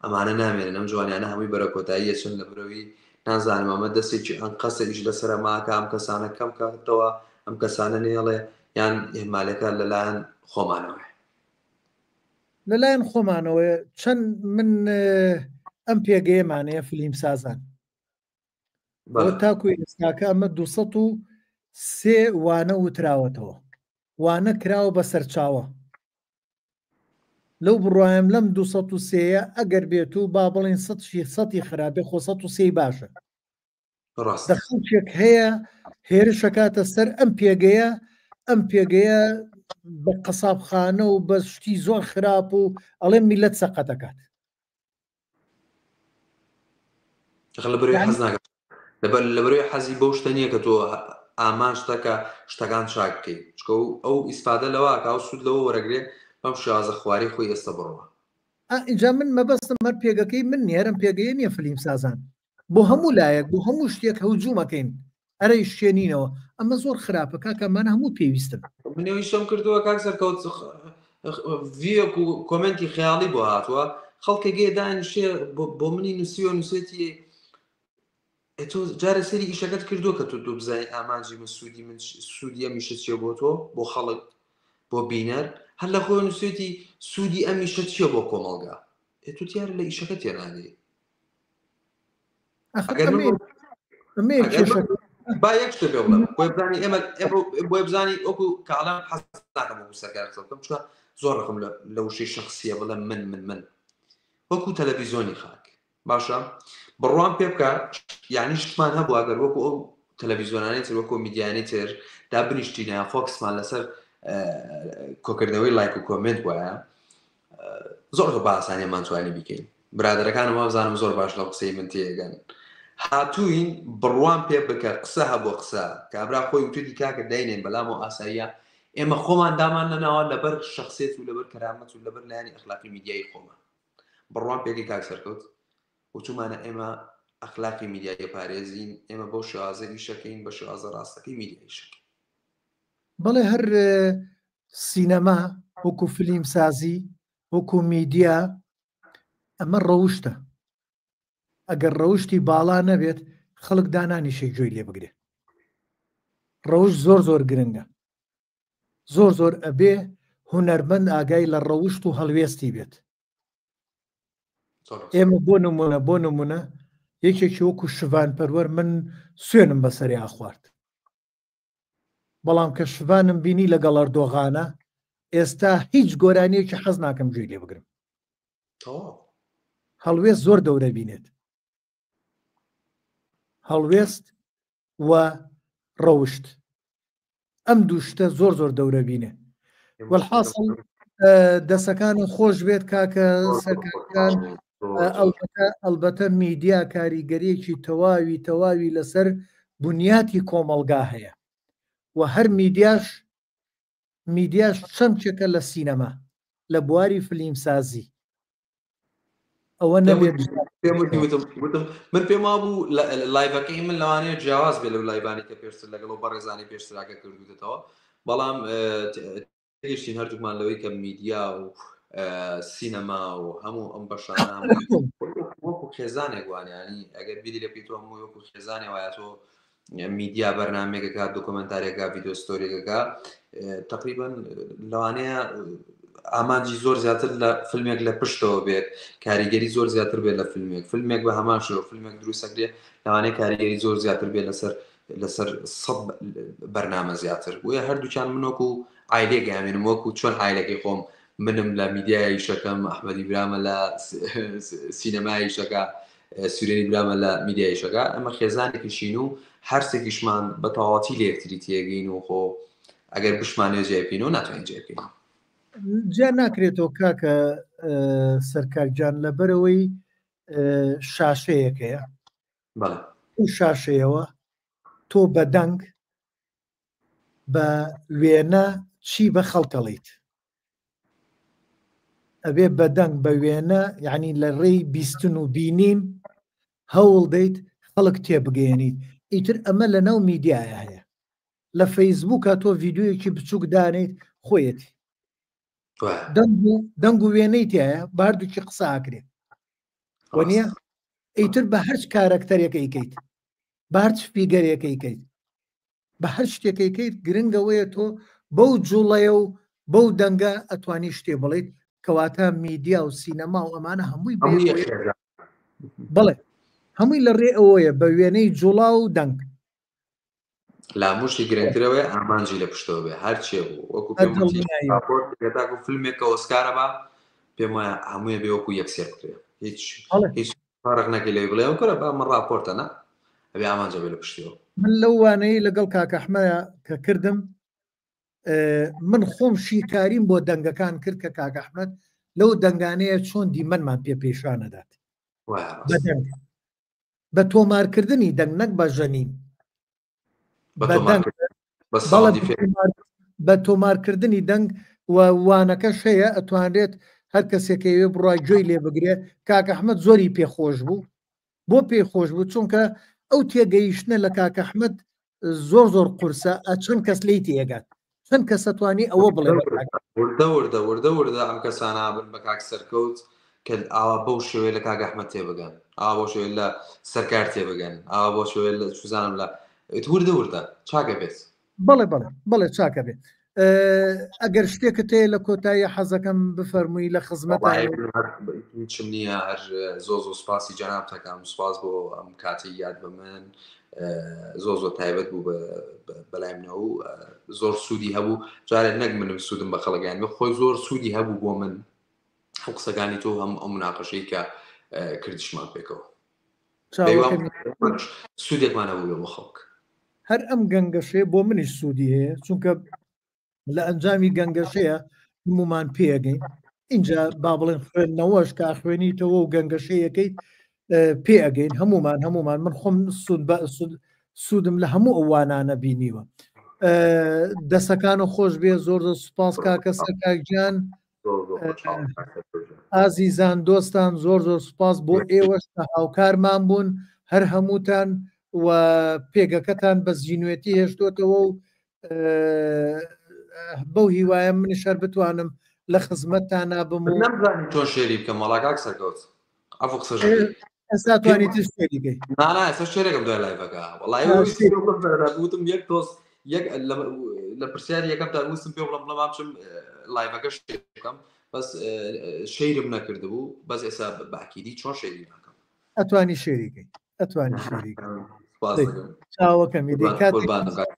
ئەمانە نامێنن ئەم جوانیانە هەمووی بەرە کۆتاییە چون لە برەوی نازانم ئەمە دەستێکی ئەنقەسە ئیش لەسەر ماکە ئەم کەسانە کەم کاتەوە ئەم کەسانە نێڵێ یان ئێمالەکە لەلایەن خۆمانەوە لەلایەن خۆمانەوە چەند من ئەم پێگەیەمانەیە فلیم سازان تاکو ئێستاکە ئەمە 203 وانە وتراوەتەوە وانە کراوە بە سەرچاوە لەو بڕوایم لەم 203ەیە ئەگەر بێت و با بڵین سە سەتی خراپێ خۆ 103 باشە ڕاست دە خەڵکێک هەیە هێرشەکاتە سەر ئەم پێگەیە ئەم پێگەیە بە قەسابخانە و بە شتی زۆر خراپ و ئەڵێ میلەت سەقەتەکات لە بەرەوەی حەز ناکات لەبەر لە بەرەوەی حەزی بەو شتە نییە کە تۆ ئامانج دەکە شتەکان چاک بکەیت چکە و ئەو ئیسفادە لەوە ئەکا و سوود لەوە وەرەگرێ بەم شێوازە خوارەی خۆی ئێستا بڕوا. ئینجا من مەبەستم هەر پێگەکەی من نییە هەرم پێگەیە نییە فلیم سازان بۆ هەموو لایەک بۆ هەموو شتێک هەوجومەکەین ئەرەی شوێنینەوە ئەمە زۆر خراپە کاکەمان هەموو پێویستن. منەوەیشم کردووە کاک سەرکەوت ڤیۆک و کۆمنتی خەیاڵی بۆ هاتووە خەڵکە گێ دانیشێ بۆ منی نووسیوە نووسێتی تۆ جارە سەری ئیشەکەت کردووە کە تۆ تۆ بزانی ئامانجی من سوودی من سوودی ئەم ئیشە چییە بۆ تۆ بۆ خەڵک بۆ بینەر هەر لە خۆی نووسێتی سوودی ئەم ئیشە چییە بۆ کۆمەڵگا تۆ دیارە لە ئیشەکە تێناگەی با یەک شتە پێ بڵێم بۆی بزانی ئێمە بۆی بزانی وەکو کاڵام حەز ناکەم وەکو سەرکار قسە بکەم چونکە زۆر ڕقم لە وشەی شخصیە بڵێم من من من وەکو تەلەڤیزیۆنی خاک باشە بڕوام پێ بکە یعنی شتمان هەبوو ئەگەر وەکو ئەو تەلەڤیزیۆنانی تر وەکو میدیانی تر دا بنیشتینە focus مان لەسەر کۆکردنەوەی لایک و comment وایە زۆر زۆر بە ئاسانیمان توانی بیکەین برادەرەکانم وابزانم زۆر باش لەو قسەی من تێگەن هاتوین بڕوام پێ بکە قسە هەبوو قسە کابرا خۆی وتوتی کاکە داینێن بەلام و ئاساییە ئێمە خۆمان دامان نەناوە لەبەر شخصێت و لەبەر کەرامەت و لەبەر لایەنی ئەخلاقی میدیایی خۆمان بڕوام پێکی کاک سەرکەوت وتومانە ئێمە ئەخلاقی میدیایی پارێزین ئێمە بەو شێوازە ئیشەکەین بە شێوازە ڕاستەکەی میدیایی شەکەین بەڵێ هەر سینەما وەکو فلیم سازی وەکو میدیا ئەمە ڕەوشتە ئەگەر ڕەوشتی باڵا نەبێت خەڵک دانانیشێک گوێی لێ بگرێت ڕەوش زۆر زۆر گرنگە زۆر زۆر ئەبێ هونەرمەند ئاگای لە ڕەوشت و هەڵوێستی بێت ئێمە بۆ نمونە بۆ نمونە یەکێکی وەکو شڤان پەروەر من سوێنم بەسەریا خوارد بەڵام کە شڤانم بینی لەگەڵ ئەردۆغانە ئێستا هیچ گۆرانیەکی حەز ناکەم گوێی لێ بگرم هەڵوێست زۆر دەورە بینێت هەڵوێست و ڕەوشت ئەم دوو شتە زۆر زۆر دەورە بینێ وەحاصل دەسەکان خۆش بێت کاکە سەرکان ئەلبەتە ئەلبەتە میدیا کاریگەریەکی تەواوی تەواوی لەسەر بنیاتی کۆمەڵگا هەیە و هەر میدیاش میدیاش چەمکێکە لە سینەما لە بواری فلیمسازی ئەوە نەبێت وتم من پێم وابوو live ەکەی من لەوانەیە جیاواز بێ لەو live انی کە پێشتر لەگەڵ بەڕێزانی پێشتراکە کردوتەوە بەڵام گەشتین هەردووکمان لەوەی کە میدیا و سینەما و هەموو ئەم بەشانە وەکو خێزانێک وانیانی ئەگەر بیری لە پێی تۆ هەموو وەکو خێزانێ وایە تۆ میدیا بەرنمێکەکە دۆکۆمنتارێکە ڤیددیو story ێکەکە تقریبا لەوانەیە ئامانجی زۆر زیاتر لە فیلمێک لە پشتەوە بێت کاریگەری زۆر زیاتر بێت لە فیلمێک فیلمێک بە هەمان شێوە فیلمێک دروستەکرێ لەوانەیە کاریگەری زۆر زیاتر بێت لەسەر لەسەر سەد بەرنامە زیاتر بۆیە هەردووکیان من وەکو عایلەیەک ئامێنم وەکو چۆن عایلەکەی خۆم منم لە میدیای شەکەم ئەحمەدی برامە لە سینەمای شەکە سوورێنی برامە لە میدیای شەکە ئەمە خێزانێکیشین و هەرسێکیشمان بە تەواوەتی لە یەکتری تێگەین و خۆ ئەگەر بشمانەوێ جیای بکەینەوە ناتوانین جیای بکەینەوە جیا ناکرێتەوە کاکە سەرکار گیان لەبەرەوەی شاشەیەکەیە بەڵێ ئەو شاشەیەوە تۆ بە دەنگ. بە وێنە چی بە خەڵکەڵیت ئەبێ بە دەنگ بە وێنە یعنی لە ڕێی بیستن و بینین هەوڵ دەیت خەڵک تێبگەیەنیت ئیتر ئەمە لە ناو میدیایە هەیە لە فەیسبووکە تۆ ڤیددیویەکی بچووک دانیت خۆیەتی دەنگ و وێنەی تایە باردووکی قسە ئاکرێ وە نیە ئیتر بە هەرچ کارەکتەرێکە ئیکەیت بە هەرچ فیگەرێکە ئیکەیت بە هەر شتێکەی کەیت گرنگەوەیە تۆ بەو جوڵەیە و بەو دەنگە ئەتوانی شتێ بڵیت کەواتە میدیا و سینەما و ئەمانە هەمووی بڵێ هەمووی لە ڕێ ئەوەیە بە وێنەی جوڵا و دەنگ. لاموشی گرنگترەوەی ئامانجی لە پشتەوە بێ هەرچێ بوو وەکو پێم فیلمێک کە ئۆسکارە بە پێم وایە هەمووی بێ وەکو یەک سێر بکرێ هیچ هیچ فارق نەکەی لەوی بڵێ ئەو کورە با من ڕاپۆرتە نا ئەبێ ئامانجە بێ لە پشتیەوە. من لەو وانەیەی لەگەڵ کاک ئەحمە کە کردم من خۆم شیکاریم بۆ دەنگەکان کرد کە کاک ئەحمەد لەو دەنگانەیە چۆن دیمەنمان پێ پێشانەدات بە دەنگ بە تۆمارکردنی دەنگ نەک بە ژەنین بە تۆمارکردنی دەنگ و وانەکەش هەیە ئەتوانرێت هەر کەسێکەوێ بڕای گوێی لێ بگرێ کاک ئەحمد زۆری پێخۆش بوو بۆ پێی خۆش بوو چونکە ئەو تێگەیشتنە لە کاک ئەحمد زۆر زۆر قورسە چەند کەس لی تێگات چەند کەسە توانی ئەوە بڵێ وردە وردە وردە وردە ئەم کەسانە بن بە کاک سەرکەوت کە ئاوا بەو شێوەیە لە کاک ئەحمەد تێبگەن ئاوا بەو شێوەیە لە سەرکار تێبگەن ئاوا بەو شێوەیە لە چوزانم لە وردە وردە چاکە بێت. بەڵێ بەڵێ بەڵێ چاکە بێت ئەگەر شتێکت هەیە لە کۆتایی حەزەکەم بفەرمووی لە خزمەت هیچم نییە هەر زۆ زۆ سپاسی جەنابتەکەم سپاس بۆ ئەم کاتی یاد بە من زۆر زۆر تایبەت بوو بەلای منەوە و زۆر سوودی هەبوو جارێک نەک منم سوودم بە خەڵگان خۆی زۆر سوودی هەبوو بۆ من هەم قسەکانی تۆ هەم ئەو مناقەشەی کە کردیشمان پێکەوە سوودێکمان هەبوو بۆ خەڵک. هەر ئەم گەنگەشەیە بۆ منیش سوودی هەیە چونکە لە ئەنجامی گەنگەشەیە هەمومان پێگەین اینجا با بڵێن خوێندنەوەش کە خوێنیتەوە و گەنگەشەیەکەی پێ ئەگەین هەمومان هەمومان من خۆم سوود بە سوود سوودم لە هەموو ئەوانانە بینیوە دەسەکان و خۆش بێ زۆر زۆر سوپاس کاکە سەرکاگیان ئازیزان دۆستان زۆر زۆر سوپاس بۆ ئێوەش کە هاوکارمان بوون هەر هەمووتان و پێگەکەتان بە زیینوێتی هێشتۆتەوە و بەو هیوایە منیش هەر بتوانم لە خزمەتتان بم و نەمزانی چۆن share ی بکەم وەڵا کاک سەرکەوت عەفو قسەش ئێستا توانی تر share ی کەی نا نا ئێستا share ەکەم دوای live ەکە وەڵای وتم یەک تۆز یەک لە پرسیاری یەکەم تا وستم پێ بڵم بڵم بچم live ەکە share بکەم بەس share م نەکردبوو بەس ئێستا باکیدی چۆن share ی ناکەم ئەتوانی share ی کەی ئەتوانی share ی کەی چاوەکەمی دەی کاتێک.